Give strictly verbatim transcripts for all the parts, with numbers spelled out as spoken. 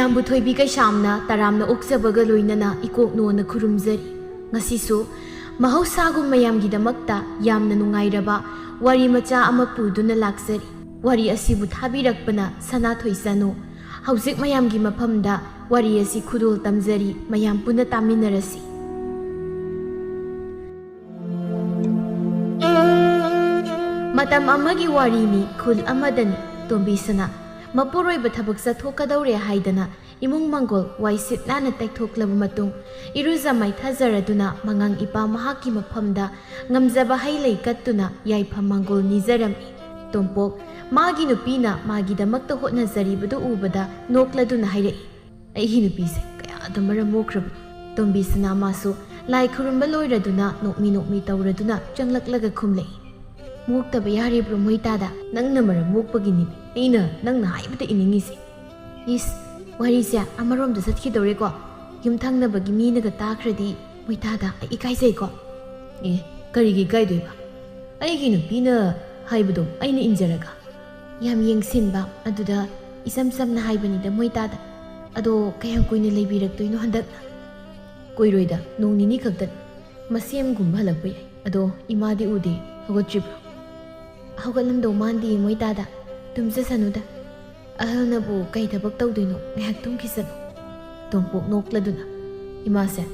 ꯃꯌꯥꯝꯕꯨ ꯊꯣꯏꯕꯤ ꯀꯩꯁꯥꯝꯅ ꯇꯔꯥꯝꯅ ꯑꯣꯛꯆꯕꯒ ꯂꯣꯏꯅꯅ ꯏꯀꯣꯛ ꯅꯣꯟꯅ ꯈꯨꯔꯨꯝꯖꯔꯤ꯫ ꯉꯁꯤꯁꯨ ꯃꯍꯧꯁꯥꯒꯨꯝ ꯃꯌꯥꯝꯒꯤꯗꯃꯛꯇ ꯌꯥꯝꯅ ꯅꯨꯡꯉꯥꯏꯔꯕ ꯋꯥꯔꯤ ꯃꯆꯥ ꯑꯃ ꯄꯨꯗꯨꯅ ꯂꯥꯛꯆꯔꯤ꯫ ꯋꯥꯔꯤ ꯑꯁꯤꯕꯨ ꯊꯥꯕꯤꯔꯛꯄꯅ ꯁꯅꯥꯊꯣꯏ ꯆꯅꯨ꯫ ꯍꯧꯖꯤꯛ ꯃꯌꯥꯝꯒꯤ ꯃꯐꯝꯗ ꯋꯥꯔꯤ ꯑꯁꯤ ꯈꯨꯗꯣꯜ ꯇꯝꯖꯔꯤ, ꯃꯌꯥꯝ ꯄꯨꯟꯅ ꯇꯥꯃꯤꯟꯅꯔꯁꯤ꯫ ꯃꯇꯝ ꯑꯃꯒꯤ ꯋꯥꯔꯤꯅꯤ, ꯈꯨꯜ ꯑꯃꯗꯅꯤ꯫ ꯇꯣꯝꯕꯤ ꯁꯅꯥ ꯃꯄꯨꯔꯣꯏꯕ ꯊꯕꯛ ꯆꯠꯊꯣꯛꯀꯗꯧꯔꯦ ꯍꯥꯏꯗꯅ ꯏꯃꯨꯡ ꯃꯪꯒꯣꯜ ꯋꯥꯏ ꯁꯤꯠ ꯅꯥꯟꯅ ꯇꯩꯊꯣꯛꯂꯕ ꯃꯇꯨꯡ, ꯏꯔꯨꯖ ꯃꯥꯏꯊꯖꯔꯗꯨꯅ ꯃꯉꯥꯡ ꯏꯄꯥ ꯃꯍꯥꯛꯀꯤ ꯃꯐꯝꯗ ꯉꯝꯖꯕ ꯍꯩ ꯂꯩ ꯀꯠꯇꯨꯅ ꯌꯥꯏꯐ ꯃꯪꯒꯣꯜ ꯅꯤꯖꯔꯝꯃꯤ꯫ ꯇꯣꯝꯄꯣꯛ, ꯃꯥꯒꯤ ꯅꯨꯄꯤꯅ ꯃꯥꯒꯤꯗꯃꯛꯇ ꯍꯣꯠꯅꯖꯔꯤꯕꯗꯨ ꯎꯕꯗ ꯅꯣꯛꯂꯗꯨꯅ ꯍꯥꯏꯔꯛꯏ, "ꯑꯩꯒꯤ ꯅꯨꯄꯤꯁꯦ ꯀꯌꯥꯗ ꯃꯔꯝ ꯃꯣꯛꯈ꯭ꯔꯕꯅꯤ!" ꯇꯣꯝꯕꯤ ꯁꯅꯥ ꯃꯥꯁꯨ ꯂꯥꯏ ꯈꯨꯔꯨꯝꯕ ꯂꯣꯏꯔꯗꯨꯅ ꯅꯣꯛꯃꯤ ꯅꯣꯛꯃꯤ ꯇꯧꯔꯗꯨꯅ ꯆꯪꯂꯛꯂꯒ ꯈꯨꯝꯂꯛꯏ, "ꯃꯣꯛꯇꯕ ꯌꯥꯔꯤꯕ꯭ꯔꯣ ꯃꯣꯏꯇꯥꯗ? ꯅꯪꯅ ꯃꯔꯝ ꯃꯣꯛꯄꯒꯤꯅꯤꯅꯦ ꯑꯩꯅ ꯅꯪꯅ ꯍꯥꯏꯕꯗ ꯏꯅꯤꯡꯉꯤꯁꯦ꯫ ꯏꯁ, ꯋꯥꯔꯤꯁꯦ ꯑꯃꯔꯣꯝꯗ ꯆꯠꯈꯤꯗꯧꯔꯦꯀꯣ꯫ ꯌꯨꯝꯊꯪꯅꯕꯒꯤ ꯃꯤꯅꯒ ꯇꯥꯈ꯭ꯔꯗꯤ ꯃꯣꯏꯇꯥꯗ ꯑꯩ ꯏꯀꯥꯏꯖꯩꯀꯣ꯫" "ꯑꯦ, ꯀꯔꯤꯒꯤ ꯏꯀꯥꯏꯗꯣꯏꯕ? ꯑꯩꯒꯤ ꯅꯨꯄꯤꯅ ꯍꯥꯏꯕꯗꯣ ꯑꯩꯅ ꯏꯟꯖꯔꯒ?" "ꯌꯥꯝ ꯌꯦꯡꯁꯤꯟꯕ, ꯑꯗꯨꯗ ꯏꯆꯝ ꯆꯝꯅ ꯍꯥꯏꯕꯅꯤꯗ ꯃꯣꯏꯇꯥꯗ꯫ ꯑꯗꯣ ꯀꯌꯥꯝ ꯀꯨꯏꯅ ꯂꯩꯕꯤꯔꯛꯇꯣꯏꯅꯣ ꯍꯟꯗꯛꯅ?" "ꯀꯨꯏꯔꯣꯏꯗ, ꯅꯣꯡ ꯅꯤꯅꯤ ꯈꯛꯇꯅꯤ꯫ ꯃꯁꯦꯝꯒꯨꯝꯕ ꯍꯜꯂꯛꯄ ꯌꯥꯏ꯫ ꯑꯗꯣ ꯏꯃꯥꯗꯤ ꯎꯗꯦ, ꯍꯧꯒꯠꯇ꯭ꯔꯤꯕ꯭ꯔꯣ?" "ꯍꯧꯒꯠꯂꯝꯗꯧ ꯃꯥꯟꯗꯦ ꯃꯣꯏꯇꯥꯗ꯫ ꯇꯨꯝꯖꯁꯅꯨꯗ꯫ ꯑꯍꯜꯅꯕꯨ ꯀꯩ ꯊꯕꯛ ꯇꯧꯗꯣꯏꯅꯣ, ꯉꯥꯏꯍꯥꯛ ꯇꯨꯝꯈꯤꯁꯅꯨ꯫" ꯇꯣꯝꯄꯣꯛ ꯅꯣꯛꯂꯗꯨꯅ, "ꯏꯃꯥꯁꯦ,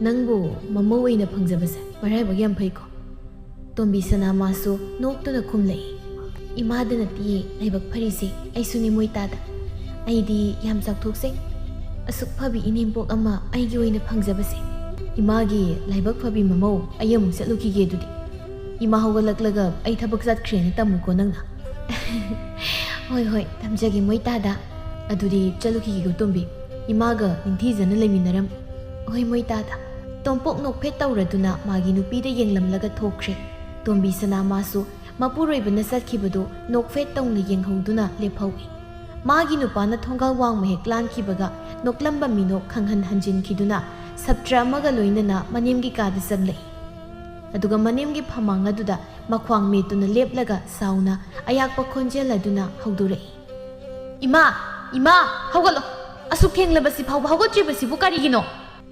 ꯅꯪꯕꯨ ꯃꯃꯧ ꯑꯣꯏꯅ ꯐꯪꯖꯕꯁꯦ ꯃꯔꯥꯏꯕꯛ ꯌꯥꯝ ꯐꯩꯀꯣ꯫" ꯇꯣꯝꯕꯤ ꯁꯅꯥ ꯃꯥꯁꯨ ꯅꯣꯛꯇꯨꯅ ꯈꯨꯝꯂꯛꯏ, "ꯏꯃꯥꯗ ꯅꯠꯇꯤꯌꯦ ꯂꯥꯏꯕꯛ ꯐꯔꯤꯁꯦ, ꯑꯩꯁꯨꯅꯦ ꯃꯣꯏꯇꯥꯗ꯫ ꯑꯩꯗꯤ ꯌꯥꯝ ꯆꯥꯎꯊꯣꯛꯆꯩ꯫ ꯑꯁꯨꯛ ꯐꯕꯤ ꯏꯅꯦꯝꯄꯣꯛ ꯑꯃ ꯑꯩꯒꯤ ꯑꯣꯏꯅ ꯐꯪꯖꯕꯁꯦ꯫ ꯏꯃꯥꯒꯤ ꯂꯥꯏꯕꯛ ꯐꯕꯤ ꯃꯃꯧ, ꯑꯩ ꯑꯃꯨꯛ ꯆꯠꯂꯨꯈꯤꯒꯦ ꯑꯗꯨꯗꯤ꯫ ꯏꯃꯥ ꯍꯧꯒꯠꯂꯛꯂꯒ ꯑꯩ ꯊꯕꯛ ꯆꯠꯈ꯭ꯔꯦꯅ ꯇꯝꯃꯨꯀꯣ ꯅꯪꯅ꯫" "ꯍꯣꯏ, ꯍꯣꯏ, ꯇꯝꯖꯒꯦ ꯃꯣꯏꯇꯥꯗ꯫ ꯑꯗꯨꯗꯤ ꯆꯠꯂꯨꯈꯤꯒꯦꯀꯣ ꯇꯣꯝꯕꯤ꯫ ꯏꯃꯥꯒ ꯅꯤꯡꯊꯤꯖꯅ ꯂꯩꯃꯤꯟꯅꯔꯝꯃꯨ꯫" "ꯍꯣꯏ ꯃꯣꯏꯇꯥꯗ꯫" ꯇꯣꯝꯄꯣꯛ ꯅꯣꯛꯐꯦꯠ ꯇꯧꯔꯗꯨꯅ ꯃꯥꯒꯤ ꯅꯨꯄꯤꯗ ꯌꯦꯡꯂꯝꯂꯒ ꯊꯣꯛꯈ꯭ꯔꯦ꯫ ꯇꯣꯝꯕꯤ ꯁꯅꯥ ꯃꯥꯁꯨ ꯃꯄꯨꯔꯣꯏꯕꯅ ꯆꯠꯈꯤꯕꯗꯨ ꯅꯣꯛꯐꯦꯠ ꯇꯧꯅ ꯌꯦꯡꯍꯧꯗꯨꯅ ꯂꯦꯞꯍꯧꯏ꯫ ꯃꯥꯒꯤ ꯅꯨꯄꯥꯅ ꯊꯣꯡꯒꯥꯜ ꯋꯥꯡꯃ ꯍꯦꯛ ꯂꯥꯟꯈꯤꯕꯒ ꯅꯣꯛꯂꯝꯕ ꯃꯤꯅꯣꯛ ꯈꯪꯍꯟ ꯍꯟꯖꯤꯟꯈꯤꯗꯨꯅ ꯁꯥꯇ꯭ꯔ ꯑꯃꯒ ꯂꯣꯏꯅꯅ ꯃꯅꯦꯝꯒꯤ ꯀꯥꯗ ꯆꯪꯂꯛꯏ꯫ ꯑꯗꯨꯒ ꯃꯅꯦꯝꯒꯤ ꯐꯃꯥꯡ ꯑꯗꯨꯗ ꯃꯈ꯭ꯋꯥꯡ ꯃꯦꯠꯇꯨꯅ ꯂꯦꯞꯂꯒ ꯁꯥꯎꯅ ꯑꯌꯥꯛꯄ ꯈꯣꯟꯖꯦꯜ ꯑꯗꯨꯅ ꯍꯧꯗꯣꯔꯛꯏ, "ꯏꯃꯥ! ꯏꯃꯥ! ꯍꯧꯒꯠꯂꯣ!" ꯑꯁꯨꯛ ꯊꯦꯡꯂꯕꯁꯤ ꯐꯥꯎꯕ ꯍꯧꯒꯠꯇ꯭ꯔꯤꯕꯁꯤꯕꯨ ꯀꯔꯤꯒꯤꯅꯣ?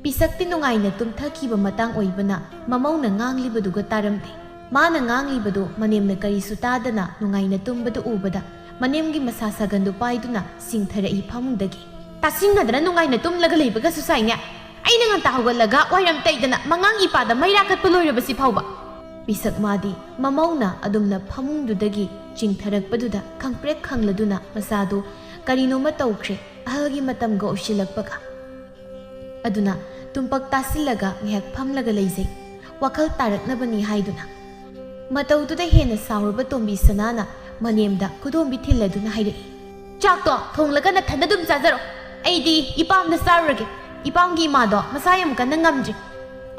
ꯄꯤꯁꯛꯇꯤ ꯅꯨꯡꯉꯥꯏꯅ ꯇꯨꯝꯊꯈꯤꯕ ꯃꯇꯥꯡ ꯑꯣꯏꯕꯅ ꯃꯃꯧꯅ ꯉꯥꯡꯂꯤꯕꯗꯨꯒ ꯇꯥꯔꯝꯗꯦ꯫ ꯃꯥꯅ ꯉꯥꯡꯂꯤꯕꯗꯨ ꯃꯅꯦꯝꯅ ꯀꯔꯤꯁꯨ ꯇꯥꯗꯅ ꯅꯨꯡꯉꯥꯏꯅ ꯇꯨꯝꯕꯗꯨ ꯎꯕꯗ ꯃꯅꯦꯝꯒꯤ ꯃꯁꯥ ꯁꯥꯒꯟꯗꯨ ꯄꯥꯏꯗꯨꯅ ꯆꯤꯡꯊꯔꯛꯏ ꯐꯃꯨꯡꯗꯒꯤ꯫ ꯇꯥꯁꯤꯟꯅꯗꯅ ꯅꯨꯡꯉꯥꯏꯅ ꯇꯨꯝꯂꯒ ꯂꯩꯕꯒꯁꯨ ꯁꯥꯏꯅꯦ꯫ ꯑꯩꯅ ꯉꯟꯇꯥ ꯍꯧꯒꯠꯂꯒ ꯋꯥꯏꯔꯝ ꯇꯩꯗꯅ ꯃꯉꯥꯡ ꯏꯄꯥꯗ ꯃꯩꯔꯥ ꯀꯠꯄ ꯂꯣꯏꯔꯕꯁꯤ ꯐꯥꯎꯕ꯫ ꯄꯤꯁꯛ ꯃꯥꯗꯤ ꯃꯃꯧꯅ ꯑꯗꯨꯝꯅ ꯐꯃꯨꯡꯗꯨꯗꯒꯤ ꯆꯤꯡꯊꯔꯛꯄꯗꯨꯗ ꯈꯪꯄ꯭ꯔꯦꯛ ꯈꯪꯂꯗꯨꯅ ꯃꯁꯥꯗꯨ ꯀꯔꯤꯅꯣꯃ ꯇꯧꯈ꯭ꯔꯦ꯫ ꯑꯍꯜꯒꯤ ꯃꯇꯝꯒ ꯑꯣꯏꯁꯤꯜꯂꯛꯄꯒ꯫ ꯑꯗꯨꯅ ꯇꯨꯝꯄꯛ ꯇꯥꯁꯤꯜꯂꯒ ꯉꯥꯏꯍꯥꯛ ꯐꯝꯂꯒ ꯂꯩꯖꯩ꯫ ꯋꯥꯈꯜ ꯇꯥꯔꯛꯅꯕꯅꯤ ꯍꯥꯏꯗꯨꯅ꯫ ꯃꯇꯧꯗꯨꯗ ꯍꯦꯟꯅ ꯁꯥꯎꯔꯕ ꯇꯣꯝꯕꯤ ꯁꯅꯥꯅ ꯃꯅꯦꯝꯗ ꯈꯨꯗꯣꯝꯕꯤ ꯊꯤꯜꯂꯗꯨꯅ ꯍꯥꯏꯔꯛꯏ, "ꯆꯥꯛꯇꯣ ꯊꯣꯡꯂꯒ ꯅꯊꯟꯗ ꯑꯗꯨꯝ ꯆꯥꯖꯔꯣ꯫ ꯑꯩꯗꯤ ꯏꯄꯥꯝꯗ ꯆꯥꯔꯨꯔꯒꯦ꯫ ꯏꯄꯥꯝꯒꯤ ꯏꯃꯥꯗꯣ ꯃꯁꯥ ꯌꯥꯝ ꯀꯟꯅ ꯉꯝꯗ꯭ꯔꯤ꯫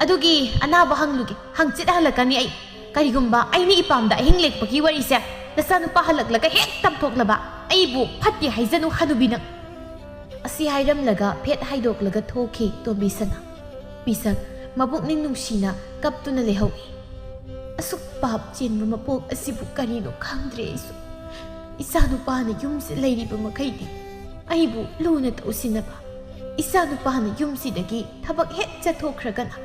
ꯑꯗꯨꯒꯤ ꯑꯅꯥꯕ ꯍꯪꯂꯨꯒꯦ꯫ ꯍꯪꯆꯤꯠ ꯍꯜꯂꯛꯀꯅꯤ ꯑꯩ꯫ ꯀꯔꯤꯒꯨꯝꯕ ꯑꯩꯅ ꯏꯄꯥꯝꯗ ꯑꯍꯤꯡ ꯂꯦꯛꯄꯒꯤ ꯋꯥꯔꯤꯁꯦ ꯅꯆꯥꯅꯨꯄꯥ ꯍꯜꯂꯛꯂꯒ ꯍꯦꯛ ꯇꯝꯊꯣꯛꯂꯕ, ꯑꯩꯕꯨ ꯐꯠꯇꯦ ꯍꯥꯏꯖꯅꯨ ꯍꯅꯨꯕꯤ ꯅꯪ꯫" ꯑꯁꯤ ꯍꯥꯏꯔꯝꯂꯒ ꯐꯦꯠ ꯍꯥꯏꯗꯣꯛꯂꯒ ꯊꯣꯛꯈꯤ ꯇꯣꯝꯕꯤ ꯁꯅꯥ꯫ ꯄꯤꯁꯛ ꯃꯄꯨꯛꯅꯤꯡ ꯅꯨꯡꯁꯤꯅ ꯀꯞꯇꯨꯅ ꯂꯩꯍꯧꯏ꯫ ꯑꯁꯨꯛ ꯄꯥꯞ ꯆꯦꯟꯕ ꯃꯄꯣꯛ ꯑꯁꯤꯕꯨ ꯀꯔꯤꯅꯣ ꯈꯪꯗ꯭ꯔꯦ ꯑꯩꯁꯨ꯫ ꯏꯆꯥꯅꯨꯄꯥꯅ ꯌꯨꯝꯁꯤ ꯂꯩꯔꯤꯕ ꯃꯈꯩꯗꯤ ꯑꯩꯕꯨ ꯂꯨꯅ ꯇꯧꯁꯤꯟꯅꯕ, ꯏꯆꯥꯅꯨꯄꯥꯅ ꯌꯨꯝꯁꯤꯗꯒꯤ ꯊꯕꯛ ꯍꯦꯛ ꯆꯠꯊꯣꯛꯈ꯭ꯔꯒꯅ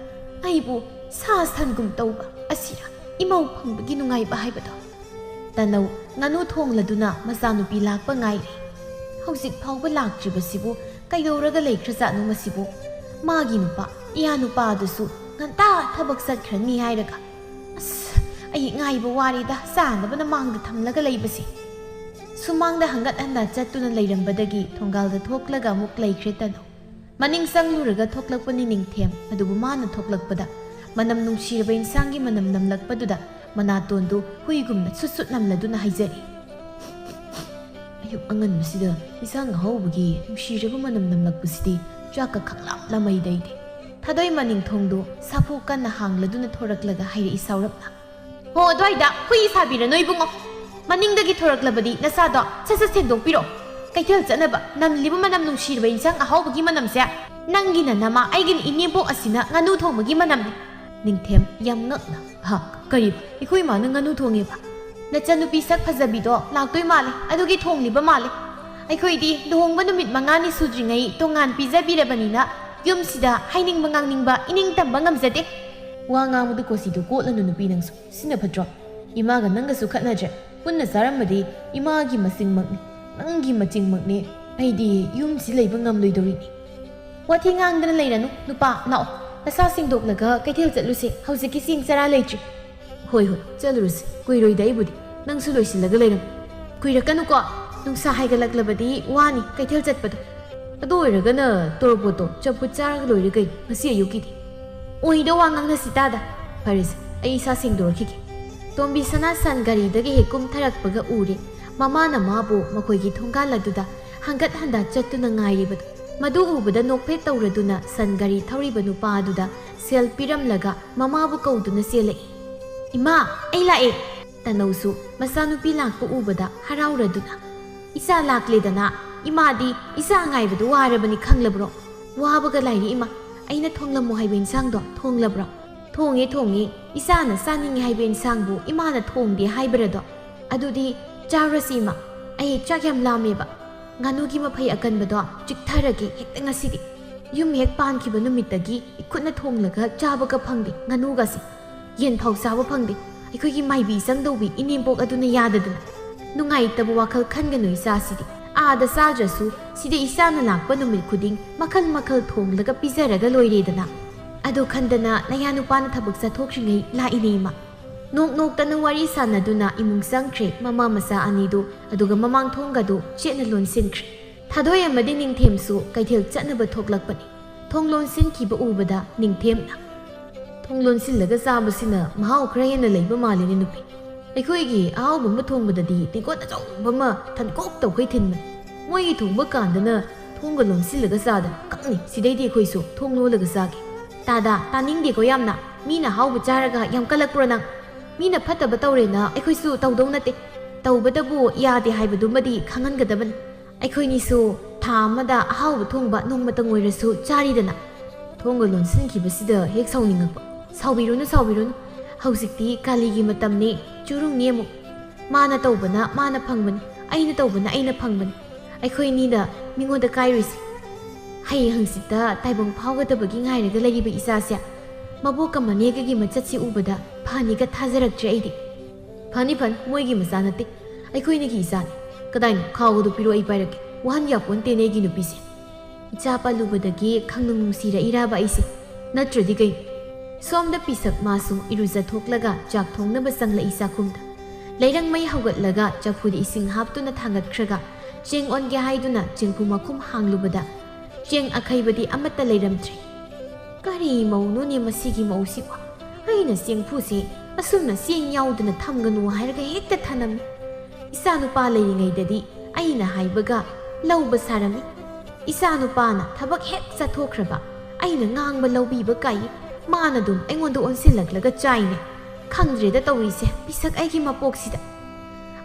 ꯑꯩꯕꯨ ꯁꯥ ꯁꯟꯒꯨꯝ ꯇꯧꯕ ꯑꯁꯤꯔ ꯏꯃꯧ ꯐꯪꯕꯒꯤ ꯅꯨꯡꯉꯥꯏꯕ ꯍꯥꯏꯕꯗꯣ? ꯇꯅꯧ ꯉꯥꯅꯨ ꯊꯣꯡꯂꯗꯨꯅ ꯃꯆꯥꯅꯨꯄꯤ ꯂꯥꯛꯄ ꯉꯥꯏꯔꯤ꯫ ꯍꯧꯖꯤꯛ ꯐꯥꯎꯕ ꯂꯥꯛꯇ꯭ꯔꯤꯕꯁꯤꯕꯨ ꯀꯩꯗꯧꯔꯒ ꯂꯩꯈ꯭ꯔꯖꯥꯠꯅꯣ ꯃꯁꯤꯕꯨ? ꯃꯥꯒꯤ ꯅꯨꯄꯥ, ꯏꯌꯥ ꯅꯨꯄꯥ ꯑꯗꯨꯁꯨ ꯉꯟꯇꯥ ꯊꯕꯛ ꯆꯠꯈ꯭ꯔꯅꯤ ꯍꯥꯏꯔꯒ꯫ ꯑꯁ, ꯑꯩ ꯉꯥꯏꯕ ꯋꯥꯔꯦꯗ, ꯆꯥꯅꯕꯅ ꯃꯥꯡꯗ ꯊꯝꯂꯒ ꯂꯩꯕꯁꯦ꯫ ꯁꯨꯃꯥꯡꯗ ꯍꯪꯒꯠ ꯍꯟꯗ ꯆꯠꯇꯨꯅ ꯂꯩꯔꯝꯕꯗꯒꯤ ꯊꯣꯡꯒꯥꯜꯗ ꯊꯣꯛꯂꯒ ꯑꯃꯨꯛ ꯂꯩꯈ꯭ꯔꯦ ꯇꯅꯧ꯫ ꯃꯅꯤꯡ ꯆꯪꯂꯨꯔꯒ ꯊꯣꯛꯂꯛꯄꯅꯤ ꯅꯤꯡꯊꯦꯝ, ꯑꯗꯨꯕꯨ ꯃꯥꯅ ꯊꯣꯛꯂꯛꯄꯗ ꯃꯅꯝ ꯅꯨꯡꯁꯤꯔꯕ ꯏꯟꯁꯥꯡꯒꯤ ꯃꯅꯝ ꯅꯝꯂꯛꯄꯗꯨꯗ ꯃꯅꯥꯇꯣꯟꯗꯨ ꯍꯨꯏꯒꯨꯝꯅ ꯁꯨꯠ ꯁꯨꯠ ꯅꯝꯂꯗꯨꯅ ꯍꯥꯏꯖꯔꯤ, "ꯑꯌꯨꯛ ꯑꯉꯟꯕꯁꯤꯗ ꯏꯟꯁꯥꯡ ꯑꯍꯥꯎꯕꯒꯤ ꯅꯨꯡꯁꯤꯔꯕ ꯃꯅꯝ ꯅꯝꯂꯛꯄꯁꯤꯗꯤ ꯆꯥꯛꯀ ꯈꯪꯂꯥꯝ ꯂꯥꯝꯃꯩꯗ ꯑꯩꯗꯤ꯫" ꯊꯥꯗꯣꯏ ꯃꯅꯤꯡ ꯊꯣꯡꯗꯨ ꯁꯥꯐꯨ ꯀꯟꯅ ꯍꯥꯡꯂꯗꯨꯅ ꯊꯣꯔꯛꯂꯒ ꯍꯥꯏꯔꯛꯏ ꯁꯥꯎꯔꯞꯅ, "ꯍꯣ, ꯑꯗꯨꯋꯥꯏꯗ ꯍꯨꯏ ꯁꯥꯕꯤꯔꯅꯨ ꯏꯕꯨꯡꯉꯣ꯫ ꯃꯅꯤꯡꯗꯒꯤ ꯊꯣꯔꯛꯂꯕꯗꯤ ꯅꯁꯥꯗꯣ ꯁꯠ ꯁꯠ ꯁꯦꯡꯗꯣꯛꯄꯤꯔꯣ꯫ ꯀꯩꯊꯦꯜ ꯆꯠꯅꯕ ꯅꯝꯂꯤꯕ ꯃꯅꯝ ꯅꯨꯡꯁꯤꯔꯕ ꯏꯟꯁꯥꯡ ꯑꯍꯥꯎꯕꯒꯤ ꯃꯅꯝꯁꯦ ꯅꯪꯒꯤꯅ ꯅꯃꯥ, ꯑꯩꯒꯤꯅ ꯏꯅꯦꯝꯕꯣꯛ ꯑꯁꯤꯅ ꯉꯥꯅꯨ ꯊꯣꯡꯕꯒꯤ ꯃꯅꯝꯅꯤ꯫" ꯅꯤꯡꯊꯦꯝ ꯌꯥꯝ ꯉꯛꯅ, "ꯍꯥ, ꯀꯔꯤꯕ? ꯑꯩꯈꯣꯏ ꯏꯃꯥꯅ ꯉꯥꯅꯨ ꯊꯣꯡꯉꯦꯕ? ꯅꯆꯟꯅꯨꯄꯤ ꯁꯛ ꯐꯖꯕꯤꯗꯣ ꯂꯥꯛꯇꯣꯏ ꯃꯥꯜꯂꯦ, ꯑꯗꯨꯒꯤ ꯊꯣꯡꯂꯤꯕ ꯃꯥꯜꯂꯦ꯫ ꯑꯩꯈꯣꯏꯗꯤ ꯂꯨꯍꯣꯡꯕ ꯅꯨꯃꯤꯠ ꯃꯉꯥꯅꯤ ꯁꯨꯗ꯭ꯔꯤꯉꯩ ꯇꯣꯉꯥꯟ ꯄꯤꯖꯕꯤꯔꯕꯅꯤꯅ ꯌꯨꯝꯁꯤꯗ ꯍꯥꯏꯅꯤꯡꯕ ꯉꯥꯡꯅꯤꯡꯕ ꯏꯅꯤꯡ ꯇꯝꯕ ꯉꯝꯖꯗꯦ꯫ ꯋꯥ ꯉꯥꯡꯕꯗꯨ ꯀꯣꯆꯤꯗꯨ ꯀꯣꯠꯂꯅꯨ ꯅꯨꯄꯤ ꯅꯪꯁꯨ꯫ ꯁꯤꯅ ꯐꯠꯇ꯭ꯔꯣ? ꯏꯃꯥꯒ ꯅꯪꯒꯁꯨ ꯈꯠꯅꯗ꯭ꯔꯦ꯫ ꯄꯨꯟꯅ ꯆꯥꯔꯝꯕꯗꯤ ꯏꯃꯥꯒꯤ ꯃꯆꯤꯡꯃꯛꯅꯤ, ꯅꯪꯒꯤ ꯃꯆꯤꯡꯃꯛꯅꯤ꯫ ꯑꯩꯗꯤ ꯌꯨꯝꯁꯤ ꯂꯩꯕ ꯉꯝꯂꯣꯏꯗꯧꯔꯤꯅꯤ꯫ ꯋꯥꯊꯤ ꯉꯥꯡꯗꯅ ꯂꯩꯔꯅꯨ ꯅꯨꯄꯥ, ꯂꯥꯛꯑꯣ꯫ ꯅꯁꯥ ꯁꯦꯡꯗꯣꯛꯂꯒ ꯀꯩꯊꯦꯜ ꯆꯠꯂꯨꯁꯦ꯫ ꯍꯧꯖꯤꯛꯀꯤ ꯆꯦꯡ ꯆꯔꯥ ꯂꯩꯇ꯭ꯔꯤ꯫ ꯍꯣꯏ ꯍꯣꯏ, ꯆꯠꯂꯨꯔꯁꯤ꯫ ꯀꯨꯏꯔꯣꯏꯗ ꯑꯩꯕꯨꯗꯤ꯫ ꯅꯪꯁꯨ ꯂꯣꯏꯁꯤꯜꯂꯒ ꯂꯩꯔꯝꯃꯨ꯫ ꯀꯨꯏꯔꯛꯀꯅꯨꯀꯣ꯫ ꯅꯨꯡꯁꯥ ꯍꯥꯏꯒꯠꯂꯛꯂꯕꯗꯤ ꯋꯥꯅꯤ ꯀꯩꯊꯦꯜ ꯆꯠꯄꯗꯣ꯫ ꯑꯗꯨ ꯑꯣꯏꯔꯒꯅ ꯇꯣꯔꯕꯣꯠꯇꯣ ꯆꯝꯐꯨꯠ ꯆꯥꯔꯒ ꯂꯣꯏꯔꯦ ꯀꯩꯅꯣ ꯉꯁꯤ ꯑꯌꯨꯛꯀꯤꯗꯤ꯫ ꯑꯣꯏꯗ ꯋꯥ ꯉꯥꯡꯅꯁꯤ ꯇꯥꯗ꯫ ꯐꯔꯦꯁꯦ, ꯑꯩ ꯏꯁꯥ ꯁꯦꯡꯗꯣꯔꯛꯈꯤꯒꯦ꯫ ꯇꯣꯝꯕꯤꯁꯅꯥ ꯁꯟ ꯒꯥꯔꯤꯗꯒꯤ ꯍꯦꯛ ꯀꯨꯝꯊꯔꯛꯄꯒ ꯎꯔꯦ ꯃꯃꯥꯅ ꯃꯥꯕꯨ ꯃꯈꯣꯏꯒꯤ ꯊꯣꯡꯒꯥꯜ ꯑꯗꯨꯗ ꯍꯪꯒꯠ ꯍꯟꯗ ꯆꯠꯇꯨꯅ ꯉꯥꯏꯔꯤꯕꯗꯨ꯫ ꯃꯗꯨ ꯎꯕꯗ ꯅꯣꯛꯐꯦꯠ ꯇꯧꯔꯗꯨꯅ ꯁꯟ ꯒꯥꯔꯤ ꯊꯧꯔꯤꯕ ꯅꯨꯄꯥ ꯑꯗꯨꯗ ꯁꯦꯜ ꯄꯤꯔꯝꯂꯒ ꯃꯃꯥꯕꯨ ꯀꯧꯗꯨꯅ ꯆꯦꯜꯂꯛꯏ꯫ "ꯏꯃꯥ, ꯑꯩ ꯂꯥꯛꯑꯦ!" ꯇꯅꯧꯁꯨ ꯃꯆꯥꯅꯨꯄꯤ ꯂꯥꯛꯄ ꯎꯕꯗ ꯍꯔꯥꯎꯔꯗꯨꯅ, "ꯏꯆꯥ ꯂꯥꯛꯂꯦꯗꯅ, ꯏꯃꯥꯗꯤ ꯏꯆꯥ ꯉꯥꯏꯕꯗ ꯋꯥꯔꯕꯅꯤ ꯈꯪꯂꯕ꯭ꯔꯣ? ꯋꯥꯕꯒ ꯂꯥꯏꯔꯤ ꯏꯃꯥ, ꯑꯩꯅ ꯊꯣꯡꯂꯝꯃꯨ ꯍꯥꯏꯕ ꯏꯟꯁꯥꯡꯗꯣ ꯊꯣꯡꯂꯕ꯭ꯔꯣ?" "ꯊꯣꯡꯉꯦ, ꯊꯣꯡꯉꯦ, ꯏꯆꯥꯅ ꯆꯥꯅꯤꯡꯉꯦ ꯍꯥꯏꯕ ꯏꯟꯁꯥꯡꯕꯨ ꯏꯃꯥꯅ ꯊꯣꯡꯗꯦ ꯍꯥꯏꯕꯔꯗꯣ? ꯑꯗꯨꯗꯤ ꯆꯥꯔꯁꯤ ꯏꯃꯥ, ꯑꯩ ꯆꯥꯛ ꯌꯥꯝ ꯂꯥꯝꯃꯦꯕ꯫ ꯉꯥꯅꯨꯒꯤ ꯃꯐꯩ ꯑꯀꯟꯕꯗꯣ ꯆꯤꯛꯊꯔꯒꯦ ꯍꯦꯛꯇ ꯉꯁꯤꯗꯤ꯫ ꯌꯨꯝ ꯍꯦꯛ ꯄꯥꯟꯈꯤꯕ ꯅꯨꯃꯤꯠꯇꯒꯤ ꯏꯈꯨꯠꯅ ꯊꯣꯡꯂꯒ ꯆꯥꯕꯒ ꯐꯪꯗꯦ ꯉꯥꯅꯨꯒꯁꯦ꯫ ꯌꯦꯟ ꯐꯥꯎ ꯆꯥꯕ ꯐꯪꯗꯦ꯫ ꯑꯩꯈꯣꯏꯒꯤ ꯃꯥꯏꯕꯤ ꯆꯪꯗꯧꯕꯤ ꯏꯅꯦꯝꯕꯣꯛ ꯑꯗꯨꯅ ꯌꯥꯗꯗꯅ꯫ ꯅꯨꯡꯉꯥꯏꯇꯕ ꯋꯥꯈꯜ ꯈꯟꯒꯅꯨ ꯏꯆꯥꯁꯤꯗꯤ꯫ ꯑꯥꯗ ꯆꯥꯗ꯭ꯔꯁꯨ ꯁꯤꯗ ꯏꯆꯥꯅ ꯂꯥꯛꯄ ꯅꯨꯃꯤꯠ ꯈꯨꯗꯤꯡ ꯃꯈꯜ ꯃꯈꯜ ꯊꯣꯡꯂꯒ ꯄꯤꯖꯔꯒ ꯂꯣꯏꯔꯦꯗꯅ꯫ ꯑꯗꯨ ꯈꯟꯗꯅ ꯅꯌꯥ ꯅꯨꯄꯥꯅ ꯊꯕꯛ ꯆꯠꯊꯣꯛꯈ꯭ꯔꯤꯉꯩ ꯂꯥꯛꯏꯅꯦ ꯏꯃꯥ꯫" ꯅꯣꯛ ꯅꯣꯛꯇꯅ ꯋꯥꯔꯤ ꯁꯥꯟꯅꯗꯨꯅ ꯏꯃꯨꯡ ꯆꯪꯈ꯭ꯔꯦ ꯃꯃꯥ ꯃꯆꯥ ꯑꯅꯤꯗꯨ, ꯑꯗꯨꯒ ꯃꯃꯥꯡ ꯊꯣꯡꯒꯗꯨ ꯆꯦꯠꯅ ꯂꯣꯟꯁꯤꯟꯈ꯭ꯔꯦ꯫ ꯊꯥꯗꯣꯏ ꯑꯃꯗꯤ ꯅꯤꯡꯊꯦꯝꯁꯨ ꯀꯩꯊꯦꯜ ꯆꯠꯅꯕ ꯊꯣꯛꯂꯛꯄꯅꯤ꯫ ꯊꯣꯡ ꯂꯣꯟꯁꯤꯟꯈꯤꯕ ꯎꯕꯗ ꯅꯤꯡꯊꯦꯝꯅ, "ꯊꯣꯡ ꯂꯣꯟꯁꯤꯜꯂꯒ ꯆꯥꯕꯁꯤꯅ ꯃꯍꯥꯎ ꯈꯔ ꯍꯦꯟꯅ ꯂꯩꯕ ꯃꯥꯜꯂꯤꯅꯦ ꯅꯨꯄꯤ꯫ ꯑꯩꯈꯣꯏꯒꯤ ꯑꯍꯥꯎꯕ ꯑꯃ ꯊꯣꯡꯕꯗꯗꯤ ꯇꯦꯡꯀꯣꯠ ꯑꯆꯧꯕ ꯑꯃ ꯊꯟꯀꯣꯛ ꯇꯧꯈꯩ ꯊꯤꯟꯕꯅꯤ꯫ ꯃꯣꯏꯒꯤ ꯊꯣꯡꯕ ꯀꯥꯟꯗꯅ ꯊꯣꯡꯒ ꯂꯣꯟꯁꯤꯜꯂꯒ ꯆꯥꯗꯅ ꯀꯛꯅꯤ꯫ ꯁꯤꯗꯩꯗꯤ ꯑꯩꯈꯣꯏꯁꯨ ꯊꯣꯡ ꯂꯣꯜꯂꯒ ꯆꯥꯒꯦ꯫" "ꯇꯥꯗ, ꯇꯥꯅꯤꯡꯗꯦꯀꯣ ꯌꯥꯝꯅ꯫ ꯃꯤꯅ ꯑꯍꯥꯎꯕ ꯆꯥꯔꯒ ꯌꯥꯝ ꯀꯜꯂꯛꯄ꯭ꯔꯣ ꯅꯪ? ꯃꯤꯅ ꯐꯠꯇꯕ ꯇꯧꯔꯦꯅ ꯑꯩꯈꯣꯏꯁꯨ ꯇꯧꯗꯧ ꯅꯠꯇꯦ꯫ ꯇꯧꯕꯇꯕꯨ ꯌꯥꯗꯦ ꯍꯥꯏꯕꯗꯨꯃꯗꯤ ꯈꯪꯍꯟꯒꯗꯕꯅꯤ꯫ ꯑꯩꯈꯣꯏꯅꯤꯁꯨ ꯊꯥ ꯑꯃꯗ ꯑꯍꯥꯎꯕ ꯊꯣꯡꯕ ꯅꯣꯡꯃꯇꯪ ꯑꯣꯏꯔꯁꯨ ꯆꯥꯔꯤꯗꯅ꯫" ꯊꯣꯡꯒ ꯂꯣꯟꯁꯤꯟꯈꯤꯕꯁꯤꯗ ꯍꯦꯛ ꯁꯥꯎꯅꯤꯡꯉꯛꯄ꯫ "ꯁꯥꯎꯕꯤꯔꯨꯅꯨ, ꯁꯥꯎꯕꯤꯔꯨꯅꯨ꯫ ꯍꯧꯖꯤꯛꯇꯤ ꯀꯥꯂꯤꯒꯤ ꯃꯇꯝꯅꯤ, ꯆꯨꯔꯨꯡꯅꯤ ꯑꯃꯨꯛ꯫ ꯃꯥꯅ ꯇꯧꯕꯅ ꯃꯥꯅ ꯐꯪꯕꯅꯤ, ꯑꯩꯅ ꯇꯧꯕꯅ ꯑꯩꯅ ꯐꯪꯕꯅꯤ꯫ ꯑꯩꯈꯣꯏꯅꯤꯗ ꯃꯤꯉꯣꯟꯗ ꯀꯥꯏꯔꯨꯁꯤ꯫ ꯍꯌꯦꯡ ꯍꯪꯆꯤꯠꯇ ꯇꯥꯏꯕꯪ ꯐꯥꯎꯒꯗꯕꯒꯤ ꯉꯥꯏꯔꯒ ꯂꯩꯔꯤꯕ ꯏꯆꯥꯁꯦ ꯃꯕꯣꯛꯀ ꯃꯅꯦꯒꯒꯤ ꯃꯆꯠꯁꯤ ꯎꯕꯗ ꯐꯅꯤꯒ ꯊꯥꯖꯔꯛꯇ꯭ꯔꯦ ꯑꯩꯗꯤ꯫ ꯐꯅꯤ ꯐꯅꯤ, ꯃꯣꯏꯒꯤ ꯃꯆꯥ ꯅꯠꯇꯦ, ꯑꯩꯈꯣꯏꯅꯤꯒꯤ ꯏꯆꯥꯅꯤ꯫ ꯀꯗꯥꯏꯅꯣ? ꯈꯥꯎꯒꯗꯨ ꯄꯤꯔꯛꯑꯣ, ꯑꯩ ꯄꯥꯏꯔꯛꯀꯦ꯫ ꯋꯥꯍꯟ ꯌꯥꯄꯣꯟꯇꯦꯅꯦ ꯑꯩꯒꯤ ꯅꯨꯄꯤꯁꯦ꯫ ꯏꯆꯥ ꯄꯜꯂꯨꯕꯗꯒꯤ ꯈꯪꯅꯨꯡ ꯅꯨꯡꯁꯤꯔꯛꯏꯔꯕ ꯑꯩꯁꯦ? ꯅꯠꯇ꯭ꯔꯗꯤ ꯀꯩꯅꯣ? ꯁꯣꯝꯗ ꯄꯤꯁꯛ ꯃꯥꯁꯨ ꯏꯔꯨꯖꯊꯣꯛꯂꯒ ꯆꯥꯛ ꯊꯣꯡꯅꯕ ꯆꯪꯂꯛꯏ ꯆꯥꯛꯈꯨꯝꯗ꯫ ꯂꯩꯔꯪ ꯃꯩ ꯍꯧꯒꯠꯂꯒ ꯆꯐꯨꯗ ꯏꯁꯤꯡ ꯍꯥꯞꯇꯨꯅ ꯊꯥꯡꯒꯠꯈ꯭ꯔꯒ ꯆꯦꯡ ꯑꯣꯟꯒꯦ ꯍꯥꯏꯗꯨꯅ ꯆꯦꯡꯐꯨ ꯃꯈꯨꯝ ꯍꯥꯡꯂꯨꯕꯗ ꯆꯦꯡ ꯑꯈꯩꯕꯗꯤ ꯑꯃꯠꯇ ꯂꯩꯔꯝꯗ꯭ꯔꯦ꯫ ꯀꯔꯤ ꯃꯧꯅꯣꯅꯦ ꯃꯁꯤꯒꯤ ꯃꯧꯁꯤꯕꯨ? ꯑꯩꯅ ꯆꯦꯡꯐꯨꯁꯤ ꯑꯁꯨꯝꯅ ꯆꯦꯡ ꯌꯥꯎꯗꯅ ꯊꯝꯒꯅꯨ ꯍꯥꯏꯔꯒ ꯍꯦꯛꯇ ꯊꯅꯝꯃꯤ꯫ ꯏꯆꯥꯅꯨꯄꯥ ꯂꯩꯔꯤꯉꯩꯗꯗꯤ ꯑꯩꯅ ꯍꯥꯏꯕꯒ ꯂꯧꯕ ꯁꯥꯔꯝꯃꯤ꯫ ꯏꯆꯥꯅꯨꯄꯥꯅ ꯊꯕꯛ ꯍꯦꯛ ꯆꯠꯊꯣꯛꯈ꯭ꯔꯕ, ꯑꯩꯅ ꯉꯥꯡꯕ ꯂꯧꯕꯤꯕ ꯀꯥꯏ, ꯃꯥꯅ ꯑꯗꯨꯝ ꯑꯩꯉꯣꯟꯗ ꯑꯣꯟꯁꯤꯜꯂꯛꯂꯒ ꯆꯥꯏꯅꯦ꯫ ꯈꯪꯗ꯭ꯔꯦꯗ ꯇꯧꯔꯤꯁꯦ, ꯄꯤꯁꯛ ꯑꯩꯒꯤ ꯃꯄꯣꯛꯁꯤꯗ꯫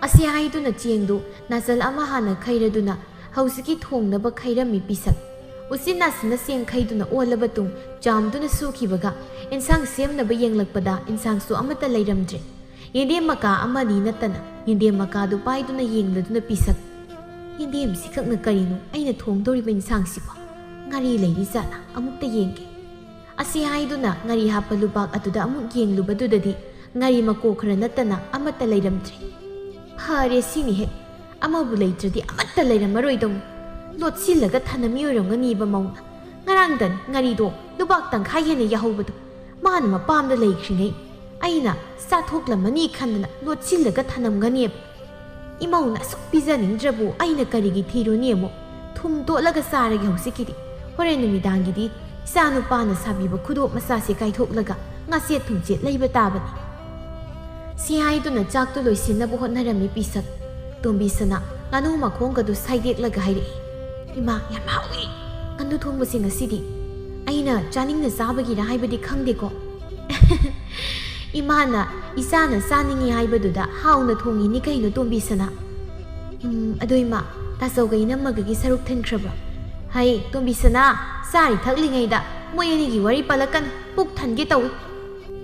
ꯑꯁꯤ ꯍꯥꯏꯗꯨꯅ ꯆꯦꯡꯗꯨ ꯅꯥꯆꯜ ꯑꯃ ꯍꯥꯟꯅ ꯈꯩꯔꯗꯨꯅ ꯍꯧꯖꯤꯛꯀꯤ ꯊꯣꯡꯅꯕ ꯈꯩꯔꯝꯃꯤ ꯄꯤꯁꯛ꯫ ꯎꯆꯤꯟ ꯅꯥꯆꯤꯟꯅ ꯆꯦꯡ ꯈꯩꯗꯨꯅ ꯑꯣꯜꯂꯕ ꯇꯨꯡ ꯆꯥꯝꯗꯨꯅ ꯁꯨꯈꯤꯕꯒ ꯏꯟꯁꯥꯡ ꯁꯦꯝꯅꯕ ꯌꯦꯡꯂꯛꯄꯗ ꯏꯟꯁꯥꯡꯁꯨ ꯑꯃꯠꯇ ꯂꯩꯔꯝꯗ꯭ꯔꯦ꯫ ꯌꯦꯟꯗꯦꯝ ꯃꯀꯥ ꯑꯃꯅꯤ ꯅꯠꯇꯅ ꯌꯦꯟꯗꯦꯝ ꯃꯀꯥꯗꯨ ꯄꯥꯏꯗꯨꯅ ꯌꯦꯡꯂꯗꯨꯅ ꯄꯤꯁꯛ꯫ ꯌꯦꯟꯗꯦꯝꯁꯤꯈꯛꯅ ꯀꯔꯤꯅꯣ ꯑꯩꯅ ꯊꯣꯡꯗꯧꯔꯤꯕ ꯏꯟꯁꯥꯡꯁꯤꯕꯣ? ꯉꯥꯔꯤ ꯂꯩꯔꯤ ꯖꯥꯠꯂ? ꯑꯃꯨꯛꯇ ꯌꯦꯡꯒꯦ꯫ ꯑꯁꯤ ꯍꯥꯏꯗꯨꯅ ꯉꯥꯔꯤ ꯍꯥꯞꯄ ꯂꯨꯕꯥꯛ ꯑꯗꯨꯗ ꯑꯃꯨꯛ ꯌꯦꯡꯂꯨꯕꯗꯨꯗꯗꯤ ꯉꯥꯔꯤ ꯃꯀꯣꯛ ꯈꯔ ꯅꯠꯇꯅ ꯑꯃꯠꯇ ꯂꯩꯔꯝꯗ꯭ꯔꯦ꯫ ꯐꯔꯦ ꯁꯤꯅꯤ ꯍꯦꯛ, ꯑꯃꯕꯨ ꯂꯩꯇ꯭ꯔꯗꯤ ꯑꯃꯠꯇ ꯂꯩꯔꯝꯃꯔꯣꯏꯗꯧꯅꯤ꯫ ꯂꯣꯠꯁꯤꯜꯂꯒ ꯊꯅꯝꯃꯤ ꯑꯣꯏꯔꯝꯒꯅꯤꯕ ꯃꯧꯅ꯫ ꯉꯔꯥꯡꯗꯟ ꯉꯥꯔꯤꯗꯣ ꯂꯨꯕꯥꯛ ꯇꯪꯈꯥꯏ ꯍꯦꯟꯅ ꯌꯥꯍꯧꯕꯗꯣ ꯃꯥꯅ ꯃꯄꯥꯝꯗ ꯂꯩꯈ꯭ꯔꯤꯉꯩ ꯑꯩꯅ ꯆꯥꯊꯣꯛꯂꯝꯃꯅꯤ ꯈꯟꯗꯅ ꯂꯣꯠꯁꯤꯜꯂꯒ ꯊꯅꯝꯒꯅꯦꯕ꯫ ꯏꯃꯧꯅ ꯑꯁꯨꯛ ꯄꯤꯖꯅꯤꯡꯗ꯭ꯔꯕꯨ ꯑꯩꯅ ꯀꯔꯤꯒꯤ ꯊꯤꯔꯨꯅꯤ ꯑꯃꯨꯛ? ꯊꯨꯝ ꯇꯣꯠꯂꯒ ꯆꯥꯔꯒꯦ ꯍꯧꯖꯤꯛꯀꯤꯗꯤ꯫ ꯍꯣꯔꯦꯟ ꯅꯨꯃꯤꯗꯥꯡꯒꯤꯗꯤ ꯏꯆꯥꯅꯨꯄꯥꯅ ꯁꯥꯕꯤꯕ ꯈꯨꯗꯣꯞ ꯃꯆꯥꯁꯦ ꯀꯥꯏꯊꯣꯛꯂꯒ ꯉꯥꯆꯦꯠ ꯊꯨꯝꯆꯦꯠ ꯂꯩꯕ ꯇꯥꯕꯅꯤ꯫ ꯁꯤ ꯍꯥꯏꯗꯨꯅ ꯆꯥꯛꯇꯨ ꯂꯣꯏꯁꯤꯟꯅꯕ ꯍꯣꯠꯅꯔꯝꯃꯤ ꯄꯤꯁꯛ꯫ ꯇꯣꯝꯕꯤꯁꯅꯥ ꯉꯥꯅꯨ ꯃꯈꯣꯡꯒꯗꯨ ꯁꯥꯏꯗꯦꯛꯂꯒ ꯍꯥꯏꯔꯛꯏ, "ꯏꯃꯥ, ꯌꯥꯝ ꯍꯥꯎꯏ ꯉꯥꯅꯨ ꯊꯣꯡꯕꯁꯦ ꯉꯁꯤꯗꯤ꯫ ꯑꯩꯅ ꯆꯥꯅꯤꯡꯅ ꯆꯥꯕꯒꯤꯔ ꯍꯥꯏꯕꯗꯤ ꯈꯪꯗꯦꯀꯣ꯫ ꯏꯃꯥꯅ ꯏꯆꯥꯅ ꯆꯥꯅꯤꯡꯏ ꯍꯥꯏꯕꯗꯨꯗ ꯍꯥꯎꯅ ꯊꯣꯡꯉꯤꯅꯤ ꯀꯩꯅꯣ ꯇꯣꯝꯕꯤꯁꯅꯥ꯫ ꯎꯝ, ꯑꯗꯣ ꯏꯃꯥ, ꯇꯥꯆꯧꯒ ꯏꯅꯝꯃꯒꯒꯤ ꯁꯔꯨꯛ ꯊꯤꯟꯈ꯭ꯔꯕ꯭ꯔꯣ?" "ꯍꯩ, ꯇꯣꯝꯕꯤꯁꯅꯥ, ꯆꯥꯔꯤ ꯊꯛꯂꯤꯉꯩꯗ ꯃꯣꯏ ꯑꯅꯤꯒꯤ ꯋꯥꯔꯤ ꯄꯜꯂꯛꯀꯅꯨ, ꯄꯨꯛ ꯊꯟꯒꯦ ꯇꯧꯏ꯫"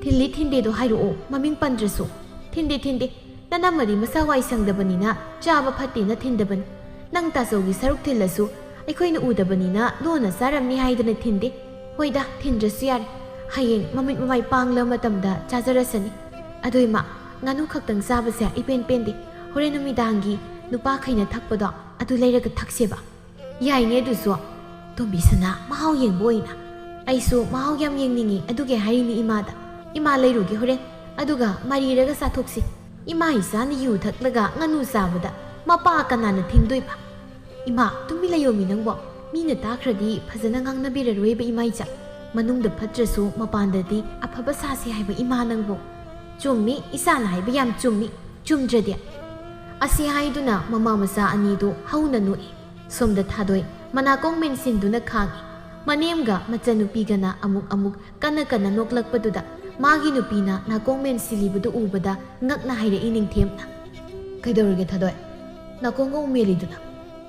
"ꯊꯤꯜꯂꯤ ꯊꯤꯟꯗꯦꯗꯣ ꯍꯥꯏꯔꯛꯑꯣ, ꯃꯃꯤꯡ ꯄꯟꯗ꯭ꯔꯁꯨ꯫" "ꯊꯤꯟꯗꯦ, ꯊꯤꯟꯗꯦ꯫ ꯅꯅꯝꯃꯗꯤ ꯃꯁꯥ ꯋꯥꯏ ꯁꯪꯗꯕꯅꯤꯅ ꯆꯥꯕ ꯐꯠꯇꯦꯅ ꯊꯤꯟꯗꯕꯅꯤ꯫ ꯅꯪ ꯇꯥꯆꯧꯒꯤ ꯁꯔꯨꯛ ꯊꯤꯜꯂꯁꯨ ꯑꯩꯈꯣꯏꯅ ꯎꯗꯕꯅꯤꯅ ꯂꯣꯟꯅ ꯆꯥꯔꯝꯅꯤ ꯍꯥꯏꯗꯅ ꯊꯤꯟꯗꯦ꯫ ꯍꯣꯏꯗ, ꯊꯤꯟꯗ꯭ꯔꯁꯨ ꯌꯥꯔꯦ꯫ ꯍꯌꯦꯡ ꯃꯃꯤꯠ ꯃꯃꯥꯏ ꯄꯥꯡꯂ ꯃꯇꯝꯗ ꯆꯥꯖꯔꯁꯅꯤ꯫ ꯑꯗꯣ ꯏꯃꯥ, ꯉꯥꯅꯨ ꯈꯛꯇꯪ ꯆꯥꯕꯁꯦ ꯏꯄꯦꯟ ꯄꯦꯟꯗꯦ꯫ ꯍꯣꯔꯦꯟ ꯅꯨꯃꯤꯗꯥꯡꯒꯤ ꯅꯨꯄꯥꯈꯩꯅ ꯊꯛꯄꯗꯣ ꯑꯗꯨ ꯂꯩꯔꯒ ꯊꯛꯁꯦꯕ꯫ ꯌꯥꯏꯅꯦ ꯑꯗꯨꯁꯨ꯫ ꯇꯣꯝꯕꯤ ꯁꯅꯥ ꯃꯍꯥꯎ ꯌꯦꯡꯕ ꯑꯣꯏꯅ꯫ ꯑꯩꯁꯨ ꯃꯍꯥꯎ ꯌꯥꯝ ꯌꯦꯡꯅꯤꯡꯉꯤ, ꯑꯗꯨꯒꯤ ꯍꯥꯏꯔꯤꯅꯤ ꯏꯃꯥꯗ꯫ ꯏꯃꯥ ꯂꯩꯔꯨꯒꯦ ꯍꯣꯔꯦꯟ, ꯑꯗꯨꯒ ꯃꯔꯤꯔꯒ ꯆꯥꯊꯣꯛꯁꯤ꯫ ꯏꯃꯥ ꯏꯆꯥꯅ ꯌꯨ ꯊꯛꯂꯒ ꯉꯥꯅꯨ ꯆꯥꯕꯗ ꯃꯄꯥ ꯀꯅꯥꯅ ꯊꯤꯡꯗꯣꯏꯕ? ꯏꯃꯥ, ꯇꯨꯃꯤꯟ ꯂꯩꯌꯣꯃꯤ ꯅꯪꯕꯣ꯫ ꯃꯤꯅ ꯇꯥꯈ꯭ꯔꯗꯤ ꯐꯖꯅ ꯉꯥꯡꯅꯕꯤꯔꯔꯣꯏꯕ ꯏꯃꯥ ꯏꯆꯥ꯫ ꯃꯅꯨꯡꯗ ꯐꯠꯇ꯭ꯔꯁꯨ ꯃꯄꯥꯟꯗꯗꯤ ꯑꯐꯕ ꯁꯥꯁꯤ ꯍꯥꯏꯕ ꯏꯃꯥ ꯅꯪꯕꯨ꯫ ꯆꯨꯝꯃꯤ, ꯏꯆꯥꯅ ꯍꯥꯏꯕ ꯌꯥꯝ ꯆꯨꯝꯃꯤ꯫ ꯆꯨꯝꯗ꯭ꯔꯗꯤ? ꯑꯁꯤ ꯍꯥꯏꯗꯨꯅ ꯃꯃꯥ ꯃꯆꯥ ꯑꯅꯤꯗꯨ ꯍꯧꯅ ꯅꯣꯛꯏ꯫ ꯁꯣꯝꯗ ꯊꯥꯗꯣꯏ ꯃꯅꯥꯀꯣꯡ ꯃꯦꯟꯁꯤꯟꯗꯨꯅ ꯈꯥꯡꯏ꯫ ꯃꯅꯦꯝꯒ ꯃꯆꯟꯅꯨꯄꯤꯒꯅ ꯑꯃꯨꯛ ꯑꯃꯨꯛ ꯀꯟꯅ ꯀꯟꯅ ꯅꯣꯛꯂꯛꯄꯗꯨꯗ ꯃꯥꯒꯤ ꯅꯨꯄꯤꯅ ꯅꯥꯀꯣꯡ ꯃꯦꯟꯁꯤꯜꯂꯤꯕꯗꯨ ꯎꯕꯗ ꯉꯛꯅ ꯍꯥꯏꯔꯛꯏ ꯅꯤꯡꯊꯦꯝꯅ꯫ "ꯀꯩꯗꯧꯔꯒꯦ ꯊꯥꯗꯣꯏ? ꯅꯥꯀꯣꯡ ꯑꯃꯨꯛ ꯃꯦꯜꯂꯤꯗꯨꯅ?"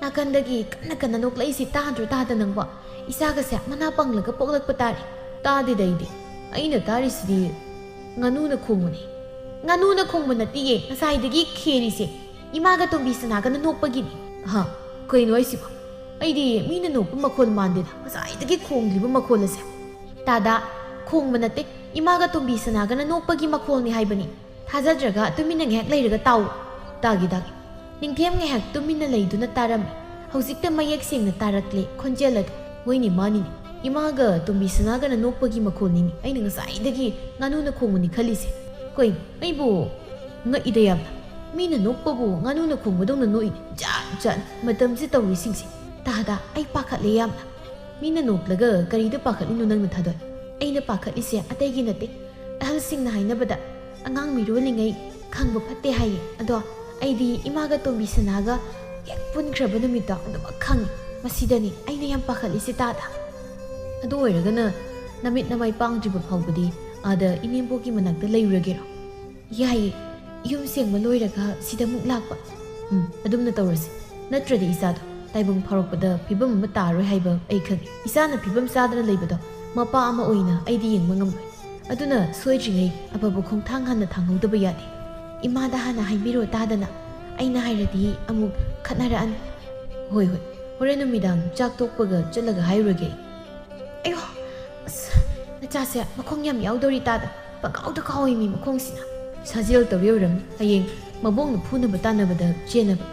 "ꯅꯥꯀꯟꯗꯒꯤ ꯀꯟꯅ ꯀꯟꯅ ꯅꯣꯛꯂꯛꯏꯁꯤ ꯇꯥꯗ꯭ꯔꯣ ꯇꯥꯗ ꯅꯪꯕꯣ? ꯏꯆꯥꯒꯁꯦ ꯃꯅꯥ ꯄꯪꯂꯒ ꯄꯣꯛꯂꯛꯄ ꯇꯥꯔꯦ꯫ ꯇꯥꯗꯦꯗ ꯑꯩꯗꯤ꯫ ꯑꯩꯅ ꯇꯥꯔꯤꯁꯤꯗꯤ ꯉꯥꯅꯨꯅ ꯈꯣꯡꯕꯅꯤ꯫" "ꯉꯥꯅꯨꯅ ꯈꯣꯡꯕ ꯅꯠꯇꯤꯌꯦ, ꯉꯁꯥꯏꯗꯒꯤ ꯈꯦꯔꯤꯁꯦ ꯏꯃꯥꯒ ꯇꯣꯝꯕꯤ ꯁꯅꯥꯒꯅ ꯅꯣꯛꯄꯒꯤꯅꯤ꯫" "ꯑꯍ, ꯀꯩꯅꯣ ꯍꯥꯏꯁꯤꯕꯣ? ꯑꯩꯗꯤ ꯃꯤꯅ ꯅꯣꯛꯄ ꯃꯈꯣꯜ ꯃꯥꯟꯗꯦꯗ, ꯉꯁꯥꯏꯗꯒꯤ ꯈꯣꯡꯂꯤꯕ ꯃꯈꯣꯜ ꯑꯁꯦ꯫" "ꯇꯥꯗ, ꯈꯣꯡꯕ ꯅꯠꯇꯦ, ꯏꯃꯥꯒ ꯇꯣꯝꯕꯤ ꯁꯅꯥꯒꯅ ꯅꯣꯛꯄꯒꯤ ꯃꯈꯣꯜꯅꯤ ꯍꯥꯏꯕꯅꯤ꯫ ꯊꯥꯖꯗ꯭ꯔꯒ ꯇꯨꯃꯤꯟꯅ ꯉꯥꯏꯍꯥꯛ ꯂꯩꯔꯒ ꯇꯥꯎ꯫" "ꯇꯥꯒꯦ, ꯇꯥꯒꯦ꯫" ꯅꯤꯡꯊꯦꯝ ꯉꯥꯏꯍꯥꯛ ꯇꯨꯃꯤꯟꯅ ꯂꯩꯗꯨꯅ ꯇꯥꯔꯝꯃꯤ꯫ ꯍꯧꯖꯤꯛꯇ ꯃꯌꯦꯛ ꯁꯦꯡꯅ ꯇꯥꯔꯛꯂꯦ ꯈꯣꯟꯖꯦꯜ ꯑꯗꯨ꯫ "ꯍꯣꯏꯅꯦ, ꯃꯥꯅꯤꯅꯦ, ꯏꯃꯥꯒ ꯇꯣꯝꯕꯤ ꯁꯅꯥꯒꯅ ꯅꯣꯛꯄꯒꯤ ꯃꯈꯣꯜꯅꯤꯅꯦ ꯑꯩꯅ ꯉꯁꯥꯏꯗꯒꯤ ꯉꯥꯅꯨꯅ ꯈꯣꯡꯕꯅꯤ ꯈꯜꯂꯤꯁꯦ꯫ ꯀꯩꯅꯣ, ꯑꯩꯕꯨ ꯉꯛꯏꯗ ꯌꯥꯝꯅ꯫ ꯃꯤꯅ ꯅꯣꯛꯄꯕꯨ ꯉꯥꯅꯨꯅ ꯈꯣꯡꯕꯗꯧꯅ ꯅꯣꯛꯏꯅꯦ꯫ ꯖꯥꯠ ꯖꯥꯠꯅꯤ ꯃꯇꯝꯁꯤ ꯇꯧꯔꯤꯁꯤꯡꯁꯦ꯫ ꯇꯥꯗ, ꯑꯩ ꯄꯥꯈꯠꯂꯦ ꯌꯥꯝꯅ꯫" "ꯃꯤꯅ ꯅꯣꯛꯂꯒ ꯀꯔꯤꯗ ꯄꯥꯈꯠꯂꯤꯅꯣ ꯅꯪꯅ ꯊꯥꯗꯣꯏ? ꯑꯩꯅ ꯄꯥꯈꯠꯂꯤꯁꯦ ꯑꯇꯩꯒꯤ ꯅꯠꯇꯦ꯫ ꯑꯍꯜꯁꯤꯡꯅ ꯍꯥꯏꯅꯕꯗ ꯑꯉꯥꯡ ꯃꯤꯔꯣꯜꯂꯤꯉꯩ ꯈꯪꯕ ꯐꯠꯇꯦ ꯍꯥꯏꯌꯦ꯫ ꯑꯗꯣ ꯑꯩꯗꯤ ꯏꯃꯥꯒ ꯇꯣꯝꯕꯤ ꯁꯅꯥꯒ ꯍꯦꯛ ꯄꯨꯟꯈ꯭ꯔꯕ ꯅꯨꯃꯤꯠꯇꯣ ꯑꯗꯨꯃꯛ ꯈꯪꯉꯤ꯫ ꯃꯁꯤꯗꯅꯤ ꯑꯩꯅ ꯌꯥꯝ ꯄꯥꯈꯠꯂꯤꯁꯦ ꯇꯥꯗ꯫" "ꯑꯗꯨ ꯑꯣꯏꯔꯒꯅ ꯅꯃꯤꯠ ꯅꯃꯥꯏ ꯄꯥꯡꯗ꯭ꯔꯤꯕ ꯐꯥꯎꯕꯗꯤ ꯑꯥꯗ ꯏꯅꯦꯝꯕꯣꯛꯀꯤ ꯃꯅꯥꯛꯇ ꯂꯩꯔꯨꯔꯒꯦꯔꯣ?" "ꯌꯥꯏꯌꯦ, ꯌꯨꯝ ꯁꯦꯡꯕ ꯂꯣꯏꯔꯒ ꯁꯤꯗ ꯑꯃꯨꯛ ꯂꯥꯛꯄ꯫" "ꯎꯝ, ꯑꯗꯨꯝꯅ ꯇꯧꯔꯁꯤ꯫ ꯅꯠꯇ꯭ꯔꯗꯤ ꯏꯆꯥꯗꯣ ꯇꯥꯏꯕꯪ ꯐꯥꯎꯔꯛꯄꯗ ꯐꯤꯕꯝ ꯑꯃ ꯇꯥꯔꯣꯏ ꯍꯥꯏꯕ ꯑꯩ ꯈꯪꯉꯤ꯫ ꯏꯆꯥꯅ ꯐꯤꯕꯝ ꯆꯥꯗꯅ ꯂꯩꯕꯗꯣ ꯃꯄꯥ ꯑꯃ ꯑꯣꯏꯅ ꯑꯩꯗꯤ ꯌꯦꯡꯕ ꯉꯝꯂꯣꯏ꯫ ꯑꯗꯨꯅ ꯁꯣꯏꯗ꯭ꯔꯤꯉꯩ ꯑꯐꯕ ꯈꯣꯡꯊꯥꯡ ꯍꯥꯟꯅ ꯊꯥꯡꯍꯧꯗꯕ ꯌꯥꯗꯦ꯫" "ꯏꯃꯥꯗ ꯍꯥꯟꯅ ꯍꯥꯏꯕꯤꯔꯣ ꯇꯥꯗꯅ꯫ ꯑꯩꯅ ꯍꯥꯏꯔꯗꯤ ꯑꯃꯨꯛ ꯈꯠꯅꯔꯛꯑꯅꯤ꯫ "ꯍꯣꯏ, ꯍꯣꯏ, ꯍꯣꯔꯦꯟ ꯅꯨꯃꯤꯗꯥꯡ ꯆꯥꯛ ꯇꯣꯛꯄꯒ ꯆꯠꯂꯒ ꯍꯥꯏꯔꯨꯔꯒꯦ ꯑꯩ꯫" "ꯑꯌꯣ, ꯑꯁ, ꯅꯆꯥꯁꯦ ꯃꯈꯣꯡ ꯌꯥꯝ ꯌꯥꯎꯗꯧꯔꯤ ꯇꯥꯗ꯫ ꯄꯪꯀꯥꯎꯗ ꯀꯥꯎꯏ ꯃꯤ ꯃꯈꯣꯡꯁꯤꯅ꯫ ꯁꯥꯖꯦꯜ ꯇꯧꯔꯤ ꯑꯣꯏꯔꯝꯅꯤ꯫ ꯍꯌꯦꯡ ꯃꯕꯣꯛꯅ ꯐꯨꯅꯕ ꯇꯥꯟꯅꯕꯗ ꯆꯦꯟꯅꯕ꯫"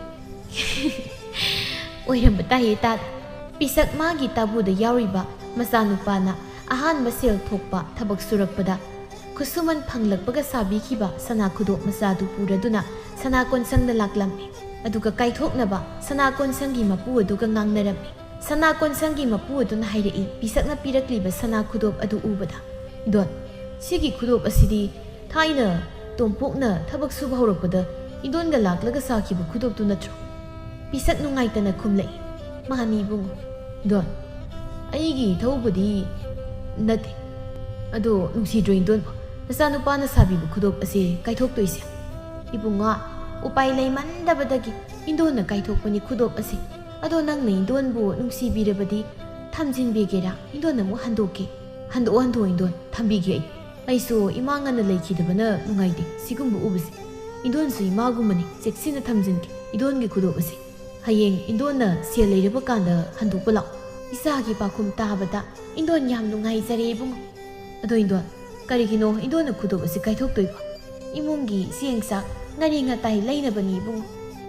ꯑꯣꯏꯔꯝꯕ ꯇꯥꯏꯌꯦ ꯇꯥꯗ꯫ ꯄꯤꯁꯛ ꯃꯥꯒꯤ ꯇꯥꯕꯨꯗ ꯌꯥꯎꯔꯤꯕ ꯃꯆꯥꯅꯨꯄꯥꯅ ꯑꯍꯥꯟꯕ ꯁꯦꯜ ꯊꯣꯛꯄ ꯊꯕꯛ ꯁꯨꯔꯛꯄꯗ ꯈꯨꯠꯁꯨꯃꯟ ꯐꯪꯂꯛꯄꯒ ꯁꯥꯕꯤꯈꯤꯕ ꯁꯅꯥ ꯈꯨꯗꯣꯞ ꯃꯆꯥꯗꯨ ꯄꯨꯔꯗꯨꯅ ꯁꯅꯥ ꯀꯣꯟꯁꯪꯗ ꯂꯥꯛꯂꯝꯃꯤ꯫ ꯑꯗꯨꯒ ꯀꯥꯏꯊꯣꯛꯅꯕ ꯁꯅꯥ ꯀꯣꯟꯁꯪꯒꯤ ꯃꯄꯨ ꯑꯗꯨꯒ ꯉꯥꯡꯅꯔꯝꯃꯤ꯫ ꯁꯅꯥ ꯀꯣꯟꯁꯪꯒꯤ ꯃꯄꯨ ꯑꯗꯨꯅ ꯍꯥꯏꯔꯛꯏ, ꯄꯤꯁꯛꯅ ꯄꯤꯔꯛꯂꯤꯕ ꯁꯅꯥ ꯈꯨꯗꯣꯞ ꯑꯗꯨ ꯎꯕꯗ, "ꯏꯟꯗꯣꯟ, ꯁꯤꯒꯤ ꯈꯨꯗꯣꯞ ꯑꯁꯤꯗꯤ ꯊꯥꯏꯅ ꯇꯣꯝꯄꯣꯛꯅ ꯊꯕꯛ ꯁꯨꯕ ꯍꯧꯔꯛꯄꯗ ꯏꯟꯗꯣꯟꯒ ꯂꯥꯛꯂꯒ ꯁꯥꯈꯤꯕ ꯈꯨꯗꯣꯞꯇꯨ ꯅꯠꯇ꯭ꯔꯣ?" ꯄꯤꯁꯛ ꯅꯨꯡꯉꯥꯏꯇꯅ ꯈꯨꯝꯂꯛꯏ, "ꯃꯥꯅꯤ ꯏꯕꯨꯡꯉꯣ꯫" "ꯏꯟꯗꯣꯟ, ꯑꯩꯒꯤ ꯏꯊꯧꯕꯨꯗꯤ ꯅꯠꯇꯦ꯫ ꯑꯗꯣ ꯅꯨꯡꯁꯤꯗ꯭ꯔꯣ ꯏꯟꯗꯣꯟꯕꯨ? ꯅꯆꯥꯅꯨꯄꯥꯅ ꯁꯥꯕꯤꯕ ꯈꯨꯗꯣꯞ ꯑꯁꯦ ꯀꯥꯏꯊꯣꯛꯇꯣꯏꯁꯦ?" "ꯏꯕꯨꯡꯉꯣ, ꯎꯄꯥꯏ ꯂꯩꯃꯟꯗꯕꯗꯒꯤ ꯏꯟꯗꯣꯟꯅ ꯀꯥꯏꯊꯣꯛꯄꯅꯤ ꯈꯨꯗꯣꯞ ꯑꯁꯦ꯫ ꯑꯗꯣ ꯅꯪꯅ ꯏꯟꯗꯣꯟꯕꯨ ꯅꯨꯡꯁꯤꯕꯤꯔꯕꯗꯤ ꯊꯝꯖꯤꯟꯕꯤꯒꯦꯔꯥ? ꯏꯟꯗꯣꯟ ꯑꯃꯨꯛ ꯍꯟꯗꯣꯛꯀꯦ꯫" "ꯍꯟꯗꯣꯛꯑꯣ, ꯍꯟꯗꯣꯛꯑꯣ ꯏꯟꯗꯣꯟ, ꯊꯝꯕꯤꯒꯦ ꯑꯩ꯫ ꯑꯩꯁꯨ ꯏꯃꯥ ꯉꯟꯅ ꯂꯩꯈꯤꯗꯕꯅ ꯅꯨꯡꯉꯥꯏꯇꯦ ꯁꯤꯒꯨꯝꯕ ꯎꯕꯁꯦ꯫ ꯏꯟꯗꯣꯟꯁꯨ ꯏꯃꯥꯒꯨꯝꯕꯅꯤ, ꯆꯦꯛꯁꯤꯟꯅ ꯊꯝꯖꯤꯟꯒꯦ ꯏꯟꯗꯣꯟꯒꯤ ꯈꯨꯗꯣꯞ ꯑꯁꯦ꯫ ꯍꯌꯦꯡ ꯏꯟꯗꯣꯟꯅ ꯁꯦꯜ ꯂꯩꯔꯕ ꯀꯥꯟꯗ ꯍꯟꯗꯣꯛꯄ ꯂꯥꯛꯑꯣ꯫" ꯏꯆꯥꯒꯤ ꯄꯥꯎꯈꯨꯝ ꯇꯥꯕꯗ ꯏꯟꯗꯣꯟ ꯌꯥꯝ ꯅꯨꯡꯉꯥꯏꯖꯔꯦ ꯏꯕꯨꯡꯉꯣ꯫ "ꯑꯗꯣ ꯏꯟꯗꯣꯟ, ꯀꯔꯤꯒꯤꯅꯣ ꯏꯟꯗꯣꯟꯅ ꯈꯨꯗꯣꯞ ꯑꯁꯤ ꯀꯥꯏꯊꯣꯛꯇꯣꯏꯕ? ꯏꯃꯨꯡꯒꯤ ꯆꯦꯡ ꯆꯥꯛ, ꯉꯥꯔꯤ ꯉꯇꯥꯏ ꯂꯩꯅꯕꯅꯤ ꯏꯕꯨꯡꯉꯣ꯫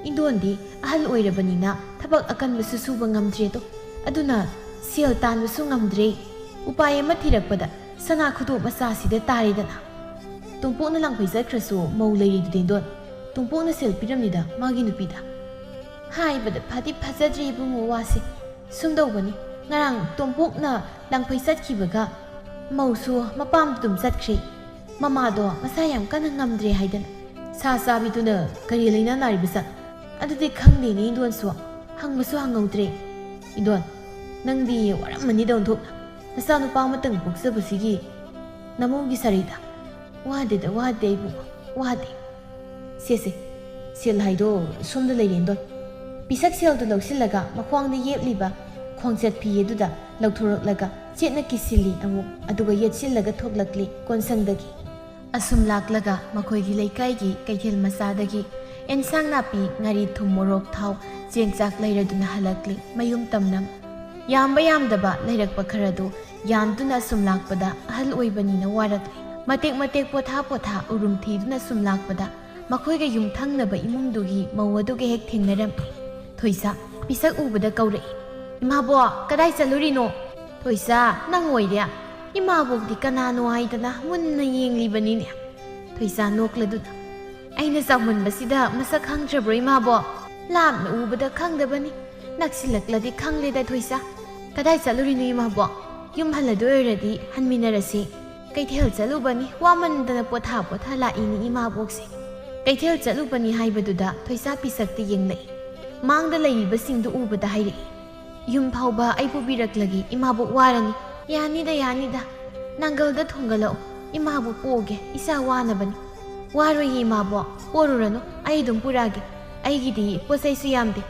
ꯏꯟꯗꯣꯟꯗꯤ ꯑꯍꯜ ꯑꯣꯏꯔꯕꯅꯤꯅ ꯊꯕꯛ ꯑꯀꯟꯕꯁꯨ ꯁꯨꯕ ꯉꯝꯗ꯭ꯔꯦꯗꯣ꯫ ꯑꯗꯨꯅ ꯁꯦꯜ ꯇꯥꯟꯕꯁꯨ ꯉꯝꯗ꯭ꯔꯦ꯫ ꯎꯄꯥꯏ ꯑꯃ ꯊꯤꯔꯛꯄꯗ ꯁꯅꯥ ꯈꯨꯗꯣꯞ ꯃꯆꯥꯁꯤꯗ ꯇꯥꯔꯦꯗꯅ꯫ ꯇꯣꯝꯄꯣꯛꯅ ꯂꯥꯡꯐꯩ ꯆꯠꯈ꯭ꯔꯁꯨ ꯃꯧ ꯂꯩꯔꯤꯗꯨꯗꯤ ꯏꯟꯗꯣꯟ꯫ ꯇꯣꯝꯄꯣꯛꯅ ꯁꯦꯜ ꯄꯤꯔꯝꯅꯤꯗ ꯃꯥꯒꯤ ꯅꯨꯄꯤꯗ꯫" "ꯍꯥꯏꯕꯗ ꯐꯗꯤ ꯐꯖꯗ꯭ꯔꯦ ꯏꯕꯨꯡꯉꯣ ꯋꯥꯁꯦ꯫ ꯁꯨꯝꯗꯧꯕꯅꯤ, ꯉꯔꯥꯡ ꯇꯣꯝꯄꯣꯛꯅ ꯂꯥꯡꯐꯩ ꯆꯠꯈꯤꯕꯒ ꯃꯧꯁꯨ ꯃꯄꯥꯝꯗ ꯑꯗꯨꯝ ꯆꯠꯈ꯭ꯔꯦ꯫ ꯃꯃꯥꯗꯣ ꯃꯁꯥ ꯌꯥꯝ ꯀꯟꯅ ꯉꯝꯗ꯭ꯔꯦ ꯍꯥꯏꯗꯅ꯫" "ꯁꯥ ꯆꯥꯕꯤꯗꯨꯅ ꯀꯔꯤ ꯂꯩꯅꯥ ꯅꯥꯔꯤꯕ ꯖꯥꯠꯅꯣ?" "ꯑꯗꯨꯗꯤ ꯈꯪꯗꯦꯅꯦ ꯏꯟꯗꯣꯟꯁꯨ, ꯍꯪꯕꯁꯨ ꯍꯪꯍꯧꯗ꯭ꯔꯦ꯫" "ꯏꯟꯗꯣꯟ, ꯅꯪꯗꯤ ꯋꯥꯔꯝꯃꯅꯤꯗ ꯑꯣꯟꯊꯣꯛꯅ, ꯅꯆꯥꯅꯨꯄꯥ ꯑꯃꯇꯪ ꯄꯣꯛꯆꯕꯁꯤꯒꯤ ꯅꯃꯧꯒꯤ ꯁꯥꯔꯩꯗ꯫" "ꯋꯥꯗꯦꯗ, ꯋꯥꯗꯦ ꯏꯕꯨꯡꯉꯣ, ꯋꯥꯗꯦ꯫ ꯁꯦ, ꯁꯦ, ꯁꯦꯜ ꯍꯥꯏꯗꯣ ꯁꯣꯝꯗ ꯂꯩꯔꯦ ꯏꯟꯗꯣꯟ꯫" ꯄꯤꯁꯛ ꯁꯦꯜꯗꯨ ꯂꯧꯁꯤꯜꯂꯒ ꯃꯈ꯭ꯋꯥꯡꯗ ꯌꯦꯞꯂꯤꯕ ꯈꯣꯡꯆꯠ ꯐꯤ ꯑꯗꯨꯗ ꯂꯧꯊꯣꯔꯛꯂꯒ ꯆꯦꯠꯅ ꯀꯤꯁꯤꯜꯂꯤ ꯑꯃꯨꯛ, ꯑꯗꯨꯒ ꯌꯦꯠꯁꯤꯜꯂꯒ ꯊꯣꯛꯂꯛꯂꯤ ꯀꯣꯟꯁꯪꯗꯒꯤ꯫ ꯑꯁꯨꯝ ꯂꯥꯛꯂꯒ ꯃꯈꯣꯏꯒꯤ ꯂꯩꯀꯥꯏꯒꯤ ꯀꯩꯊꯦꯜ ꯃꯆꯥꯗꯒꯤ ꯑꯦꯟꯁꯥꯡ ꯅꯥꯄꯤ, ꯉꯥꯔꯤ, ꯊꯨꯝ, ꯃꯣꯔꯣꯛ, ꯊꯥꯎ, ꯆꯦꯡ ꯆꯥꯛ ꯂꯩꯔꯗꯨꯅ ꯍꯜꯂꯛꯂꯤ ꯃꯌꯨꯝ ꯇꯝꯅꯝ꯫ ꯌꯥꯝꯕ ꯌꯥꯝꯗꯕ ꯂꯩꯔꯛꯄ ꯈꯔꯗꯨ ꯌꯥꯟꯗꯨꯅ ꯑꯁꯨꯝ ꯂꯥꯛꯄꯗ ꯑꯍꯜ ꯑꯣꯏꯕꯅꯤꯅ ꯋꯥꯔꯛꯂꯤ꯫ ꯃꯇꯦꯛ ꯃꯇꯦꯛ ꯄꯣꯊꯥ ꯄꯣꯊꯥ ꯎꯔꯨꯝ ꯊꯤꯗꯨꯅ ꯁꯨꯝ ꯂꯥꯛꯄꯗ ꯃꯈꯣꯏꯒ ꯌꯨꯝꯊꯪꯅꯕ ꯏꯃꯨꯡꯗꯨꯒꯤ ꯃꯧ ꯑꯗꯨꯒ ꯍꯦꯛ ꯊꯦꯡꯅꯔꯝꯃꯤ꯫ ꯊꯣꯏꯁꯥ ꯄꯤꯁꯛ ꯎꯕꯗ ꯀꯧꯔꯛꯏ, "ꯏꯃꯥꯕꯣꯛ, ꯀꯗꯥꯏ ꯆꯠꯂꯨꯔꯤꯅꯣ?" "ꯊꯣꯏꯁꯥ, ꯅꯪ ꯑꯣꯏꯔꯦ꯫ ꯏꯃꯥꯕꯣꯛꯇꯤ ꯀꯅꯥꯅꯣ ꯍꯥꯏꯗꯅ ꯃꯨꯟꯅ ꯌꯦꯡꯂꯤꯕꯅꯤꯅꯦ꯫" ꯊꯣꯏꯁꯥ ꯅꯣꯛꯂꯗꯨꯅ, "ꯑꯩꯅ ꯆꯥꯎꯃꯟꯕꯁꯤꯗ ꯃꯁꯛ ꯈꯪꯗ꯭ꯔꯕ꯭ꯔꯣ ꯏꯃꯥꯕꯣꯛ? ꯂꯥꯞꯅ ꯎꯕꯗ ꯈꯪꯗꯕꯅꯤ, ꯅꯛꯁꯤꯜꯂꯛꯂꯗꯤ ꯈꯪꯂꯦꯗ ꯊꯣꯏꯁꯥ꯫ ꯀꯗꯥꯏ ꯆꯠꯂꯨꯔꯤꯅꯣ ꯏꯃꯥꯕꯣꯛ? ꯌꯨꯝ ꯍꯜꯂꯗꯣꯏ ꯑꯣꯏꯔꯗꯤ ꯍꯟꯃꯤꯟꯅꯔꯁꯤ꯫" "ꯀꯩꯊꯦꯜ ꯆꯠꯂꯨꯕꯅꯤ, ꯋꯥꯃꯟꯗꯅ ꯄꯣꯊꯥ ꯄꯣꯊꯥ ꯂꯥꯛꯏꯅꯤ ꯏꯃꯥꯕꯣꯛꯁꯦ꯫" ꯀꯩꯊꯦꯜ ꯆꯠꯂꯨꯕꯅꯤ ꯍꯥꯏꯕꯗꯨꯗ ꯊꯣꯏꯁꯥ ꯄꯤꯁꯛꯇ ꯌꯦꯡꯂꯛꯏ꯫ ꯃꯥꯡꯗ ꯂꯩꯔꯤꯕꯁꯤꯡꯗꯨ ꯎꯕꯗ ꯍꯥꯏꯔꯛꯏ, "ꯌꯨꯝ ꯐꯥꯎꯕ ꯑꯩ ꯄꯨꯕꯤꯔꯛꯂꯒꯦ, ꯏꯃꯥꯕꯣꯛ ꯋꯥꯔꯅꯤ꯫" "ꯌꯥꯅꯤꯗ, ꯌꯥꯅꯤꯗ꯫ ꯅꯥꯡꯒꯜꯗ ꯊꯣꯡꯒꯠꯂꯛꯎ, ꯏꯃꯥꯕꯣꯛ ꯄꯣꯛꯑꯒꯦ, ꯏꯆꯥ ꯋꯥꯅꯕꯅꯤ꯫" "ꯋꯥꯔꯣꯏꯌꯦ ꯏꯃꯥꯕꯣꯛ, ꯄꯣꯔꯨꯔꯅꯨ, ꯑꯩ ꯑꯗꯨꯝ ꯄꯨꯔꯛꯑꯒꯦ꯫ ꯑꯩꯒꯤꯗꯤ ꯄꯣꯠ ꯆꯩꯁꯨ ꯌꯥꯝꯗꯦ꯫"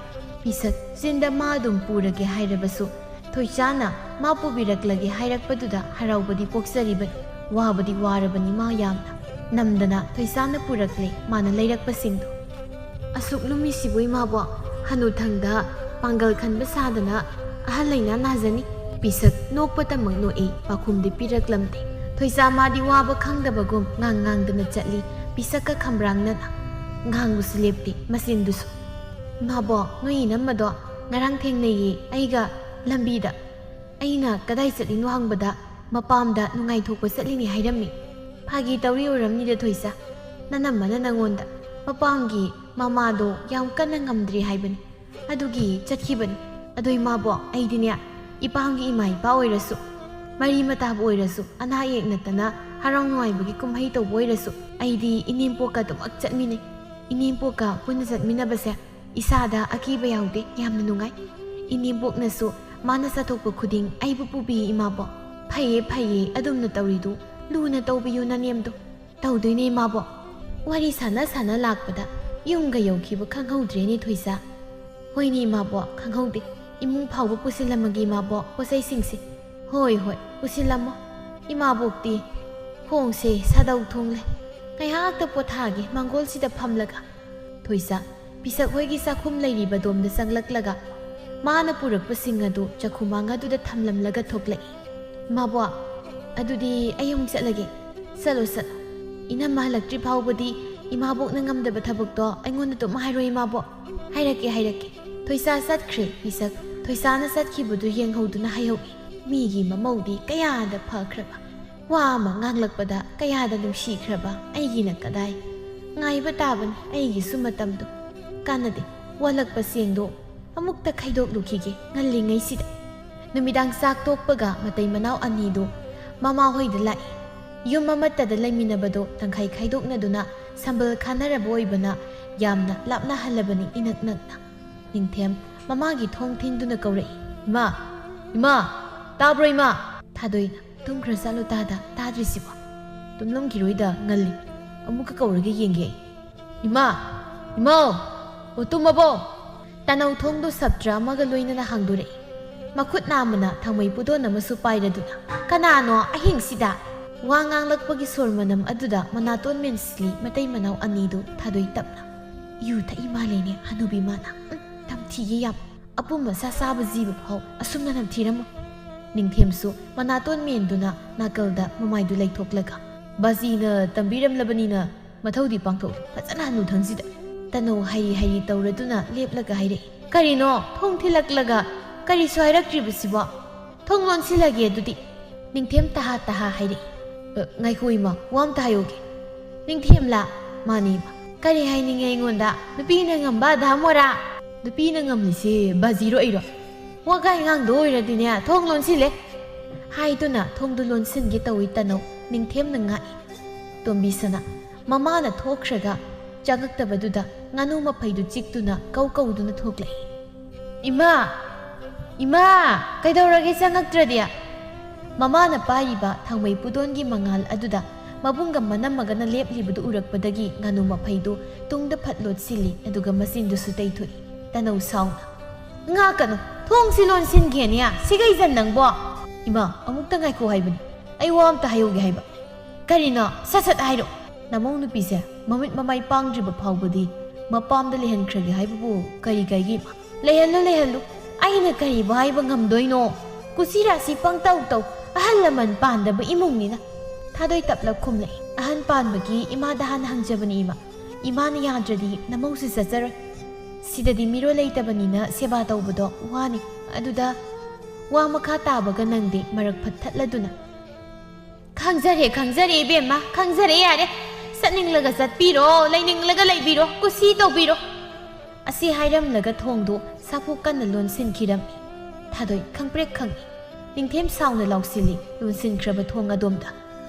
ꯄꯤꯁꯛ ꯆꯤꯟꯗ ꯃꯥ ꯑꯗꯨꯝ ꯄꯨꯔꯒꯦ ꯍꯥꯏꯔꯕꯁꯨ, ꯊꯣꯏꯆꯥꯅ ꯃꯥ ꯄꯨꯕꯤꯔꯛꯂꯒꯦ ꯍꯥꯏꯔꯛꯄꯗꯨꯗ ꯍꯔꯥꯎꯕꯗꯤ ꯄꯣꯛꯆꯔꯤꯕꯅꯤ, ꯋꯥꯕꯗꯤ ꯋꯥꯔꯕꯅꯤ ꯃꯥ ꯌꯥꯝꯅ꯫ ꯅꯝꯗꯅ ꯊꯣꯏꯆꯥꯅ ꯄꯨꯔꯛꯂꯦ ꯃꯥꯅ ꯂꯩꯔꯛꯄꯁꯤꯡꯗꯨ꯫ "ꯑꯁꯨꯛ ꯂꯨꯝꯃꯤꯁꯤꯕꯨ ꯏꯃꯥꯕꯣꯛ, ꯍꯅꯨꯊꯪꯗ ꯄꯥꯡꯒꯜ ꯈꯟꯕ ꯁꯥꯗꯅ ꯑꯍꯜ ꯂꯩꯅꯥ ꯅꯥꯖꯅꯤ꯫" ꯄꯤꯁꯛ ꯅꯣꯛꯄꯇꯃꯛ ꯅꯣꯛꯏ, ꯄꯥꯎꯈꯨꯝꯗꯤ ꯄꯤꯔꯛꯂꯝꯗꯦ꯫ ꯊꯣꯏꯆꯥ ꯃꯥꯗꯤ ꯋꯥꯕ ꯈꯪꯗꯕꯒꯨꯝ ꯉꯥꯡ ꯉꯥꯡꯗꯅ ꯆꯠꯂꯤ, ꯄꯤꯁꯛꯀ ꯈꯝꯕ꯭ꯔꯥꯡꯅꯅ꯫ ꯉꯥꯡꯕꯁꯨ ꯂꯦꯞꯇꯦ ꯃꯆꯤꯟꯗꯨꯁꯨ꯫ "ꯏꯃꯥꯕꯣꯛ, ꯅꯣꯏ ꯏꯅꯝꯃꯗꯣ ꯉꯔꯥꯡ ꯊꯦꯡꯅꯩꯌꯦ ꯑꯩꯒ ꯂꯝꯕꯤꯗ꯫ ꯑꯩꯅ ꯀꯗꯥꯏ ꯆꯠꯂꯤꯅꯣ ꯍꯪꯕꯗ ꯃꯄꯥꯝꯗ ꯅꯨꯡꯉꯥꯏꯊꯣꯛꯄ ꯆꯠꯂꯤꯅꯦ ꯍꯥꯏꯔꯝꯃꯤ꯫" "ꯐꯥꯒꯤ ꯇꯧꯔꯤ ꯑꯣꯏꯔꯝꯅꯤꯗ ꯊꯣꯏꯆꯥ꯫ ꯅꯅꯝꯃꯅ ꯅꯪꯉꯣꯟꯗ ꯃꯄꯥꯝꯒꯤ ꯃꯃꯥꯗꯣ ꯌꯥꯝ ꯀꯟꯅ ꯉꯝꯗ꯭ꯔꯤ ꯍꯥꯏꯕꯅꯤ, ꯑꯗꯨꯒꯤ ꯆꯠꯈꯤꯕꯅꯤ꯫ ꯑꯗꯣ ꯏꯃꯥꯕꯣꯛ, ꯑꯩꯗꯤꯅꯦ, ꯏꯄꯥꯝꯒꯤ ꯏꯃꯥ ꯏꯄꯥ ꯑꯣꯏꯔꯁꯨ, ꯃꯔꯤ ꯃꯇꯥꯕꯨ ꯑꯣꯏꯔꯁꯨ, ꯑꯅꯥ ꯑꯌꯦꯛ ꯅꯠꯇꯅ ꯍꯔꯥꯎ ꯅꯨꯡꯉꯥꯏꯕꯒꯤ ꯀꯨꯝꯍꯩ ꯇꯧꯕ ꯑꯣꯏꯔꯁꯨ, ꯑꯩꯗꯤ ꯏꯅꯦꯝꯄꯣꯛꯀ ꯑꯗꯨꯃꯛ ꯆꯠꯃꯤꯟꯅꯩ꯫ ꯏꯅꯦꯝꯄꯣꯛꯀ ꯄꯨꯟꯅ ꯆꯠꯃꯤꯟꯅꯕꯁꯦ ꯏꯁꯥꯗ ꯑꯀꯤꯕ ꯌꯥꯎꯗꯦ, ꯌꯥꯝꯅ ꯅꯨꯡꯉꯥꯏ꯫ ꯏꯅꯦꯝꯄꯣꯛꯅꯁꯨ ꯃꯥꯅ ꯆꯠꯊꯣꯛꯄ ꯈꯨꯗꯤꯡ ꯑꯩꯕꯨ ꯄꯨꯕꯤ ꯏꯃꯥꯕꯣꯛ꯫ ꯐꯩꯌꯦ, ꯐꯩꯌꯦ, ꯑꯗꯨꯝꯅ ꯇꯧꯔꯤꯗꯨ꯫ ꯂꯨꯅ ꯇꯧꯕꯤꯌꯨ ꯅꯅꯦꯝꯗꯣ꯫" "ꯇꯧꯗꯣꯏꯅꯦ ꯏꯃꯥꯕꯣꯛ꯫" ꯋꯥꯔꯤ ꯁꯥꯟꯅ ꯁꯥꯟꯅ ꯂꯥꯛꯄꯗ ꯌꯨꯝꯒ ꯌꯧꯈꯤꯕ ꯈꯪꯍꯧꯗ꯭ꯔꯦꯅꯦ ꯊꯣꯏꯁꯥ꯫ "ꯍꯣꯏꯅꯦ ꯏꯃꯥꯕꯣꯛ, ꯈꯪꯍꯧꯗꯦ꯫ ꯏꯃꯨꯡ ꯐꯥꯎꯕ ꯄꯨꯁꯤꯜꯂꯝꯃꯒꯦ ꯏꯃꯥꯕꯣꯛ, ꯄꯣꯠꯆꯩꯁꯤꯡꯁꯦ꯫" "ꯍꯣꯏ, ꯍꯣꯏ, ꯄꯨꯁꯤꯜꯂꯝꯃꯣ ꯏꯃꯥꯕꯣꯛꯇꯤ꯫ ꯈꯣꯡꯁꯦ ꯁꯥꯗꯧ ꯊꯣꯡꯂꯦ꯫ ꯉꯥꯏꯍꯥꯛꯇ ꯄꯣꯊꯥꯒꯦ ꯃꯥꯡꯒꯣꯜꯁꯤꯗ ꯐꯝꯂꯒ꯫" ꯊꯣꯏꯁꯥ ꯄꯤꯁꯛ ꯍꯣꯏꯒꯤ ꯆꯥꯛꯈꯨꯝ ꯂꯩꯔꯤꯕ ꯗꯣꯝꯗ ꯆꯪꯂꯛꯂꯒ ꯃꯥꯅ ꯄꯨꯔꯛꯄꯁꯤꯡ ꯑꯗꯨ ꯆꯥꯛꯈꯨꯃꯥꯡ ꯑꯗꯨꯗ ꯊꯝꯂꯝꯂꯒ ꯊꯣꯛꯂꯛꯏ꯫ "ꯏꯃꯥꯕꯣꯛ, ꯑꯗꯨꯗꯤ ꯑꯩ ꯑꯃꯨꯛ ꯆꯠꯂꯒꯦ꯫" "ꯆꯠꯂꯣ, ꯆꯠꯂꯣ꯫ ꯏꯅꯝꯃ ꯍꯜꯂꯛꯇ꯭ꯔꯤ ꯐꯥꯎꯕꯗꯤ ꯏꯃꯥꯕꯣꯛꯅ ꯉꯝꯗꯕ ꯊꯕꯛꯇꯣ ꯑꯩꯉꯣꯟꯗ ꯑꯗꯨꯝ ꯍꯥꯏꯔꯣ, ꯏꯃꯥꯕꯣꯛ꯫ ꯍꯥꯏꯔꯛꯀꯦ, ꯍꯥꯏꯔꯛꯀꯦ꯫" ꯊꯣꯏꯁꯥ ꯆꯠꯈ꯭ꯔꯦ꯫ ꯄꯤꯁꯛ ꯊꯣꯏꯁꯥꯅ ꯆꯠꯈꯤꯕꯗꯨ ꯌꯦꯡꯍꯧꯗꯨꯅ ꯍꯥꯏꯍꯧꯏ꯫ ꯃꯤꯒꯤ ꯃꯃꯧꯗꯤ ꯀꯌꯥꯗ ꯐꯈ꯭ꯔꯕ, ꯋꯥ ꯑꯃ ꯉꯥꯡꯂꯛꯄꯗ ꯀꯌꯥꯗ ꯅꯨꯡꯁꯤꯈ꯭ꯔꯕ, ꯑꯩꯒꯤꯅ ꯀꯗꯥꯏ? ꯉꯥꯏꯕ ꯇꯥꯕꯅꯤ ꯑꯩꯒꯤꯁꯨ ꯃꯇꯝꯗꯣ꯫ ꯀꯥꯟꯅꯗꯦ, ꯋꯥꯠꯂꯛꯄ ꯆꯦꯡꯗꯣ ꯑꯃꯨꯛꯇ ꯈꯩꯗꯣꯛꯂꯨꯈꯤꯒꯦ ꯉꯜꯂꯤꯉꯩꯁꯤꯗ꯫ ꯅꯨꯃꯤꯗꯥꯡ ꯆꯥꯛ ꯇꯣꯛꯄꯒ ꯃꯇꯩ ꯃꯅꯥꯎ ꯑꯅꯤꯗꯨ ꯃꯃꯥꯍꯣꯏꯗ ꯂꯥꯛꯏ꯫ ꯌꯨꯝ ꯑꯃꯠꯇꯗ ꯂꯩꯃꯤꯟꯅꯕꯗꯣ ꯇꯪꯈꯥꯏ ꯈꯥꯏꯗꯣꯛꯅꯗꯨꯅ ꯁꯝꯕꯜ ꯈꯥꯅꯔꯕ ꯑꯣꯏꯕꯅ ꯌꯥꯝꯅ ꯂꯥꯞꯅꯍꯜꯂꯕꯅꯤ ꯏꯅꯛ ꯅꯛꯅ꯫ ꯅꯤꯡꯊꯦꯝ ꯃꯃꯥꯒꯤ ꯊꯣꯡ ꯊꯤꯟꯗꯨꯅ ꯀꯧꯔꯛꯏ꯫ "ꯏꯃꯥ! ꯏꯃꯥ! ꯇꯥꯕ꯭ꯔꯣ, ꯏꯃꯥ?" ꯊꯥꯗꯣꯏꯅ, "ꯇꯨꯝꯈ꯭ꯔ ꯆꯠꯂꯣ ꯇꯥꯗ, ꯇꯥꯗ꯭ꯔꯤꯁꯤꯕꯣ?" "ꯇꯨꯝꯂꯝꯈꯤꯔꯣꯏꯗ, ꯉꯜꯂꯤ꯫ ꯑꯃꯨꯛꯀ ꯀꯧꯔꯒ ꯌꯦꯡꯒꯦ ꯑꯩ꯫ ꯏꯃꯥ! ꯏꯃꯥꯎ! ꯑꯣ, ꯇꯨꯝꯃꯕꯣ?" ꯇꯅꯧ ꯊꯣꯡꯗꯨ ꯁꯞꯇ꯭ꯔ ꯑꯃꯒ ꯂꯣꯏꯅꯅ ꯍꯥꯡꯗꯣꯔꯛꯏ꯫ ꯃꯈꯨꯠ ꯅꯥꯝꯃꯅ ꯊꯥꯡꯃꯩ ꯄꯨꯗꯣꯟ ꯑꯃꯁꯨ ꯄꯥꯏꯔꯗꯨꯅ, "ꯀꯅꯥꯅꯣ ꯑꯍꯤꯡꯁꯤꯗ?" ꯋꯥ ꯉꯥꯡꯂꯛꯄꯒꯤ ꯁꯣꯔ ꯃꯅꯝ ꯑꯗꯨꯗ ꯃꯅꯥꯇꯣꯟ ꯃꯦꯟꯁꯤꯜꯂꯤ ꯃꯇꯩ ꯃꯅꯥꯎ ꯑꯅꯤꯗꯨ ꯊꯥꯗꯣꯏ ꯇꯞꯅ꯫ "ꯌꯨ ꯊꯛꯏ ꯃꯥꯜꯂꯦꯅꯦ ꯍꯅꯨꯕꯤ ꯃꯥꯅ꯫ ꯎꯝ, ꯇꯝꯊꯤꯌꯦ ꯌꯥꯝ꯫ ꯑꯄꯨꯝꯕ ꯁꯥ ꯆꯥꯕ ꯖꯤꯕ ꯐꯥꯎ ꯑꯁꯨꯝꯅ ꯅꯝꯊꯤꯔꯝꯃꯣꯏ꯫" ꯅꯤꯡꯊꯦꯝꯁꯨ ꯃꯅꯥꯇꯣꯟ ꯃꯦꯟꯗꯨꯅ ꯅꯥꯀꯜꯗ ꯃꯃꯥꯏꯗꯨ ꯂꯩꯊꯣꯛꯂꯒ, "ꯕꯥꯖꯤꯅ ꯇꯝꯕꯤꯔꯝꯂꯕꯅꯤꯅ ꯃꯊꯧꯗꯤ ꯄꯥꯡꯊꯣꯛꯂꯨ ꯐꯖꯅ ꯍꯅꯨꯊꯪꯁꯤꯗ꯫" ꯇꯅꯧ ꯍꯩꯔꯤ ꯍꯩꯔꯤ ꯇꯧꯔꯗꯨꯅ ꯂꯦꯞꯂꯒ ꯍꯥꯏꯔꯛꯏ꯫ "ꯀꯔꯤꯅꯣ ꯊꯣꯡ ꯊꯤꯜꯂꯛꯂꯒ ꯀꯔꯤꯁꯨ ꯍꯥꯏꯔꯛꯇ꯭ꯔꯤꯕꯁꯤꯕꯣ? ꯊꯣꯡ ꯂꯣꯟꯁꯤꯜꯂꯒꯦ ꯑꯗꯨꯗꯤ꯫" ꯅꯤꯡꯊꯦꯝ ꯇꯍꯥ ꯇꯍꯥ ꯍꯥꯏꯔꯛꯏ꯫ "ꯑ, ꯉꯥꯏꯈꯣ ꯏꯃꯥ, ꯋꯥ ꯑꯝꯇ ꯍꯥꯏꯍꯧꯒꯦ꯫" "ꯅꯤꯡꯊꯦꯝꯂꯥ?" "ꯃꯥꯅꯤ ꯏꯃꯥ꯫" "ꯀꯔꯤ ꯍꯥꯏꯅꯤꯡꯉꯦ ꯑꯩꯉꯣꯟꯗ? ꯅꯨꯄꯤꯅ ꯉꯝꯕ ꯑꯙꯥ ꯃꯣꯔꯥ?" "ꯅꯨꯄꯤꯅ ꯉꯝꯂꯤꯁꯦ ꯕꯥꯖꯤꯔꯣ ꯑꯩꯔꯣ? ꯋꯥꯒꯥꯏ ꯉꯥꯡꯗꯣ ꯑꯣꯏꯔꯗꯤꯅꯦ ꯊꯣꯡ ꯂꯣꯟꯁꯤꯜꯂꯦ꯫" ꯍꯥꯏꯗꯨꯅ ꯊꯣꯡꯗꯨ ꯂꯣꯟꯁꯤꯟꯒꯦ ꯇꯧꯏ ꯇꯅꯧ꯫ ꯅꯤꯡꯊꯦꯝꯅ ꯉꯥꯛꯏ꯫ ꯇꯣꯝꯕꯤꯁꯅꯥ ꯃꯃꯥꯅ ꯊꯣꯛꯈ꯭ꯔꯒ ꯆꯪꯉꯛꯇꯕꯗꯨꯗ ꯉꯥꯅꯨ ꯃꯐꯩꯗꯨ ꯆꯤꯛꯇꯨꯅ ꯀꯧ ꯀꯧꯗꯨꯅ ꯊꯣꯛꯂꯛꯏ꯫ "ꯏꯃꯥ! ꯏꯃꯥ! ꯀꯩꯗꯧꯔꯒꯦ ꯆꯪꯉꯛꯇ꯭ꯔꯗꯤ?" ꯃꯃꯥꯅ ꯄꯥꯏꯔꯤꯕ ꯊꯥꯡꯃꯩ ꯄꯨꯗꯣꯟꯒꯤ ꯃꯉꯥꯜ ꯑꯗꯨꯗ ꯃꯕꯨꯡꯒ ꯃꯅꯝꯃꯒꯅ ꯂꯦꯞꯂꯤꯕꯗꯨ ꯎꯔꯛꯄꯗꯒꯤ ꯉꯥꯅꯨ ꯃꯐꯩꯗꯨ ꯇꯨꯡꯗ ꯐꯠ ꯂꯣꯠꯁꯤꯜꯂꯤ, ꯑꯗꯨꯒ ꯃꯆꯤꯟꯗꯨꯁꯨ ꯇꯩꯊꯣꯛꯏ꯫ ꯇꯅꯧ ꯁꯥꯎꯅ, "ꯉꯥꯛꯀꯅꯨ, ꯊꯣꯡꯁꯤ ꯂꯣꯟꯁꯤꯟꯒꯦꯅꯦ, ꯁꯤꯒꯩꯖꯟ ꯅꯪꯕꯣ!" "ꯏꯃꯥ, ꯑꯃꯨꯛꯇ ꯉꯥꯏꯈꯣ ꯍꯥꯏꯕꯅꯤ, ꯑꯩ ꯋꯥ ꯑꯝꯇ ꯍꯥꯏꯍꯧꯒꯦ ꯍꯥꯏꯕ꯫" "ꯀꯔꯤꯅꯣ? ꯁꯠ ꯁꯠ ꯍꯥꯏꯔꯣ꯫" "ꯅꯃꯧ ꯅꯨꯄꯤꯁꯦ ꯃꯃꯤꯠ ꯃꯃꯥꯏ ꯄꯥꯡꯗ꯭ꯔꯤꯕ ꯐꯥꯎꯕꯗꯤ "ꯃꯄꯥꯝꯗ ꯂꯩꯍꯟꯈ꯭ꯔꯒꯦ ꯍꯥꯏꯕꯕꯨ ꯀꯔꯤ ꯀꯥꯏꯒꯦ ꯏꯃꯥ?" "ꯂꯩꯍꯜꯂꯨ, ꯂꯩꯍꯜꯂꯨ꯫ ꯑꯩꯅ ꯀꯔꯤꯕꯨ ꯍꯥꯏꯕ ꯉꯝꯗꯣꯏꯅꯣ? ꯀꯨꯁꯤ ꯔꯥꯁꯤ ꯄꯪꯇꯧ ꯇꯧ꯫ ꯑꯍꯜ ꯂꯃꯟ ꯄꯥꯟꯗꯕ ꯏꯃꯨꯡꯅꯤꯅ꯫" ꯊꯥꯗꯣꯏ ꯇꯞꯂꯞ ꯈꯨꯝꯂꯛꯏ꯫ "ꯑꯍꯟ ꯄꯥꯟꯕꯒꯤ ꯏꯃꯥꯗ ꯍꯥꯟꯅ ꯍꯪꯖꯕꯅꯤ ꯏꯃꯥ꯫ ꯏꯃꯥꯅ ꯌꯥꯗ꯭ꯔꯗꯤ ꯅꯃꯧꯁꯨ ꯆꯠꯆꯔꯣꯏ꯫ ꯁꯤꯗꯗꯤ ꯃꯤꯔꯣꯜ ꯂꯩꯇꯕꯅꯤꯅ ꯁꯦꯕꯥ ꯇꯧꯕꯗꯣ ꯋꯥꯅꯤ꯫ ꯑꯗꯨꯗ ꯋꯥ ꯃꯈꯥ ꯇꯥꯕꯒ ꯅꯪꯗꯦ, ꯃꯔꯛ ꯐꯠ ꯊꯠꯂꯗꯨꯅ꯫ "ꯈꯪꯖꯔꯦ, ꯈꯪꯖꯔꯦ ꯏꯕꯦꯝꯃ, ꯈꯪꯖꯔꯦ ꯌꯥꯔꯦ꯫ ꯆꯠꯅꯤꯡꯂꯒ ꯆꯠꯄꯤꯔꯣ, ꯂꯩꯅꯤꯡꯂꯒ ꯂꯩꯕꯤꯔꯣ, ꯀꯨꯁꯤ ꯇꯧꯕꯤꯔꯣ꯫" ꯑꯁꯤ ꯍꯥꯏꯔꯝꯂꯒ ꯊꯣꯡꯗꯨ ꯁꯥꯐꯨ ꯀꯟꯅ ꯂꯣꯟꯁꯤꯟꯈꯤꯔꯝꯃꯤ꯫ ꯊꯥꯗꯣꯏ ꯈꯪꯄ꯭ꯔꯦꯛ ꯈꯪꯏ꯫ ꯅꯤꯡꯊꯦꯝ ꯁꯥꯎꯅ ꯂꯥꯎꯁꯤꯜꯂꯤ ꯂꯣꯟꯁꯤꯟꯈ꯭ꯔꯕ ꯊꯣꯡ ꯑꯗꯣꯝꯗ꯫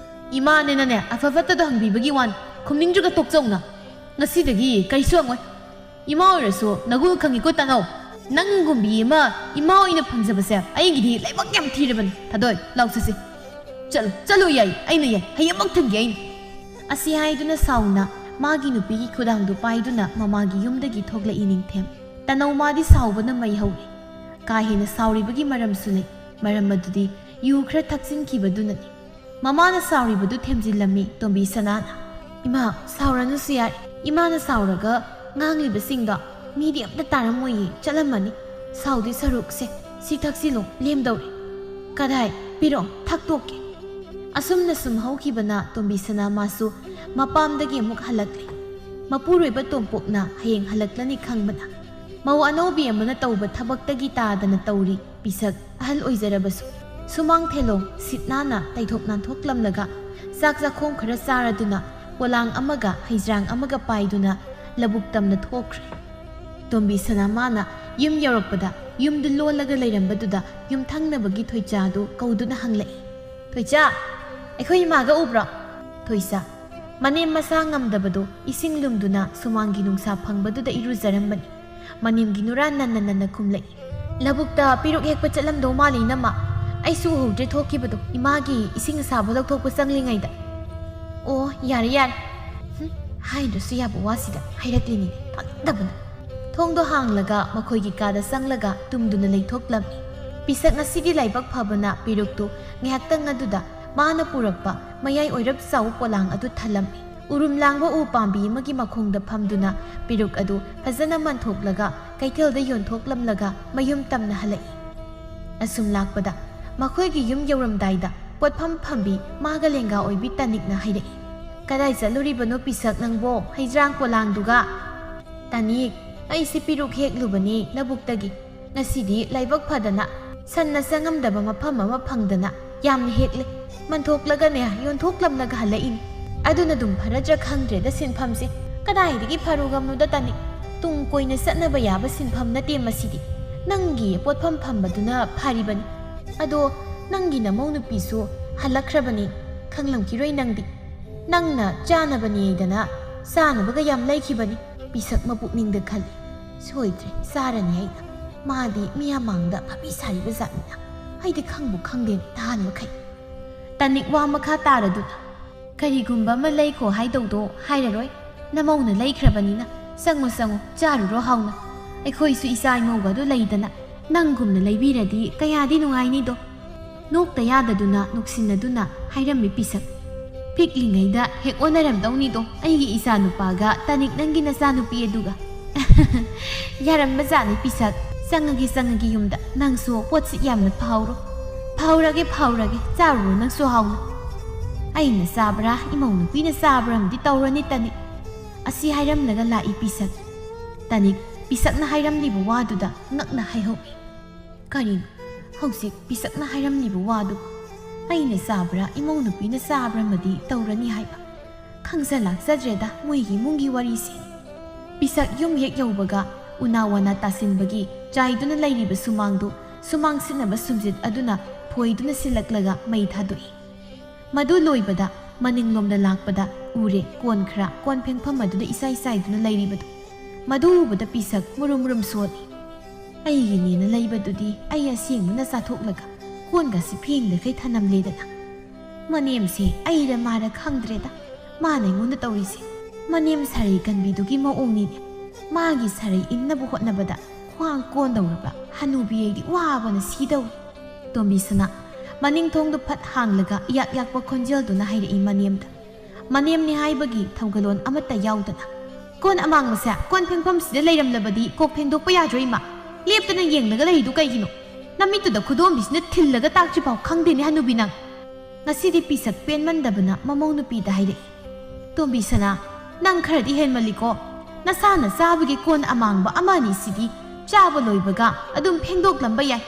"ꯏꯃꯥꯅꯦꯅꯅꯦ ꯑꯐ ꯐꯠꯇꯗꯣ ꯍꯪꯕꯤꯕꯒꯤ ꯋꯥꯅꯤ, ꯈꯨꯝꯅꯤꯡꯗ꯭ꯔꯒ ꯇꯣꯛꯆꯧꯅ꯫ ꯉꯁꯤꯗꯒꯤ ꯀꯔꯤꯁꯨ ꯍꯪꯉꯣꯏ꯫ ꯏꯃꯥ ꯑꯣꯏꯔꯁꯨ ꯅꯒꯨꯜ ꯈꯪꯉꯤꯀꯣ ꯇꯥꯅꯧ꯫ ꯅꯪꯒꯨꯝꯕꯤ ꯑꯃ ꯏꯃꯥ ꯑꯣꯏꯅ ꯐꯪꯖꯕꯁꯦ ꯑꯩꯒꯤꯗꯤ ꯂꯥꯏꯕꯛ ꯌꯥꯝ ꯊꯤꯔꯕꯅꯤ꯫ ꯊꯥꯗꯣꯏ, ꯂꯥꯎ ꯆꯠꯁꯤ꯫ ꯆꯠꯂꯨ, ꯆꯠꯂꯨ ꯌꯥꯏ, ꯑꯩꯅ ꯌꯥꯏ, ꯍꯌꯦꯡꯃꯛ ꯊꯤꯟꯒꯦ ꯑꯩꯅ꯫" ꯑꯁꯤ ꯍꯥꯏꯗꯨꯅ ꯁꯥꯎꯅ ꯃꯥꯒꯤ ꯅꯨꯄꯤꯒꯤ ꯈꯨꯗꯥꯡꯗꯨ ꯄꯥꯏꯗꯨꯅ ꯃꯃꯥꯒꯤ ꯌꯨꯝꯗꯒꯤ ꯊꯣꯛꯂꯛꯏ ꯅꯤꯡꯊꯦꯝ꯫ ꯇꯥꯅꯧ ꯃꯥꯗꯤ ꯁꯥꯎꯕꯅ ꯃꯩ ꯍꯧꯔꯦ꯫ ꯀꯥ ꯍꯦꯟꯅ ꯁꯥꯎꯔꯤꯕꯒꯤ ꯃꯔꯝꯁꯨ ꯂꯩ꯫ ꯃꯔꯝ ꯑꯗꯨꯗꯤ ꯌꯨ ꯈꯔ ꯊꯛꯆꯤꯟꯈꯤꯕꯗꯨꯅꯅꯤ꯫ ꯃꯃꯥꯅ ꯁꯥꯎꯔꯤꯕꯗꯨ ꯊꯦꯝꯖꯤꯜꯂꯝꯃꯤ ꯇꯣꯝꯕꯤ ꯁꯅꯥꯅ꯫ "ꯏꯃꯥ, ꯁꯥꯎꯔꯅꯨꯁꯨ ꯌꯥꯏ꯫ ꯏꯃꯥꯅ ꯁꯥꯎꯔꯒ ꯉꯥꯡꯂꯤꯕꯁꯤꯡꯗꯣ ꯃꯤꯗꯤ ꯑꯝꯇ ꯇꯥꯔꯝꯃꯣꯏꯌꯦ, ꯆꯠꯂꯝꯃꯅꯤ꯫ ꯁꯥꯎꯗꯤ ꯁꯔꯨꯛꯁꯦ, ꯁꯤ ꯊꯛꯆꯤꯜꯂꯣ, ꯂꯦꯝꯗꯧꯔꯦ꯫" "ꯀꯗꯥꯏ? ꯄꯤꯔꯛꯑꯣ, ꯊꯛꯇꯣꯛꯀꯦ꯫" ꯑꯁꯨꯝꯅ ꯁꯨꯝ ꯍꯧꯈꯤꯕꯅ ꯇꯣꯝꯕꯤ ꯁꯅꯥ ꯃꯥꯁꯨ ꯃꯄꯥꯝꯗꯒꯤ ꯑꯃꯨꯛ ꯍꯜꯂꯛꯂꯦ꯫ ꯃꯄꯨꯔꯣꯏꯕ ꯇꯣꯝꯄꯣꯛꯅ ꯍꯌꯦꯡ ꯍꯜꯂꯛꯂꯅꯤ ꯈꯪꯕꯅ꯫ ꯃꯧ ꯑꯅꯧꯕꯤ ꯑꯃꯅ ꯇꯧꯕ ꯊꯕꯛꯇꯒꯤ ꯇꯥꯗꯅ ꯇꯧꯔꯤ ꯄꯤꯁꯛ ꯑꯍꯜ ꯑꯣꯏꯖꯔꯕꯁꯨ꯫ ꯁꯨꯃꯥꯡ ꯊꯦꯂꯣꯡ ꯁꯤꯠ ꯅꯥꯟꯅ ꯇꯩꯊꯣꯛ ꯅꯥꯟꯊꯣꯛꯂꯝꯂꯒ ꯆꯥꯛ ꯆꯥꯈꯣꯝ ꯈꯔ ꯆꯥꯔꯗꯨꯅ ꯄꯣꯂꯥꯡ ꯑꯃꯒ ꯍꯩꯖ꯭ꯔꯥꯡ ꯑꯃꯒ ꯄꯥꯏꯗꯨꯅ ꯂꯧꯕꯨꯛ ꯇꯝꯅ ꯊꯣꯛꯈ꯭ꯔꯦ꯫ ꯇꯣꯝꯕꯤ ꯁꯅꯥ ꯃꯥꯅ ꯌꯨꯝ ꯌꯧꯔꯛꯄꯗ ꯌꯨꯝꯗꯨ ꯂꯣꯜꯂꯒ ꯂꯩꯔꯝꯕꯗꯨꯗ ꯌꯨꯝꯊꯪꯅꯕꯒꯤ ꯊꯣꯏꯆꯥꯗꯨ ꯀꯧꯗꯨꯅ ꯍꯪꯂꯛꯏ, "ꯊꯣꯏꯆꯥ, ꯑꯩꯈꯣꯏ ꯏꯃꯥꯒ ꯎꯕ꯭ꯔꯣ?" ꯊꯣꯏꯆꯥ, ꯃꯅꯦꯝ ꯃꯁꯥ ꯉꯝꯗꯕꯗꯨ ꯏꯁꯤꯡ ꯂꯨꯝꯗꯨꯅ ꯁꯨꯃꯥꯡꯒꯤ ꯅꯨꯡꯁꯥ ꯐꯪꯕꯗꯨꯗ ꯏꯔꯨꯖꯔꯝꯕꯅꯤ꯫ ꯃꯅꯦꯝꯒꯤ ꯅꯨꯔꯥ ꯅꯟꯅ ꯅꯟꯅ ꯈꯨꯝꯂꯛꯏ, "ꯂꯧꯕꯨꯛꯇ ꯄꯤꯔꯨꯛ ꯍꯦꯛꯄ ꯆꯠꯂꯝꯗꯧ ꯃꯥꯜꯂꯤ ꯏꯅꯝꯃ꯫ ꯑꯩꯁꯨ ꯎꯍꯧꯗ꯭ꯔꯦ ꯊꯣꯛꯈꯤꯕꯗꯣ, ꯏꯃꯥꯒꯤ ꯏꯁꯤꯡ ꯑꯁꯥꯕ ꯂꯧꯊꯣꯛꯄ ꯆꯪꯂꯤꯉꯩꯗ꯫" "ꯑꯣ, ꯌꯥꯔꯦ, ꯌꯥꯔꯦ꯫" ꯍꯨꯝ, ꯍꯥꯏꯗ꯭ꯔꯁꯨ ꯌꯥꯕ ꯋꯥꯁꯤꯗ ꯍꯥꯏꯔꯛꯂꯤꯅꯤꯅꯦ, ꯐꯠꯇꯕꯅ꯫ ꯊꯣꯡꯗꯣ ꯍꯥꯡꯂꯒ ꯃꯈꯣꯏꯒꯤ ꯀꯥꯗ ꯆꯪꯂꯒ ꯇꯨꯝꯗꯨꯅ ꯂꯩꯊꯣꯛꯂꯝꯃꯤ꯫ ꯄꯤꯁꯛ ꯉꯁꯤꯗꯤ ꯂꯥꯏꯕꯛ ꯐꯕꯅ ꯄꯤꯔꯨꯛꯇꯨ ꯉꯥꯏꯍꯥꯛꯇꯪ ꯑꯗꯨꯗ ꯃꯥꯅ ꯄꯨꯔꯛꯄ ꯃꯌꯥꯏ ꯑꯣꯏꯔꯞ ꯆꯥꯎ ꯄꯣꯂꯥꯡ ꯑꯗꯨ ꯊꯜꯂꯝꯃꯤ꯫ ꯎꯔꯨꯝ ꯂꯥꯡꯕ ꯎ ꯄꯥꯝꯕꯤ ꯑꯃꯒꯤ ꯃꯈꯣꯡꯗ ꯐꯝꯗꯨꯅ ꯄꯦꯔꯨꯛ ꯑꯗꯨ ꯐꯖꯅ ꯃꯟꯊꯣꯛꯂꯒ ꯀꯩꯊꯦꯜꯗ ꯌꯣꯟꯊꯣꯛꯂꯝꯂꯒ ꯃꯌꯨꯝ ꯇꯝꯅ ꯍꯜꯂꯛꯏ꯫ ꯑꯁꯨꯝ ꯂꯥꯛꯄꯗ ꯃꯈꯣꯏꯒꯤ ꯌꯨꯝ ꯌꯧꯔꯝꯗꯥꯏꯗ ꯄꯣꯠꯐꯝ ꯐꯝꯕꯤ ꯃꯥꯒ ꯂꯦꯡꯒꯥ ꯑꯣꯏꯕꯤ ꯇꯥꯅꯤꯛꯅ ꯍꯥꯏꯔꯛꯏ, "ꯀꯗꯥꯏ ꯆꯠꯂꯨꯔꯤꯕꯅꯣ ꯄꯤꯁꯛ ꯅꯪꯕꯣ, ꯍꯩꯖ꯭ꯔꯥꯡ ꯄꯣꯂꯥꯡꯗꯨꯒ?" "ꯇꯥꯅꯤꯛ, ꯑꯩꯁꯦ ꯄꯦꯔꯨꯛ ꯍꯦꯛꯂꯨꯕꯅꯦ ꯂꯧꯕꯨꯛꯇꯒꯤ꯫ ꯉꯁꯤꯗꯤ ꯂꯥꯏꯕꯛ ꯐꯗꯅ ꯁꯟꯅ ꯆꯪꯉꯝꯗꯕ ꯃꯐꯝ ꯑꯃ ꯐꯪꯗꯅ ꯌꯥꯝꯅ ꯍꯦꯛꯂꯦ꯫ ꯃꯟꯊꯣꯛꯂꯒꯅꯦ ꯌꯣꯟꯊꯣꯛꯂꯝꯂꯒ ꯍꯜꯂꯛꯏꯅꯤ꯫ ꯑꯗꯨꯅ ꯑꯗꯨꯝ ꯐꯔꯗ꯭ꯔꯥ ꯈꯪꯗ꯭ꯔꯦꯗ ꯁꯤꯟꯐꯝꯁꯦ꯫ ꯀꯗꯥꯏꯗꯒꯤ ꯐꯔꯨꯒꯝꯅꯣꯗ ꯇꯥꯅꯤꯛ? ꯇꯨꯡ ꯀꯣꯏꯅ ꯆꯠꯅꯕ ꯌꯥꯕ ꯁꯤꯟꯐꯝ ꯅꯠꯇꯦ ꯃꯁꯤꯗꯤ꯫ ꯅꯪꯒꯤ ꯄꯣꯠꯐꯝ ꯐꯝꯕꯗꯨꯅ ꯐꯔꯤꯕꯅꯤ꯫ ꯑꯗꯣ ꯅꯪꯒꯤ ꯅꯃꯧ ꯅꯨꯄꯤꯁꯨ ꯍꯜꯂꯛꯈ꯭ꯔꯕꯅꯤ, ꯈꯪꯂꯝꯈꯤꯔꯣꯏ ꯅꯪꯗꯤ꯫ ꯅꯪꯅ ꯆꯥꯅꯕꯅꯦꯗꯅ ꯆꯥꯅꯕꯒ ꯌꯥꯝ ꯂꯩꯈꯤꯕꯅꯤ꯫" ꯄꯤꯁꯛ ꯃꯄꯨꯛꯅꯤꯡꯗ ꯈꯜꯂꯤ, "ꯁꯣꯏꯗ꯭ꯔꯦ, ꯆꯥꯔꯅꯤ ꯑꯩꯅ꯫ ꯃꯥꯗꯤ ꯃꯤꯌꯥꯝ ꯃꯥꯡꯗ ꯐꯥꯕꯤ ꯁꯥꯔꯤꯕ ꯖꯥꯠꯅꯤꯅ꯫ ꯑꯩꯗꯤ ꯈꯪꯕꯨ ꯈꯪꯗꯦꯅꯦ ꯅꯍꯥꯟ ꯃꯈꯩ꯫" ꯇꯥꯅꯤꯛ ꯋꯥ ꯃꯈꯥ ꯇꯥꯔꯗꯨꯅ, "ꯀꯔꯤꯒꯨꯝꯕ ꯑꯃ ꯂꯩꯈꯣ ꯍꯥꯏꯗꯧꯗꯣ ꯍꯥꯏꯔꯔꯣꯏ꯫ ꯅꯃꯧꯅ ꯂꯩꯈ꯭ꯔꯕꯅꯤꯅ ꯆꯪꯉꯣ, ꯆꯪꯉꯣ, ꯆꯥꯔꯨꯔꯣ ꯍꯥꯎꯅ꯫ ꯑꯩꯈꯣꯏꯁꯨ ꯏꯆꯥ ꯏꯃꯧꯒꯗꯨ ꯂꯩꯗꯅ ꯅꯪꯒꯨꯝꯅ ꯂꯩꯕꯤꯔꯗꯤ ꯀꯌꯥꯗꯤ ꯅꯨꯡꯉꯥꯏꯅꯤꯗꯣ꯫" ꯅꯣꯛꯇ ꯌꯥꯗꯗꯨꯅ ꯅꯣꯛꯁꯤꯟꯅꯗꯨꯅ ꯍꯥꯏꯔꯝꯃꯤ ꯄꯤꯁꯛ꯫ "ꯄꯤꯛꯂꯤꯉꯩꯗ ꯍꯦꯛ ꯑꯣꯟꯅꯔꯝꯗꯧꯅꯤꯗꯣ ꯑꯩꯒꯤ ꯏꯆꯥꯅꯨꯄꯥꯒ ꯇꯥꯅꯤꯛ ꯅꯪꯒꯤ ꯅꯆꯥꯅꯨꯄꯤ ꯑꯗꯨꯒ꯫" "ꯌꯥꯔꯝꯕ ꯖꯥꯠꯅꯤ ꯄꯤꯁꯛ꯫ ꯆꯪꯉꯒꯦ, ꯆꯪꯉꯒꯦ ꯌꯨꯝꯗ꯫ ꯅꯪꯁꯨ ꯄꯣꯠꯁꯤꯠ ꯌꯥꯝꯅ ꯐꯥꯎꯔꯣ꯫" "ꯐꯥꯎꯔꯒꯦ, ꯐꯥꯎꯔꯒꯦ꯫ ꯆꯥꯔꯨꯔꯣ ꯅꯪꯁꯨ ꯍꯥꯎꯅ꯫" "ꯑꯩꯅ ꯆꯥꯕ꯭ꯔꯥ, ꯏꯃꯧ ꯅꯨꯄꯤꯅ ꯆꯥꯕ꯭ꯔꯥ ꯑꯃꯗꯤ ꯇꯧꯔꯅꯤ ꯇꯥꯅꯤꯛ꯫" ꯑꯁꯤ ꯍꯥꯏꯔꯝꯂꯒ ꯂꯥꯛꯏ ꯄꯤꯁꯛ꯫ ꯇꯥꯅꯤꯛ ꯄꯤꯁꯛꯅ ꯍꯥꯏꯔꯝꯂꯤꯕ ꯋꯥꯗꯨꯗ ꯉꯛꯅ ꯍꯥꯏꯍꯧꯏ꯫ "ꯀꯔꯤꯅꯣ ꯍꯧꯖꯤꯛ ꯄꯤꯁꯛꯅ ꯍꯥꯏꯔꯝꯂꯤꯕ ꯋꯥꯗꯨ? ꯑꯩꯅ ꯆꯥꯕ꯭ꯔꯥ, ꯏꯃꯧ ꯅꯨꯄꯤꯅ ꯆꯥꯕ꯭ꯔꯥ ꯑꯃꯗꯤ ꯇꯧꯔꯅꯤ ꯍꯥꯏꯕ? ꯈꯪꯖ ꯂꯥꯛꯆꯗ꯭ꯔꯦꯗ ꯃꯣꯏꯒꯤ ꯏꯃꯨꯡꯒꯤ ꯋꯥꯔꯤꯁꯦ꯫" ꯄꯤꯁꯛ ꯌꯨꯝ ꯍꯦꯛ ꯌꯧꯕꯒ ꯎꯅꯥ ꯋꯥꯅꯥ ꯇꯥꯁꯤꯟꯕꯒꯤ ꯆꯥꯏꯗꯨꯅ ꯂꯩꯔꯤꯕ ꯁꯨꯃꯥꯡꯗꯨ ꯁꯨꯃꯥꯡ ꯁꯤꯠꯅꯕ ꯁꯨꯝꯖꯤꯠ ꯑꯗꯨꯅ ꯐꯣꯏꯗꯨꯅ ꯁꯤꯜꯂꯛꯂꯒ ꯃꯩ ꯊꯥꯗꯣꯛꯏ꯫ ꯃꯗꯨ ꯂꯣꯏꯕꯗ ꯃꯅꯤꯡꯂꯣꯝꯗ ꯂꯥꯛꯄꯗ ꯎꯔꯦ ꯀꯣꯟ ꯈꯔ ꯀꯣꯟ ꯐꯦꯡꯐꯝ ꯑꯗꯨꯗ ꯏꯁꯥꯏ ꯁꯥꯏꯗꯨꯅ ꯂꯩꯔꯤꯕꯗꯨ꯫ ꯃꯗꯨ ꯎꯕꯗ ꯄꯤꯁꯛ ꯃꯨꯔꯨꯝ ꯃꯨꯔꯨꯝ ꯁꯣꯜꯂꯤ꯫ "ꯑꯩꯒꯤꯅꯦꯅ ꯂꯩꯕꯗꯨꯗꯤ ꯑꯩ ꯑꯁꯦꯡꯕꯅ ꯆꯥꯊꯣꯛꯂꯒ ꯀꯣꯟꯒꯁꯤ ꯐꯦꯡꯗꯈꯩ ꯊꯅꯝꯂꯦꯗꯅ꯫ ꯃꯅꯦꯝꯁꯦ ꯑꯩꯔ ꯃꯥꯔ ꯈꯪꯗ꯭ꯔꯦꯗ꯫ ꯃꯥꯅ ꯑꯩꯉꯣꯟꯗ ꯇꯧꯔꯤꯁꯦ ꯃꯅꯦꯝ ꯁꯥꯔꯩ ꯀꯟꯕꯤꯗꯨꯒꯤ ꯃꯑꯣꯡꯅꯤꯅꯦ꯫ ꯃꯥꯒꯤ ꯁꯥꯔꯩ ꯏꯟꯅꯕ ꯍꯣꯠꯅꯕꯗ ꯈ꯭ꯋꯥꯡ ꯀꯣꯟꯗꯧꯔꯕ ꯍꯅꯨꯕꯤ ꯑꯩꯗꯤ ꯋꯥꯕꯅ ꯁꯤꯗꯧꯔꯦ꯫" ꯇꯣꯝꯕꯤꯁꯅꯥ ꯃꯅꯤꯡ ꯊꯣꯡꯗꯨ ꯐꯠ ꯍꯥꯡꯂꯒ ꯏꯌꯥꯛ ꯌꯥꯛꯄ ꯈꯣꯟꯖꯦꯜꯗꯨꯅ ꯍꯥꯏꯔꯛꯏ ꯃꯅꯦꯝꯗ꯫ ꯃꯅꯦꯝꯅꯦ ꯍꯥꯏꯕꯒꯤ ꯊꯧꯒꯜꯂꯣꯟ ꯑꯃꯠꯇ ꯌꯥꯎꯗꯅ꯫ "ꯀꯣꯟ ꯑꯃꯥꯡꯕꯁꯦ ꯀꯣꯟ ꯐꯦꯡꯐꯝꯁꯤꯗ ꯂꯩꯔꯝꯂꯕꯗꯤ ꯀꯣꯛ ꯐꯦꯡꯗꯣꯛꯄ ꯌꯥꯗ꯭ꯔꯣ, ꯏꯃꯥ? ꯂꯦꯞꯇꯅ ꯌꯦꯡꯂꯒ ꯂꯩꯔꯤꯗꯨ ꯀꯩꯒꯤꯅꯣ? ꯅꯃꯤꯠꯇꯨꯗ ꯈꯨꯗꯣꯝꯕꯤꯁꯤꯅ ꯊꯤꯜꯂꯒ ꯇꯥꯛꯇ꯭ꯔꯤꯐꯥꯎ ꯈꯪꯗꯦꯅꯦ, ꯍꯅꯨꯕꯤ ꯅꯪ!" ꯉꯁꯤꯗꯤ ꯄꯤꯁꯛ ꯄꯦꯟꯃꯟꯗꯕꯅ ꯃꯃꯧ ꯅꯨꯄꯤꯗ ꯍꯥꯏꯔꯛꯏ, "ꯇꯣꯝꯕꯤ ꯁꯅꯥ, ꯅꯪ ꯈꯔꯗꯤ ꯍꯦꯟꯃꯜꯂꯤꯀꯣ꯫ ꯅꯁꯥꯅ ꯆꯥꯕꯒꯤ ꯀꯣꯟ ꯑꯃꯥꯡꯕ ꯑꯃ ꯑꯅꯤꯁꯤꯗꯤ ꯆꯥꯕ ꯂꯣꯏꯕꯒ ꯑꯗꯨꯝ ꯐꯦꯡꯗꯣꯛꯂꯝꯕ ꯌꯥꯏ꯫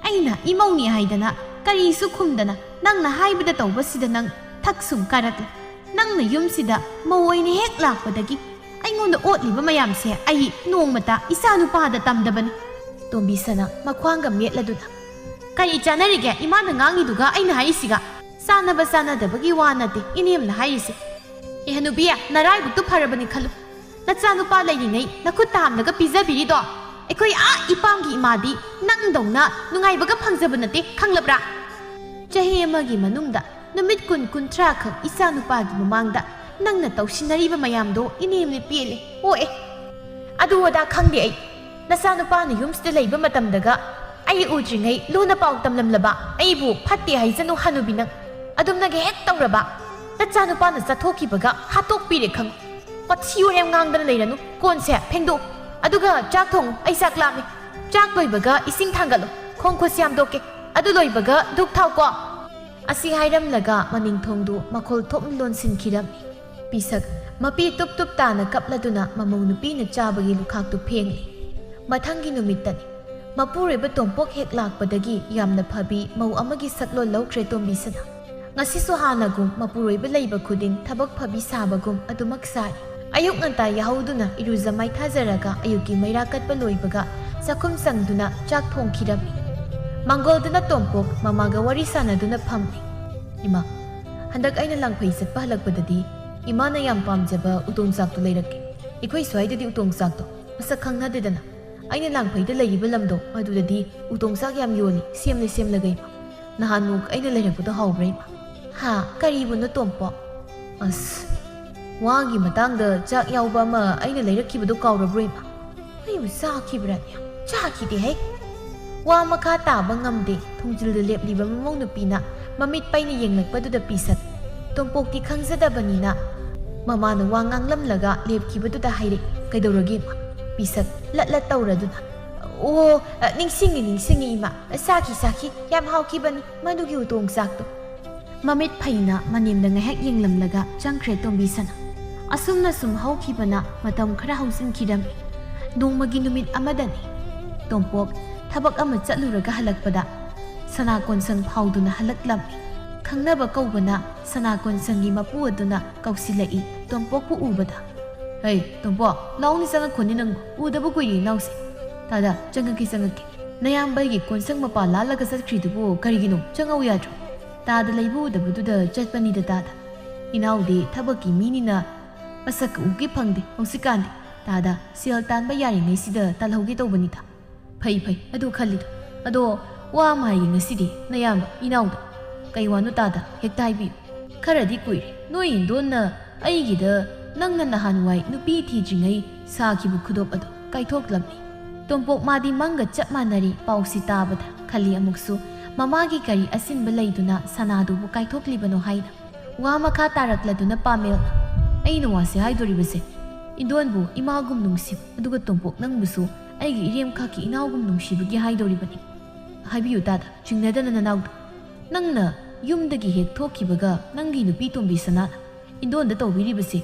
ꯑꯩꯅ ꯏꯃꯧꯅꯤ ꯍꯥꯏꯗꯅ ꯀꯔꯤꯁꯨ ꯈꯨꯝꯗꯅ ꯅꯪꯅ ꯍꯥꯏꯕꯗ ꯇꯧꯕꯁꯤꯗ ꯅꯪ ꯊꯛ ꯁꯨꯝ ꯀꯥꯔꯛꯂꯦ꯫ ꯅꯪꯅ ꯌꯨꯝꯁꯤꯗ ꯃꯧ ꯑꯣꯏꯅ ꯍꯦꯛ ꯂꯥꯛꯄꯗꯒꯤ ꯑꯩꯉꯣꯟꯗ ꯑꯣꯠꯂꯤꯕ ꯃꯌꯥꯝꯁꯦ ꯑꯩ ꯅꯣꯡꯃꯇ ꯏꯆꯥ ꯅꯨꯄꯥꯗ ꯇꯝꯗꯕꯅꯤ꯫" ꯇꯣꯝꯕꯤ ꯁꯅꯥ ꯃꯈ꯭ꯋꯥꯡꯒ ꯃꯦꯠꯂꯗꯨꯅ, "ꯀꯔꯤ ꯆꯥꯟꯅꯔꯤꯒꯦ ꯏꯃꯥꯅ ꯉꯥꯡꯉꯤꯗꯨꯒ ꯑꯩꯅ ꯍꯥꯏꯔꯤꯁꯤꯒ? ꯆꯥꯟꯅꯕ ꯆꯥꯟꯅꯗꯕꯒꯤ ꯋꯥ ꯅꯠꯇꯦ ꯏꯅꯦꯝꯅ ꯍꯥꯏꯔꯤꯁꯦ꯫ ꯑꯦ ꯍꯅꯨꯕꯤ, ꯅꯔꯥꯏꯕꯛꯇꯨ ꯐꯔꯕꯅꯤ ꯈꯜꯂꯨ꯫ ꯅꯆꯥꯅꯨꯄꯥ ꯂꯩꯔꯤꯉꯩ ꯅꯈꯨꯠ ꯇꯥꯝꯂꯒ ꯄꯤꯖꯕꯤꯔꯤꯗꯣ꯫ ꯑꯩꯈꯣꯏ ꯑꯥ ꯏꯄꯥꯝꯒꯤ ꯏꯃꯥꯗꯤ ꯅꯪꯗꯧꯅ ꯅꯨꯡꯉꯥꯏꯕꯒ ꯐꯪꯖꯕ ꯅꯠꯇꯦ, ꯈꯪꯂꯕ꯭ꯔꯥ? ꯆꯍꯤ ꯑꯃꯒꯤ ꯃꯅꯨꯡꯗ ꯅꯨꯃꯤꯠ ꯀꯨꯟ ꯀꯨꯟꯊ꯭ꯔꯥ ꯈꯛ ꯏꯆꯥꯅꯨꯄꯥꯒꯤ ꯃꯃꯥꯡꯗ ꯅꯪꯅ ꯇꯧꯁꯤꯟꯅꯔꯤꯕ ꯃꯌꯥꯝꯗꯣ ꯏꯅꯦꯝꯅ ꯄꯦꯜꯂꯦ, ꯑꯣꯛꯑꯦ꯫ ꯑꯗꯨ ꯑꯗꯥ ꯈꯪꯗꯦ ꯑꯩ꯫ ꯅꯆꯥꯅꯨꯄꯥꯅ ꯌꯨꯝꯁꯤꯗ ꯂꯩꯕ ꯃꯇꯝꯗꯒ ꯑꯩ ꯎꯗ꯭ꯔꯤꯉꯩ ꯂꯨꯅ ꯄꯥꯎ ꯇꯝꯂꯝꯂꯕ ꯑꯩꯕꯨ ꯐꯠꯇꯦ ꯍꯥꯏꯖꯅꯨ ꯍꯅꯨꯕꯤ ꯅꯪ꯫ ꯑꯗꯨꯝꯅꯒ ꯍꯦꯛ ꯇꯧꯔꯕ, ꯅꯆꯥꯅꯨꯄꯥꯅ ꯆꯠꯊꯣꯛꯈꯤꯕꯒ ꯍꯥꯠꯇꯣꯛꯄꯤꯔꯦ ꯈꯪꯉꯨ꯫ ꯋꯥꯊꯤ ꯋꯥꯔꯦꯝ ꯉꯥꯡꯗꯅ ꯂꯩꯔꯅꯨ꯫ ꯀꯣꯟꯁꯦ ꯐꯦꯡꯗꯣꯛ, ꯑꯗꯨꯒ ꯆꯥꯛ ꯊꯣꯡꯉꯨ, ꯑꯩ ꯆꯥꯛ ꯂꯥꯝꯃꯦ꯫ ꯆꯥꯛ ꯂꯣꯏꯕꯒ ꯏꯁꯤꯡ ꯊꯥꯡꯒꯠꯂꯨ, ꯈꯣꯡ ꯈꯨꯠ ꯌꯥꯝꯗꯣꯛꯀꯦ꯫ ꯑꯗꯨ ꯂꯣꯏꯕꯒ ꯙꯨꯛ ꯊꯥꯎꯀꯣ꯫" ꯑꯁꯤ ꯍꯥꯏꯔꯝꯂꯒ ꯃꯅꯤꯡꯊꯣꯡꯗꯨ ꯃꯈꯣꯜ ꯊꯣꯛꯅ ꯂꯣꯟꯁꯤꯟꯈꯤꯔꯝꯃꯤ꯫ ꯄꯤꯁꯛ ꯃꯄꯤ ꯇꯨꯞ ꯇꯨꯞ ꯇꯥꯅ ꯀꯞꯂꯗꯨꯅ ꯃꯃꯧ ꯅꯨꯄꯤꯅ ꯆꯥꯕꯒꯤ ꯂꯨꯈꯥꯛꯇꯨ ꯐꯦꯡꯂꯤ꯫ ꯃꯊꯪꯒꯤ ꯅꯨꯃꯤꯠꯇꯅꯤ꯫ ꯃꯄꯨꯔꯣꯏꯕ ꯇꯣꯝꯄꯣꯛ ꯍꯦꯛ ꯂꯥꯛꯄꯗꯒꯤ ꯌꯥꯝꯅ ꯐꯕꯤ ꯃꯧ ꯑꯃꯒꯤ ꯁꯛꯂꯣꯟ ꯂꯧꯈ꯭ꯔꯦ ꯇꯣꯝꯕꯤꯁꯅ꯫ ꯉꯁꯤꯁꯨ ꯍꯥꯟꯅꯒꯨꯝ ꯃꯄꯨꯔꯣꯏꯕ ꯂꯩꯕ ꯈꯨꯗꯤꯡ ꯊꯕꯛ ꯐꯕꯤ ꯁꯥꯕꯒꯨꯝ ꯑꯗꯨꯃꯛ ꯁꯥꯔꯤ꯫ ꯑꯌꯨꯛ ꯉꯟꯇꯥ ꯌꯥꯍꯧꯗꯨꯅ ꯏꯔꯨꯖ ꯃꯥꯏꯊꯥꯖꯔꯒ ꯑꯌꯨꯛꯀꯤ ꯃꯩꯔꯥ ꯀꯠꯄ ꯂꯣꯏꯕꯒ ꯆꯥꯛꯈꯨꯝ ꯆꯪꯗꯨꯅ ꯆꯥꯛ ꯊꯣꯡꯈꯤꯔꯝꯃꯤ꯫ ꯃꯥꯡꯒꯣꯜꯗꯨꯅ ꯇꯣꯝꯄꯣꯛ ꯃꯃꯥꯒ ꯋꯥꯔꯤ ꯁꯥꯟꯅꯗꯨꯅ ꯐꯝꯂꯤ꯫ "ꯏꯃꯥ, ꯍꯟꯗꯛ ꯑꯩꯅ ꯂꯥꯡꯐꯩ ꯆꯠꯄ ꯍꯜꯂꯛꯄꯗꯗꯤ ꯏꯃꯥꯅ ꯌꯥꯝ ꯄꯥꯝꯖꯕ ꯎꯇꯣꯡ ꯆꯥꯛꯇꯨ ꯂꯩꯔꯛꯀꯦ꯫ ꯑꯩꯈꯣꯏ ꯁ꯭ꯋꯥꯏꯗꯗꯤ ꯎꯇꯣꯡ ꯆꯥꯛꯇꯣ ꯃꯁꯛ ꯈꯪꯅꯗꯦꯗꯅ꯫ ꯑꯩꯅ ꯂꯥꯡꯐꯩꯗ ꯂꯩꯔꯤꯕ ꯂꯝꯗꯣ ꯃꯗꯨꯗꯗꯤ ꯎꯇꯣꯡ ꯆꯥꯛ ꯌꯥꯝ ꯌꯣꯜꯂꯤ, ꯁꯦꯝꯂꯦ ꯁꯦꯝꯂꯒ ꯏꯃꯥ꯫ ꯅꯍꯥꯟꯃꯨꯛ ꯑꯩꯅ ꯂꯩꯔꯛꯄꯗꯣ ꯍꯥꯎꯕ꯭ꯔꯥ ꯏꯃꯥ?" "ꯍꯥ, ꯀꯔꯤꯕꯨꯅꯣ ꯇꯣꯝꯄꯣꯛ?" "ꯑꯁ, ꯋꯥꯒꯤ ꯃꯇꯥꯡꯗ ꯆꯥꯛ ꯌꯥꯎꯕ ꯑꯃ ꯑꯩꯅ ꯂꯩꯔꯛꯈꯤꯕꯗꯣ ꯀꯥꯎꯔꯕ꯭ꯔꯣ ꯏꯃꯥ?" "ꯑꯩꯕꯨ ꯆꯥꯈꯤꯕ꯭ꯔꯥꯅꯦ?" "ꯆꯥꯈꯤꯗꯦ ꯍꯩ!" ꯋꯥ ꯃꯈꯥ ꯇꯥꯕ ꯉꯝꯗꯦ꯫ ꯊꯣꯡꯖꯤꯜꯗ ꯂꯦꯞꯂꯤꯕ ꯃꯃꯧ ꯅꯨꯄꯤꯅ ꯃꯃꯤꯠ ꯄꯩꯅ ꯌꯦꯡꯂꯛꯄꯗꯨꯗ ꯄꯤꯁꯛ ꯇꯣꯝꯄꯣꯛꯇꯤ ꯈꯪꯖꯗꯕꯅꯤꯅ ꯃꯃꯥꯅ ꯋꯥ ꯉꯥꯡꯂꯝꯂꯒ ꯂꯦꯞꯈꯤꯕꯗꯨꯗ ꯍꯥꯏꯔꯛꯏ, "ꯀꯩꯗꯧꯔꯒꯦ ꯏꯃꯥ?" ꯄꯤꯁꯛ ꯂꯠ ꯂꯠ ꯇꯧꯔꯗꯨꯅ, "ꯑꯣ, ꯑ, ꯅꯤꯡꯁꯤꯡꯉꯤ, ꯅꯤꯡꯁꯤꯡꯉꯤ ꯏꯃꯥ꯫ ꯆꯥꯈꯤ, ꯆꯥꯈꯤ꯫ ꯌꯥꯝ ꯍꯥꯎꯈꯤꯕꯅꯤ ꯃꯗꯨꯒꯤ ꯎꯇꯣꯡ ꯆꯥꯛꯇꯣ꯫" ꯃꯃꯤꯠ ꯐꯩꯅ ꯃꯅꯦꯝꯗ ꯉꯥꯏꯍꯥꯛ ꯌꯦꯡꯂꯝꯂꯒ ꯆꯪꯈ꯭ꯔꯦ ꯇꯣꯝꯕꯤ ꯁꯅꯥ꯫ ꯑꯁꯨꯝꯅ ꯁꯨꯝ ꯍꯧꯈꯤꯕꯅ ꯃꯇꯝ ꯈꯔ ꯍꯧꯖꯤꯟꯈꯤꯔꯝꯃꯤ꯫ ꯅꯣꯡꯃꯒꯤ ꯅꯨꯃꯤꯠ ꯑꯃꯗꯅꯤ꯫ ꯇꯣꯝꯄꯣꯛ ꯊꯕꯛ ꯑꯃ ꯆꯠꯂꯨꯔꯒ ꯍꯜꯂꯛꯄꯗ ꯁꯅꯥ ꯀꯣꯟꯁꯪ ꯐꯥꯎꯗꯨꯅ ꯍꯜꯂꯛꯂꯝꯃꯤ꯫ ꯈꯪꯅꯕ ꯀꯧꯕꯅ ꯁꯅꯥ ꯀꯣꯟꯁꯪꯒꯤ ꯃꯄꯨ ꯑꯗꯨꯅ ꯀꯧꯁꯤꯜꯂꯛꯏ ꯇꯣꯝꯄꯣꯛꯄꯨ ꯎꯕꯗ꯫ "ꯍꯩ, ꯇꯣꯝꯄꯣꯛ, ꯂꯥꯎꯅꯤ ꯆꯪꯉꯛꯈꯣꯅꯤ ꯅꯪꯕꯨ꯫ ꯎꯗꯕ ꯀꯨꯏꯔꯦ ꯏꯅꯥꯎꯁꯦ꯫" "ꯇꯥꯗ, ꯆꯪꯉꯛꯀꯦ, ꯆꯪꯉꯛꯀꯦ꯫ ꯅꯌꯥꯝꯕ ꯑꯩꯒꯤ ꯀꯣꯟꯁꯪ ꯃꯄꯥ ꯂꯥꯜꯂꯒ ꯆꯠꯈ꯭ꯔꯤꯗꯨꯕꯨ ꯀꯔꯤꯒꯤꯅꯣ? ꯆꯪꯉꯛꯎ ꯌꯥꯗ꯭ꯔꯣ?" "ꯇꯥꯗ ꯂꯩꯕ ꯎꯗꯕꯗꯨꯗ ꯆꯠꯄꯅꯤꯗ ꯇꯥꯗ꯫ ꯏꯅꯥꯎꯗꯤ ꯊꯕꯛꯀꯤ ꯃꯤꯅꯤꯅ ꯃꯁꯛꯀ ꯎꯒꯦ ꯐꯪꯗꯦ ꯍꯧꯖꯤꯛꯀꯥꯟꯗꯤ꯫ ꯇꯥꯗ ꯁꯦꯜ ꯇꯥꯟꯕ ꯌꯥꯔꯤꯉꯩꯁꯤꯗ ꯇꯥꯜꯍꯧꯒꯦ ꯇꯧꯕꯅꯤꯗ꯫" "ꯐꯩ, ꯐꯩ, ꯑꯗꯨ ꯈꯜꯂꯤꯗꯣ꯫ ꯑꯗꯣ ꯋꯥ ꯑꯃ ꯍꯥꯏꯒꯦ ꯉꯁꯤꯗꯤ ꯅꯌꯥꯝꯕ ꯏꯅꯥꯎꯗ꯫" "ꯀꯩ ꯋꯥꯅꯣ ꯇꯥꯗ? ꯍꯦꯛꯇ ꯍꯥꯏꯕꯤꯌꯨ꯫" "ꯈꯔꯗꯤ ꯀꯨꯏꯔꯦ ꯅꯣꯏ ꯏꯟꯗꯣꯟꯅ ꯑꯩꯒꯤꯗ ꯅꯪꯅ ꯅꯍꯥꯟꯋꯥꯏ ꯅꯨꯄꯤ ꯊꯤꯗ꯭ꯔꯤꯉꯩ ꯁꯥꯈꯤꯕ ꯈꯨꯗꯣꯞ ꯑꯗꯣ ꯀꯥꯏꯊꯣꯛꯂꯝꯃꯤ꯫" ꯇꯣꯝꯄꯣꯛ ꯃꯥꯗꯤ ꯃꯪꯒ ꯆꯞ ꯃꯥꯟꯅꯔꯤ ꯄꯥꯎꯁꯤ ꯇꯥꯕꯗ꯫ ꯈꯜꯂꯤ ꯑꯃꯨꯛꯁꯨ ꯃꯃꯥꯒꯤ ꯀꯔꯤ ꯑꯁꯤꯟꯕ ꯂꯩꯗꯨꯅ ꯁꯅꯥꯗꯨꯕꯨ ꯀꯥꯏꯊꯣꯛꯂꯤꯕꯅꯣ ꯍꯥꯏꯅ꯫ ꯋꯥ ꯃꯈꯥ ꯇꯥꯔꯛꯂꯗꯨꯅ ꯄꯥꯃꯦꯜ, "ꯑꯩꯅ ꯋꯥꯁꯦ ꯍꯥꯏꯗꯣꯔꯤꯕꯁꯦ ꯏꯟꯗꯣꯟꯕꯨ ꯏꯃꯥꯒꯨꯝ ꯅꯨꯡꯁꯤꯕ, ꯑꯗꯨꯒ ꯇꯣꯝꯄꯣꯛ ꯅꯪꯕꯨꯁꯨ ꯑꯩꯒꯤ ꯏꯔꯦꯝꯈꯥꯛꯀꯤ ꯏꯅꯥꯎꯒꯨꯝ ꯅꯨꯡꯁꯤꯕꯒꯤ ꯍꯥꯏꯗꯣꯔꯤꯕꯅꯤ꯫" "ꯍꯥꯏꯕꯤꯌꯨ ꯇꯥꯗ, ꯆꯤꯡꯅꯗꯅ ꯅꯅꯥꯎꯗ꯫ ꯅꯪꯅ ꯌꯨꯝꯗꯒꯤ ꯍꯦꯛ ꯊꯣꯛꯈꯤꯕꯒ ꯅꯪꯒꯤ ꯅꯨꯄꯤ ꯇꯣꯝꯕꯤ ꯁꯅꯥꯅ ꯏꯟꯗꯣꯟꯗ ꯇꯧꯕꯤꯔꯤꯕꯁꯦ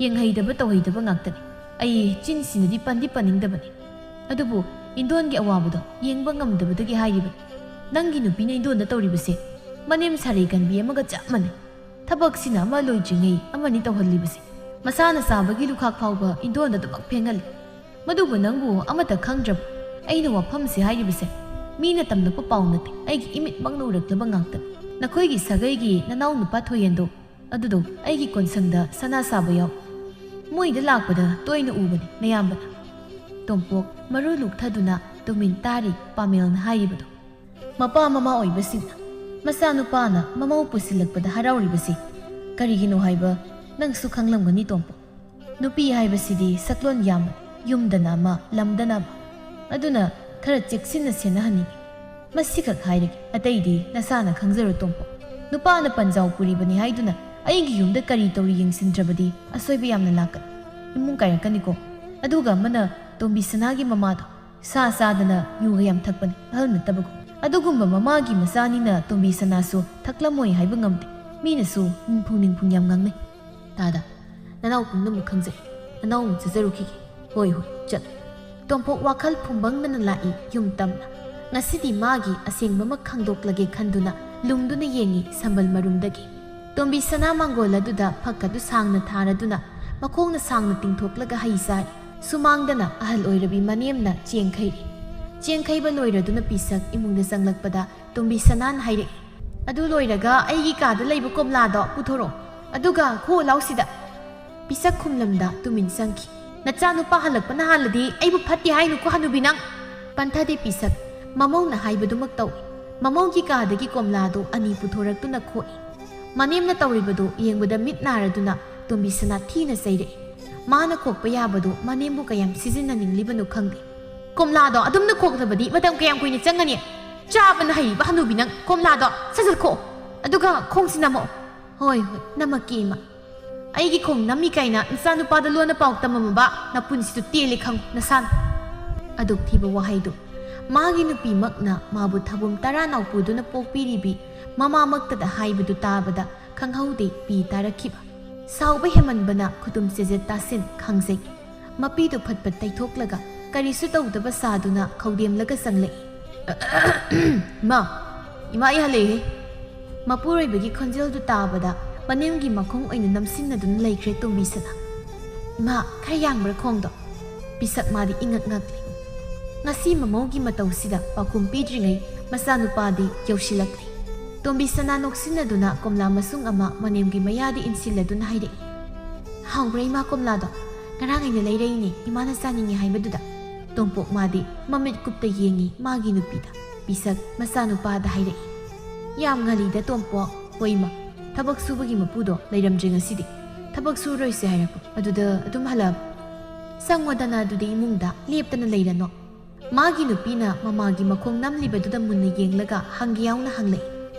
ꯌꯦꯡꯍꯩꯗꯕ ꯇꯧꯍꯩꯗꯕ ꯉꯥꯛꯇꯅꯤ꯫ ꯑꯩ ꯆꯤꯟꯁꯤꯅꯗꯤ ꯄꯟꯗꯤ ꯄꯟꯅꯤꯡꯗꯕꯅꯤ꯫ ꯑꯗꯨꯕꯨ ꯏꯟꯗꯣꯟꯒꯤ ꯑꯋꯥꯕꯗꯣ ꯌꯦꯡꯕ ꯉꯝꯗꯕꯗꯒꯤ ꯍꯥꯏꯔꯤꯕꯅꯤ꯫ ꯅꯪꯒꯤ ꯅꯨꯄꯤꯅ ꯏꯟꯗꯣꯟꯗ ꯇꯧꯔꯤꯕꯁꯦ ꯃꯅꯦꯝ ꯁꯥꯔꯩ ꯀꯟꯕꯤ ꯑꯃꯒ ꯆꯞ ꯃꯥꯟꯅꯩ꯫ ꯊꯕꯛꯁꯤꯅ ꯑꯃ ꯂꯣꯏꯗ꯭ꯔꯤꯉꯩ ꯑꯃꯅꯤ ꯇꯧꯍꯜꯂꯤꯕꯁꯦ꯫ ꯃꯁꯥꯅ ꯆꯥꯕꯒꯤ ꯂꯨꯈꯥꯛ ꯐꯥꯎꯕ ꯏꯟꯗꯣꯟꯗ ꯑꯗꯨꯃꯛ ꯐꯦꯡꯍꯜꯂꯤ꯫ ꯃꯗꯨꯕꯨ ꯅꯪꯕꯨ ꯑꯃꯠꯇ ꯈꯪꯗ꯭ꯔꯕ?" "ꯑꯩꯅ ꯋꯥꯐꯝꯁꯦ ꯍꯥꯏꯔꯤꯕꯁꯦ ꯃꯤꯅ ꯇꯝꯂꯛꯄ ꯄꯥꯎ ꯅꯠꯇꯦ, ꯑꯩꯒꯤ ꯏꯃꯤꯠꯃꯛꯅ ꯎꯔꯛꯂꯕ ꯉꯥꯛꯇꯅꯤ꯫ ꯅꯈꯣꯏꯒꯤ ꯁꯥꯒꯩꯒꯤ ꯅꯅꯥꯎ ꯅꯨꯄꯥ ꯊꯣꯏꯍꯦꯟꯗꯣ ꯑꯗꯨꯗꯣ ꯑꯩꯒꯤ ꯀꯣꯟꯁꯪꯗ ꯁꯅꯥ ꯁꯥꯕ ꯌꯥꯎ꯫ ꯃꯣꯏꯗ ꯂꯥꯛꯄꯗ ꯇꯣꯏꯅ ꯎꯕꯅꯤ ꯅꯌꯥꯝꯕꯅ꯫" ꯇꯣꯝꯄꯣꯛ ꯃꯔꯨ ꯂꯨꯛꯊꯗꯨꯅ ꯇꯨꯃꯤꯟ ꯇꯥꯔꯤ ꯄꯥꯃꯦꯜꯅ ꯍꯥꯏꯔꯤꯕꯗꯨ꯫ ꯃꯄꯥ ꯃꯃꯥ ꯑꯣꯏꯕꯁꯤꯡꯅ ꯃꯆꯥꯅꯨꯄꯥꯅ ꯃꯃꯧ ꯄꯨꯁꯤꯜꯂꯛꯄꯗ ꯍꯔꯥꯎꯔꯤꯕꯁꯤ ꯀꯔꯤꯒꯤꯅꯣ ꯍꯥꯏꯕ ꯅꯪꯁꯨ ꯈꯪꯂꯝꯒꯅꯤ ꯇꯣꯝꯄꯣꯛ꯫ ꯅꯨꯄꯤ ꯍꯥꯏꯕꯁꯤꯗꯤ ꯁꯛꯂꯣꯟ ꯌꯥꯝꯕ, ꯌꯨꯝꯗꯅ ꯑꯃ, ꯂꯝꯗꯅ ꯑꯃ꯫ ꯑꯗꯨꯅ ꯈꯔ ꯆꯦꯛꯁꯤꯟꯅ ꯁꯦꯟꯅꯍꯟꯅꯤꯡꯉꯤ꯫ ꯃꯁꯤꯈꯛ ꯍꯥꯏꯔꯒꯦ, ꯑꯇꯩꯗꯤ ꯅꯁꯥꯅ ꯈꯪꯖꯔꯣ ꯇꯣꯝꯄꯣꯛ꯫ ꯅꯨꯄꯥꯅ ꯄꯟꯖꯥꯎ ꯄꯨꯔꯤꯕꯅꯤ ꯍꯥꯏꯗꯨꯅ ꯑꯩꯒꯤ ꯌꯨꯝꯗ ꯀꯔꯤ ꯇꯧꯔꯤ ꯌꯦꯡꯁꯤꯟꯗ꯭ꯔꯕꯗꯤ ꯑꯁꯣꯏꯕ ꯌꯥꯝꯅ ꯂꯥꯛꯀꯅꯤ꯫ ꯏꯃꯨꯡ ꯀꯥꯏꯔꯛꯀꯅꯤꯀꯣ꯫ ꯑꯗꯨꯒ ꯑꯃꯅ ꯇꯣꯝꯕꯤ ꯁꯅꯥꯒꯤ ꯃꯃꯥꯗꯣ ꯁꯥ ꯆꯥꯗꯅ ꯌꯨꯒ ꯌꯥꯝ ꯊꯛꯄꯅꯤ, ꯑꯍꯜ ꯅꯠꯇꯕꯒꯨꯝ꯫ ꯑꯗꯨꯒꯨꯝꯕ ꯃꯃꯥꯒꯤ ꯃꯆꯥꯅꯤꯅ ꯇꯣꯝꯕꯤ ꯁꯅꯥꯁꯨ ꯊꯛꯂꯝꯃꯣꯏ ꯍꯥꯏꯕ ꯉꯝꯗꯦ꯫ ꯃꯤꯅꯁꯨ ꯅꯤꯡꯐꯨꯡ ꯅꯤꯡꯐꯨꯡ ꯌꯥꯝ ꯉꯥꯡꯅꯩ꯫ ꯇꯥꯗ, ꯅꯅꯥꯎ ꯄꯨꯝꯅꯃꯛ ꯈꯪꯖꯩ꯫ ꯅꯅꯥꯎ ꯑꯃꯨꯛ ꯆꯠꯆꯔꯨꯈꯤꯒꯦ꯫ ꯍꯣꯏ, ꯍꯣꯏ, ꯆꯠꯂꯨ꯫ ꯇꯣꯝꯄꯣꯛ ꯋꯥꯈꯜ ꯐꯨꯝꯕꯪꯅꯅ ꯂꯥꯛꯏ ꯌꯨꯝ ꯇꯝꯅ꯫ ꯉꯁꯤꯗꯤ ꯃꯥꯒꯤ ꯑꯁꯦꯡꯕꯃꯛ ꯈꯪꯗꯣꯛꯂꯒꯦ ꯈꯟꯗꯨꯅ ꯂꯨꯡꯗꯨꯅ ꯌꯦꯡꯉꯤ ꯁꯝꯕꯜ ꯃꯔꯨꯝꯗꯒꯤ꯫ ꯇꯣꯝꯕꯤ ꯁꯅꯥ ꯃꯥꯡꯒꯣꯜ ꯑꯗꯨꯗ ꯐꯛ ꯑꯗꯨ ꯁꯥꯡꯅ ꯊꯥꯔꯗꯨꯅ ꯃꯈꯣꯡꯅ ꯁꯥꯡꯅ ꯇꯤꯡꯊꯣꯛꯂꯒ ꯍꯩ ꯆꯥꯔꯤ꯫ ꯁꯨꯃꯥꯡꯗꯅ ꯑꯍꯜ ꯑꯣꯏꯔꯕꯤ ꯃꯅꯦꯝꯅ ꯆꯦꯡ ꯈꯩꯔꯤ꯫ ꯆꯦꯡ ꯈꯩꯕ ꯂꯣꯏꯔꯗꯨꯅ ꯄꯤꯁꯛ ꯏꯃꯨꯡꯗ ꯆꯪꯂꯛꯄꯗ ꯇꯣꯝꯕꯤ ꯁꯅꯥꯅ ꯍꯥꯏꯔꯛꯏ, "ꯑꯗꯨ ꯂꯣꯏꯔꯒ ꯑꯩꯒꯤ ꯀꯥꯗ ꯂꯩꯕ ꯀꯣꯝꯂꯥꯗꯣ ꯄꯨꯊꯣꯔꯛꯑꯣ, ꯑꯗꯨꯒ ꯈꯣ ꯂꯥꯎꯁꯤꯗ꯫" ꯄꯤꯁꯛ ꯈꯨꯝꯂꯝꯗ ꯇꯨꯃꯤꯟ ꯆꯪꯈꯤ꯫ "ꯅꯆꯥꯅꯨꯄꯥ ꯍꯜꯂꯛꯄꯅ ꯍꯥꯜꯂꯗꯤ ꯑꯩꯕꯨ ꯐꯠꯇꯦ ꯍꯥꯏꯅꯨꯀꯣ ꯍꯅꯨꯕꯤ ꯅꯪ!" ꯄꯟꯊꯗꯦ ꯄꯤꯁꯛ꯫ ꯃꯃꯧꯅ ꯍꯥꯏꯕꯗꯨꯃꯛ ꯇꯧꯏ꯫ ꯃꯃꯧꯒꯤ ꯀꯥꯗꯒꯤ ꯀꯣꯝꯂꯥꯗꯨ ꯑꯅꯤ ꯄꯨꯊꯣꯔꯛꯇꯨꯅ ꯈꯣꯛꯏ꯫ ꯃꯅꯦꯝꯅ ꯇꯧꯔꯤꯕꯗꯨ ꯌꯦꯡꯕꯗ ꯃꯤꯠ ꯅꯥꯔꯗꯨꯅ ꯇꯣꯝꯕꯤ ꯁꯅꯥ ꯊꯤꯅ ꯆꯩꯔꯛꯏ꯫ ꯃꯥꯅ ꯈꯣꯛꯄ ꯌꯥꯕꯗꯨ ꯃꯅꯦꯝꯕꯨ ꯀꯌꯥꯝ ꯁꯤꯖꯤꯟꯅꯅꯤꯡꯂꯤꯕꯅꯣ ꯈꯪꯗꯦ꯫ "ꯀꯣꯝꯂꯥꯗꯣ ꯑꯗꯨꯝꯅ ꯈꯣꯛꯂꯕꯗꯤ ꯃꯇꯝ ꯀꯌꯥꯝ ꯀꯨꯏꯅ ꯆꯪꯒꯅꯤ? ꯆꯥꯕꯅ ꯍꯩꯔꯤꯕ ꯍꯅꯨꯕꯤ ꯅꯪ, ꯀꯣꯝꯂꯥꯗꯣ ꯁꯠ ꯁꯠ ꯈꯣꯛꯑꯣ, ꯑꯗꯨꯒ ꯈꯣꯡꯁꯤ ꯅꯝꯃꯛꯑꯣ꯫" "ꯍꯣꯏ, ꯍꯣꯏ, ꯅꯝꯃꯛꯀꯦ, ꯏꯃꯥ꯫" "ꯑꯩꯒꯤ ꯈꯣꯡ ꯅꯝꯃꯤ ꯀꯥꯏꯅ ꯅꯆꯥꯅꯨꯄꯥꯗ ꯂꯣꯟꯅ ꯄꯥꯎ ꯇꯝꯃꯝꯃꯕ ꯅꯄꯨꯟꯁꯤꯗꯨ ꯇꯦꯜꯂꯦ ꯈꯪꯉꯨ ꯅꯁꯥꯅ꯫" ꯑꯗꯨꯛ ꯊꯤꯕ ꯋꯥꯍꯩꯗꯨ ꯃꯥꯒꯤ ꯅꯨꯄꯤꯃꯛꯅ ꯃꯥꯕꯨ ꯊꯕꯨꯝ ꯇꯔꯥ ꯅꯥꯎꯄꯨꯗꯨꯅ ꯄꯣꯛꯄꯤꯔꯤꯕꯤ ꯃꯃꯥꯃꯛꯇꯗ ꯍꯥꯏꯕꯗꯨ ꯇꯥꯕꯗ ꯈꯪꯍꯧꯗꯦ ꯄꯤ ꯇꯥꯔꯛꯈꯤꯕ꯫ ꯁꯥꯎꯕ ꯍꯦꯃꯟꯕꯅ ꯈꯨꯇꯨꯝ ꯆꯦꯖꯦꯠ ꯇꯥꯁꯤꯟ ꯈꯪꯖꯩ꯫ ꯃꯄꯤꯗꯨ ꯐꯠ ꯐꯠ ꯇꯩꯊꯣꯛꯂꯒ ꯀꯔꯤꯁꯨ ꯇꯧꯗꯕ ꯁꯥꯗꯨꯅ ꯈꯧꯗꯦꯝꯂꯒ ꯆꯪꯂꯛꯏ꯫ "ꯏꯃꯥ, ꯏꯃꯥ, ꯑꯩ ꯍꯜꯂꯛꯑꯦꯍꯦ꯫" ꯃꯄꯨꯔꯣꯏꯕꯒꯤ ꯈꯣꯟꯖꯦꯜꯗꯨ ꯇꯥꯕꯗ ꯃꯅꯦꯝꯒꯤ ꯃꯈꯣꯡ ꯑꯣꯏꯅ ꯅꯝꯁꯤꯟꯅꯗꯨꯅ ꯂꯩꯈ꯭ꯔꯦ ꯇꯣꯝꯕꯤꯁꯅꯥ꯫ "ꯏꯃꯥ, ꯈꯔ ꯌꯥꯡꯕ꯭ꯔꯥ ꯈꯣꯡꯗꯣ?" ꯄꯤꯁꯛ ꯃꯥꯗꯤ ꯏꯉꯛ ꯉꯛꯂꯤ꯫ ꯉꯁꯤ ꯃꯃꯧꯒꯤ ꯃꯇꯧꯁꯤꯗ ꯄꯥꯎꯈꯨꯝ ꯄꯤꯗ꯭ꯔꯤꯉꯩ ꯃꯆꯥꯅꯨꯄꯥꯗꯤ ꯌꯧꯁꯤꯜꯂꯛꯂꯤ꯫ ꯇꯣꯝꯕꯤꯁꯅꯥ ꯅꯣꯛꯁꯤꯟꯅꯗꯨꯅ ꯀꯣꯝꯂꯥ ꯃꯁꯨꯡ ꯑꯃ ꯃꯅꯦꯝꯒꯤ ꯃꯌꯥꯗ ꯏꯟꯁꯤꯜꯂꯗꯨꯅ ꯍꯥꯏꯔꯛꯏ, "ꯍꯥꯎꯕ꯭ꯔꯥ ꯏꯃꯥ ꯀꯣꯝꯂꯥꯗꯣ? ꯉꯔꯥꯡ ꯑꯩꯅ ꯂꯩꯔꯛꯏꯅꯦ ꯏꯃꯥꯅ ꯆꯥꯅꯤꯡꯉꯤ ꯍꯥꯏꯕꯗꯨꯗ꯫" ꯇꯣꯝꯄꯣꯛ ꯃꯥꯗꯤ ꯃꯃꯤꯠ ꯀꯨꯞꯇ ꯌꯦꯡꯉꯤ ꯃꯥꯒꯤ ꯅꯨꯄꯤꯗ꯫ ꯄꯤꯁꯛ ꯃꯆꯥꯅꯨꯄꯥꯗ ꯍꯥꯏꯔꯛꯏ, "ꯌꯥꯝ ꯉꯜꯂꯤꯗ ꯇꯣꯝꯄꯣꯛ꯫ ꯍꯣꯏ ꯏꯃꯥ, ꯊꯕꯛ ꯁꯨꯕꯒꯤ ꯃꯄꯨꯗꯣ ꯂꯩꯔꯝꯗ꯭ꯔꯦ ꯉꯁꯤꯗꯤ꯫ ꯊꯕꯛ ꯁꯨꯔꯣꯏꯁꯦ ꯍꯥꯏꯔꯛꯄ ꯑꯗꯨꯗ ꯑꯗꯨꯝ ꯍꯜꯂꯛꯑꯕ꯫" "ꯆꯪꯉꯣꯗꯅ ꯑꯗꯨꯗꯤ ꯏꯃꯨꯡꯗ ꯂꯦꯞꯇꯅ ꯂꯩꯔꯅꯣ꯫" ꯃꯥꯒꯤ ꯅꯨꯄꯤꯅ ꯃꯃꯥꯒꯤ ꯃꯈꯣꯡ ꯅꯝꯂꯤꯕꯗꯨꯗ ꯃꯨꯟꯅ ꯌꯦꯡꯂꯒ ꯍꯪꯒꯦ ꯌꯥꯎꯅ ꯍꯪꯂꯛꯏ,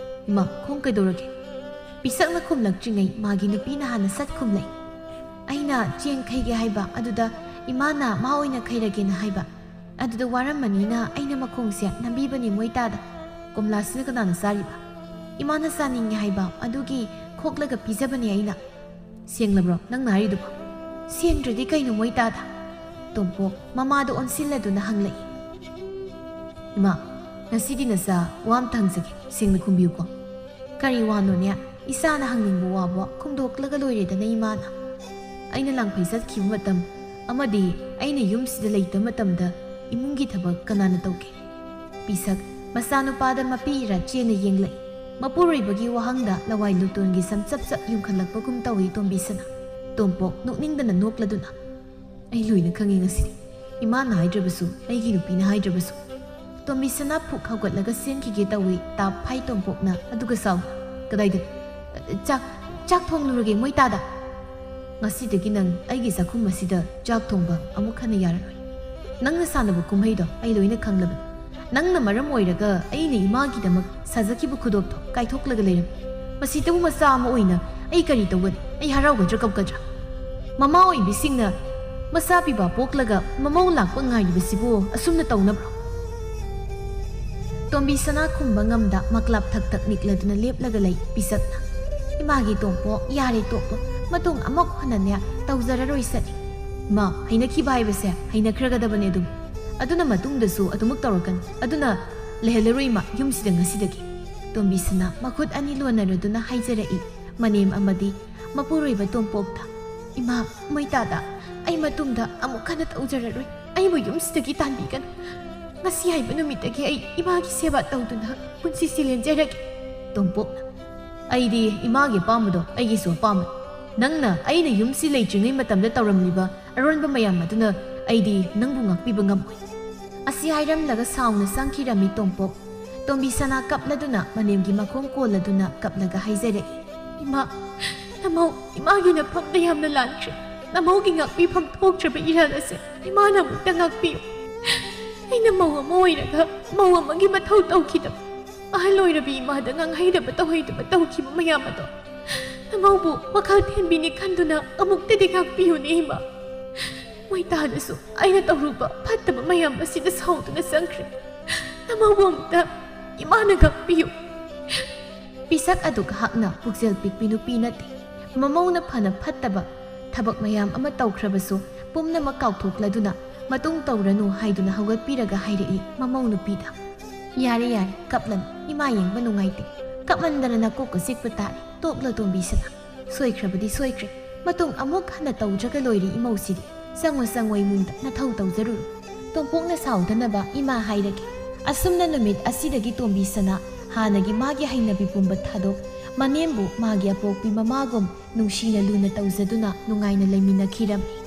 "ꯏꯃꯥ, ꯈꯣꯡ ꯀꯩꯗꯧꯔꯒꯦ?" ꯄꯤꯁꯛꯅ ꯈꯨꯝꯂꯛꯇ꯭ꯔꯤꯉꯩ ꯃꯥꯒꯤ ꯅꯨꯄꯤꯅ ꯍꯥꯟꯅ ꯁꯠ ꯈꯨꯝꯂꯛꯏ꯫ ꯑꯩꯅ ꯆꯦꯡ ꯈꯩꯒꯦ ꯍꯥꯏꯕ ꯑꯗꯨꯗ ꯏꯃꯥꯅ ꯃꯥ ꯑꯣꯏꯅ ꯈꯩꯔꯒꯦꯅ ꯍꯥꯏꯕ꯫ ꯑꯗꯨꯗ ꯋꯥꯔꯝꯃꯅꯤꯅ ꯑꯩꯅ ꯃꯈꯣꯡꯁꯦ ꯅꯝꯕꯤꯕꯅꯤ ꯃꯣꯏ ꯇꯥꯗ꯫ ꯀꯣꯝꯂꯥꯁꯤꯅ ꯀꯅꯥꯅ ꯆꯥꯔꯤꯕ? ꯏꯃꯥꯅ ꯆꯥꯅꯤꯡꯉꯦ ꯍꯥꯏꯕ ꯑꯗꯨꯒꯤ ꯈꯣꯛꯂꯒ ꯄꯤꯖꯕꯅꯦ ꯑꯩꯅ꯫ ꯁꯦꯡꯂꯕ꯭ꯔꯣ ꯅꯪꯅ ꯍꯥꯏꯔꯤꯗꯨꯕꯣ? ꯁꯦꯡꯗ꯭ꯔꯗꯤ ꯀꯩꯅꯣ ꯃꯣꯏ ꯇꯥꯗ? ꯇꯣꯝꯄꯣꯛ ꯃꯃꯥꯗ ꯑꯣꯟꯁꯤꯜꯂꯗꯨꯅ ꯍꯪꯂꯛꯏ꯫ ꯏꯃꯥ, ꯉꯁꯤꯗꯤ ꯅꯆꯥ ꯋꯥ ꯑꯝꯇ ꯍꯪꯖꯒꯦ, ꯁꯦꯡꯅ ꯈꯨꯝꯕꯤꯌꯨꯀꯣ꯫ ꯀꯔꯤ ꯋꯥꯅꯣꯅꯦ? ꯏꯆꯥꯅ ꯍꯪꯅꯤꯡꯕ ꯋꯥꯕꯣ ꯈꯨꯝꯗꯣꯛꯂꯒ ꯂꯣꯏꯔꯦꯗꯅ ꯏꯃꯥꯅ꯫ ꯑꯩꯅ ꯂꯥꯡꯐꯩ ꯆꯠꯈꯤꯕ ꯃꯇꯝ ꯑꯃꯗꯤ ꯑꯩꯅ ꯌꯨꯝꯁꯤꯗ ꯂꯩꯇꯕ ꯃꯇꯝꯗ ꯏꯃꯨꯡꯒꯤ ꯊꯕꯛ ꯀꯅꯥꯅ ꯇꯧꯒꯦ? ꯄꯤꯁꯛ ꯃꯆꯥꯅꯨꯄꯥꯗ ꯃꯄꯤ ꯏꯔꯥ ꯆꯦꯟꯅ ꯌꯦꯡꯂꯛꯏ꯫ ꯃꯄꯨꯔꯣꯏꯕꯒꯤ ꯋꯥꯍꯪꯗ ꯂꯋꯥꯏ ꯂꯨꯇꯣꯟꯒꯤ ꯁꯝ ꯆꯞ ꯆꯞ ꯌꯨꯡꯈꯠꯂꯛꯄꯒꯨꯝ ꯇꯧꯏ ꯇꯣꯝꯕꯤꯁꯅꯥ꯫ ꯇꯣꯝꯄꯣꯛ ꯅꯣꯛꯅꯤꯡꯗꯅ ꯅꯣꯛꯂꯗꯨꯅ, "ꯑꯩ ꯂꯣꯏꯅ ꯈꯪꯉꯤ ꯉꯁꯤꯗꯤ꯫ ꯏꯃꯥꯅ ꯍꯥꯏꯗ꯭ꯔꯕꯁꯨ, ꯑꯩꯒꯤ ꯅꯨꯄꯤꯅ ꯍꯥꯏꯗ꯭ꯔꯕꯁꯨ꯫" ꯇꯣꯝꯕꯤꯁꯅꯥ ꯐꯨꯛ ꯍꯧꯒꯠꯂꯒ ꯆꯦꯟꯈꯤꯒꯦ ꯇꯧꯏ, ꯇꯥꯞ ꯐꯥꯏ ꯇꯣꯝꯄꯣꯛꯅ ꯑꯗꯨꯒ ꯁꯥꯎꯅ, "ꯀꯗꯥꯏꯗ? ꯆꯥꯛ, ꯆꯥꯛ ꯊꯣꯡꯂꯨꯔꯒꯦ ꯃꯣꯏ ꯇꯥꯗ꯫ ꯉꯁꯤꯗꯒꯤ ꯅꯪ ꯑꯩꯒꯤ ꯆꯥꯛꯈꯨꯝ ꯑꯁꯤꯗ ꯆꯥꯛ ꯊꯣꯡꯕ ꯑꯃꯨꯛ ꯍꯟꯅ ꯌꯥꯔꯔꯣꯏ꯫ ꯅꯪꯅ ꯁꯥꯟꯅꯕ ꯀꯨꯝꯍꯩꯗꯣ ꯑꯩ ꯂꯣꯏꯅ ꯈꯪꯂꯕꯅꯤ꯫ ꯅꯪꯅ ꯃꯔꯝ ꯑꯣꯏꯔꯒ ꯑꯩꯅ ꯏꯃꯥꯒꯤꯗꯃꯛ ꯁꯥꯖꯈꯤꯕ ꯈꯨꯗꯣꯞꯇꯣ ꯀꯥꯏꯊꯣꯛꯂꯒ ꯂꯩꯔꯝꯃꯤ꯫ ꯃꯁꯤꯗꯕꯨ ꯃꯆꯥ ꯑꯃ ꯑꯣꯏꯅ ꯑꯩ ꯀꯔꯤ ꯇꯧꯒꯅꯤ? ꯑꯩ ꯍꯔꯥꯎꯒꯗ꯭ꯔꯥ ꯀꯞꯀꯗ꯭ꯔꯥ? ꯃꯃꯥ ꯑꯣꯏꯕꯤꯁꯤꯡꯅ ꯃꯆꯥ ꯄꯤꯕ ꯄꯣꯛꯂꯒ ꯃꯃꯧ ꯂꯥꯛꯄ ꯉꯥꯏꯔꯤꯕꯁꯤꯕꯨ ꯑꯁꯨꯝꯅ ꯇꯧꯅꯕ꯭ꯔꯣ?" ꯇꯣꯝꯕꯤꯁꯅꯥ ꯈꯨꯝꯕ ꯉꯝꯗ ꯃꯀ꯭ꯂꯥꯞ ꯊꯛ ꯊꯛ ꯅꯤꯛꯂꯗꯨꯅ ꯂꯦꯞꯂꯒ ꯂꯩ ꯄꯤꯁꯛꯅ꯫ ꯏꯃꯥꯒꯤ ꯇꯣꯝꯄꯣꯛ, ꯌꯥꯔꯦ ꯇꯣꯛꯂꯣ, ꯃꯇꯨꯡ ꯑꯃꯨꯛ ꯍꯟꯅꯅꯦ ꯇꯧꯖꯔꯔꯣꯏ ꯁꯅꯤ꯫ ꯏꯃꯥ, ꯍꯩꯅꯈꯤꯕ ꯍꯥꯏꯕꯁꯦ ꯍꯩꯅꯈ꯭ꯔꯒꯗꯕꯅꯦ ꯑꯗꯨꯝ꯫ ꯑꯗꯨꯅ ꯃꯇꯨꯡꯗꯁꯨ ꯑꯗꯨꯃꯛ ꯇꯧꯔꯛꯀꯅꯤ꯫ ꯑꯗꯨꯅ ꯂꯩꯍꯜꯂꯔꯣꯏ ꯏꯃꯥ ꯌꯨꯝꯁꯤꯗ ꯉꯁꯤꯗꯒꯤ꯫ ꯇꯣꯝꯕꯤꯁꯅꯥ ꯃꯈꯨꯠ ꯑꯅꯤ ꯂꯣꯟꯅꯔꯗꯨꯅ ꯍꯥꯏꯖꯔꯛꯏ꯫ ꯃꯅꯦꯝ ꯑꯃꯗꯤ ꯃꯄꯨꯔꯣꯏꯕ ꯇꯣꯝꯄꯣꯛꯇ, "ꯏꯃꯥ, ꯃꯣꯏꯇꯥꯗ, ꯑꯩ ꯃꯇꯨꯡꯗ ꯑꯃꯨꯛ ꯍꯟꯅ ꯇꯧꯖꯔꯔꯣꯏ꯫ ꯑꯩꯕꯨ ꯌꯨꯝꯁꯤꯗꯒꯤ ꯇꯥꯟꯕꯤꯒꯅꯨ꯫ ꯉꯁꯤ ꯍꯥꯏꯕ ꯅꯨꯃꯤꯠꯇꯒꯤ ꯑꯩ ꯏꯃꯥꯒꯤ ꯁꯦꯕꯥ ꯇꯧꯗꯨꯅ ꯄꯨꯟꯁꯤꯁꯤ ꯂꯦꯟꯖꯔꯒꯦ꯫" ꯇꯣꯝꯄꯣꯛꯅ, "ꯑꯩꯗꯤ ꯏꯃꯥꯒꯤ ꯑꯄꯥꯝꯕꯗꯣ ꯑꯩꯒꯤꯁꯨ ꯑꯄꯥꯝꯕꯅꯤ꯫ ꯅꯪꯅ ꯑꯩꯅ ꯌꯨꯝꯁꯤ ꯂꯩꯇ꯭ꯔꯤꯉꯩ ꯃꯇꯝꯗ ꯇꯧꯔꯝꯂꯤꯕ ꯑꯔꯣꯟꯕ ꯃꯌꯥꯝ ꯑꯗꯨꯅ ꯑꯩꯗꯤ ꯅꯪꯕꯨ ꯉꯥꯛꯄꯤꯕ ꯉꯝꯃꯣꯏ꯫" ꯑꯁꯤ ꯍꯥꯏꯔꯝꯂꯒ ꯁꯥꯎꯅ ꯆꯪꯈꯤꯔꯝꯃꯤ ꯇꯣꯝꯄꯣꯛ꯫ ꯇꯣꯝꯕꯤꯁꯅꯥ ꯀꯞꯂꯗꯨꯅ ꯃꯅꯦꯝꯒꯤ ꯃꯈꯣꯡ ꯀꯣꯜꯂꯗꯨꯅ ꯀꯞꯂꯒ ꯍꯥꯏꯖꯔꯛꯏ, "ꯏꯃꯥ, ꯅꯃꯧ ꯏꯃꯥꯒꯤ ꯅꯐꯝꯗ ꯌꯥꯝꯅ ꯂꯥꯟꯈ꯭ꯔꯦ꯫ ꯅꯃꯧꯒꯤ ꯉꯥꯛꯄꯤꯐꯝ ꯊꯣꯛꯇ꯭ꯔꯕ ꯏꯔꯥꯜ ꯑꯁꯦ ꯏꯃꯥꯅ ꯑꯃꯨꯛꯇ ꯉꯥꯛꯄꯤꯌꯨ꯫ ꯑꯩꯅ ꯃꯧ ꯑꯃ ꯑꯣꯏꯔꯒ ꯃꯧ ꯑꯃꯒꯤ ꯃꯊꯧ ꯇꯧꯈꯤꯗꯕ, ꯑꯍꯜ ꯑꯣꯏꯔꯕꯤ ꯏꯃꯥꯗ ꯉꯥꯡꯍꯩꯗꯕ ꯇꯧꯍꯩꯗꯕ ꯇꯧꯈꯤꯕ ꯃꯌꯥꯝ ꯑꯗꯣ ꯅꯃꯧꯕꯨ ꯋꯥꯈꯜ ꯊꯦꯟꯕꯤꯅꯤ ꯈꯟꯗꯨꯅ ꯑꯃꯨꯛꯇꯗꯤ ꯉꯥꯛꯄꯤꯌꯨꯅꯦ ꯏꯃꯥ꯫ ꯃꯣꯏ ꯇꯥꯗꯁꯨ ꯑꯩꯅ ꯇꯧꯔꯨꯕ ꯐꯠꯇꯕ ꯃꯌꯥꯝ ꯑꯁꯤꯗ ꯁꯥꯎꯗꯨꯅ ꯆꯪꯈ꯭ꯔꯦ꯫ ꯅꯃꯧꯕꯨ ꯑꯃꯨꯛꯇ ꯏꯃꯥꯅ ꯉꯥꯛꯄꯤꯌꯨ꯫ ꯄꯤꯁꯛ ꯑꯗꯨ ꯍꯥꯛꯅ ꯄꯨꯛꯆꯦꯜ ꯄꯤꯛꯄꯤ ꯅꯨꯄꯤ ꯅꯠꯇꯦ꯫ ꯃꯃꯧꯅ ꯐꯅ ꯐꯠꯇꯕ ꯊꯕꯛ ꯃꯌꯥꯝ ꯑꯃ ꯇꯧꯈ꯭ꯔꯕꯁꯨ ꯄꯨꯝꯅꯃꯛ ꯀꯥꯎꯊꯣꯛꯂꯗꯨꯅ ꯃꯇꯨꯡ ꯇꯧꯔꯅꯨ ꯍꯥꯏꯗꯨꯅ ꯍꯧꯒꯠꯄꯤꯔꯒ ꯍꯥꯏꯔꯛꯏ ꯃꯃꯧ ꯅꯨꯄꯤꯗ꯫ "ꯌꯥꯔꯦ, ꯌꯥꯔꯦ, ꯀꯞꯂꯅꯨ꯫ ꯏꯃꯥ ꯌꯦꯡꯕ ꯅꯨꯡꯉꯥꯏꯇꯦ꯫ ꯀꯞꯃꯟꯗꯅ ꯅꯀꯣꯛꯀ ꯆꯤꯛꯄ ꯇꯥꯔꯦ꯫ ꯇꯣꯛꯂꯣ ꯇꯣꯝꯕꯤꯁꯅꯥ꯫ ꯁꯣꯏꯈ꯭ꯔꯕꯗꯤ ꯁꯣꯏꯈ꯭ꯔꯦ꯫ ꯃꯇꯨꯡ ꯑꯃꯨꯛ ꯍꯟꯅ ꯇꯧꯗ꯭ꯔꯒ ꯂꯣꯏꯔꯦ ꯏꯃꯧꯁꯤꯗꯤ꯫ ꯆꯪꯉꯣ, ꯆꯪꯉꯣ ꯏꯃꯨꯡꯗ, ꯅꯊꯧ ꯇꯧꯖꯔꯨꯔꯣ꯫ ꯇꯣꯝꯄꯣꯛꯅ ꯁꯥꯎꯗꯅꯕ ꯏꯃꯥ ꯍꯥꯏꯔꯒꯦ꯫ ꯑꯁꯨꯝꯅ ꯅꯨꯃꯤꯠ ꯑꯁꯤꯗꯒꯤ ꯇꯣꯝꯕꯤꯁꯅꯥ ꯍꯥꯟꯅꯒꯤ ꯃꯥꯒꯤ ꯍꯩꯅꯕꯤ ꯄꯨꯝꯕ ꯊꯥꯗꯣꯛ, ꯃꯅꯦꯝꯕꯨ ꯃꯥꯒꯤ ꯑꯄꯣꯛꯄꯤ ꯃꯃꯥꯒꯨꯝ ꯅꯨꯡꯁꯤꯅ ꯂꯨꯅ ꯇꯧꯖꯗꯨꯅ ꯅꯨꯡꯉꯥꯏꯅ ꯂꯩꯃꯤꯟꯅꯈꯤꯔꯝꯃꯤ꯫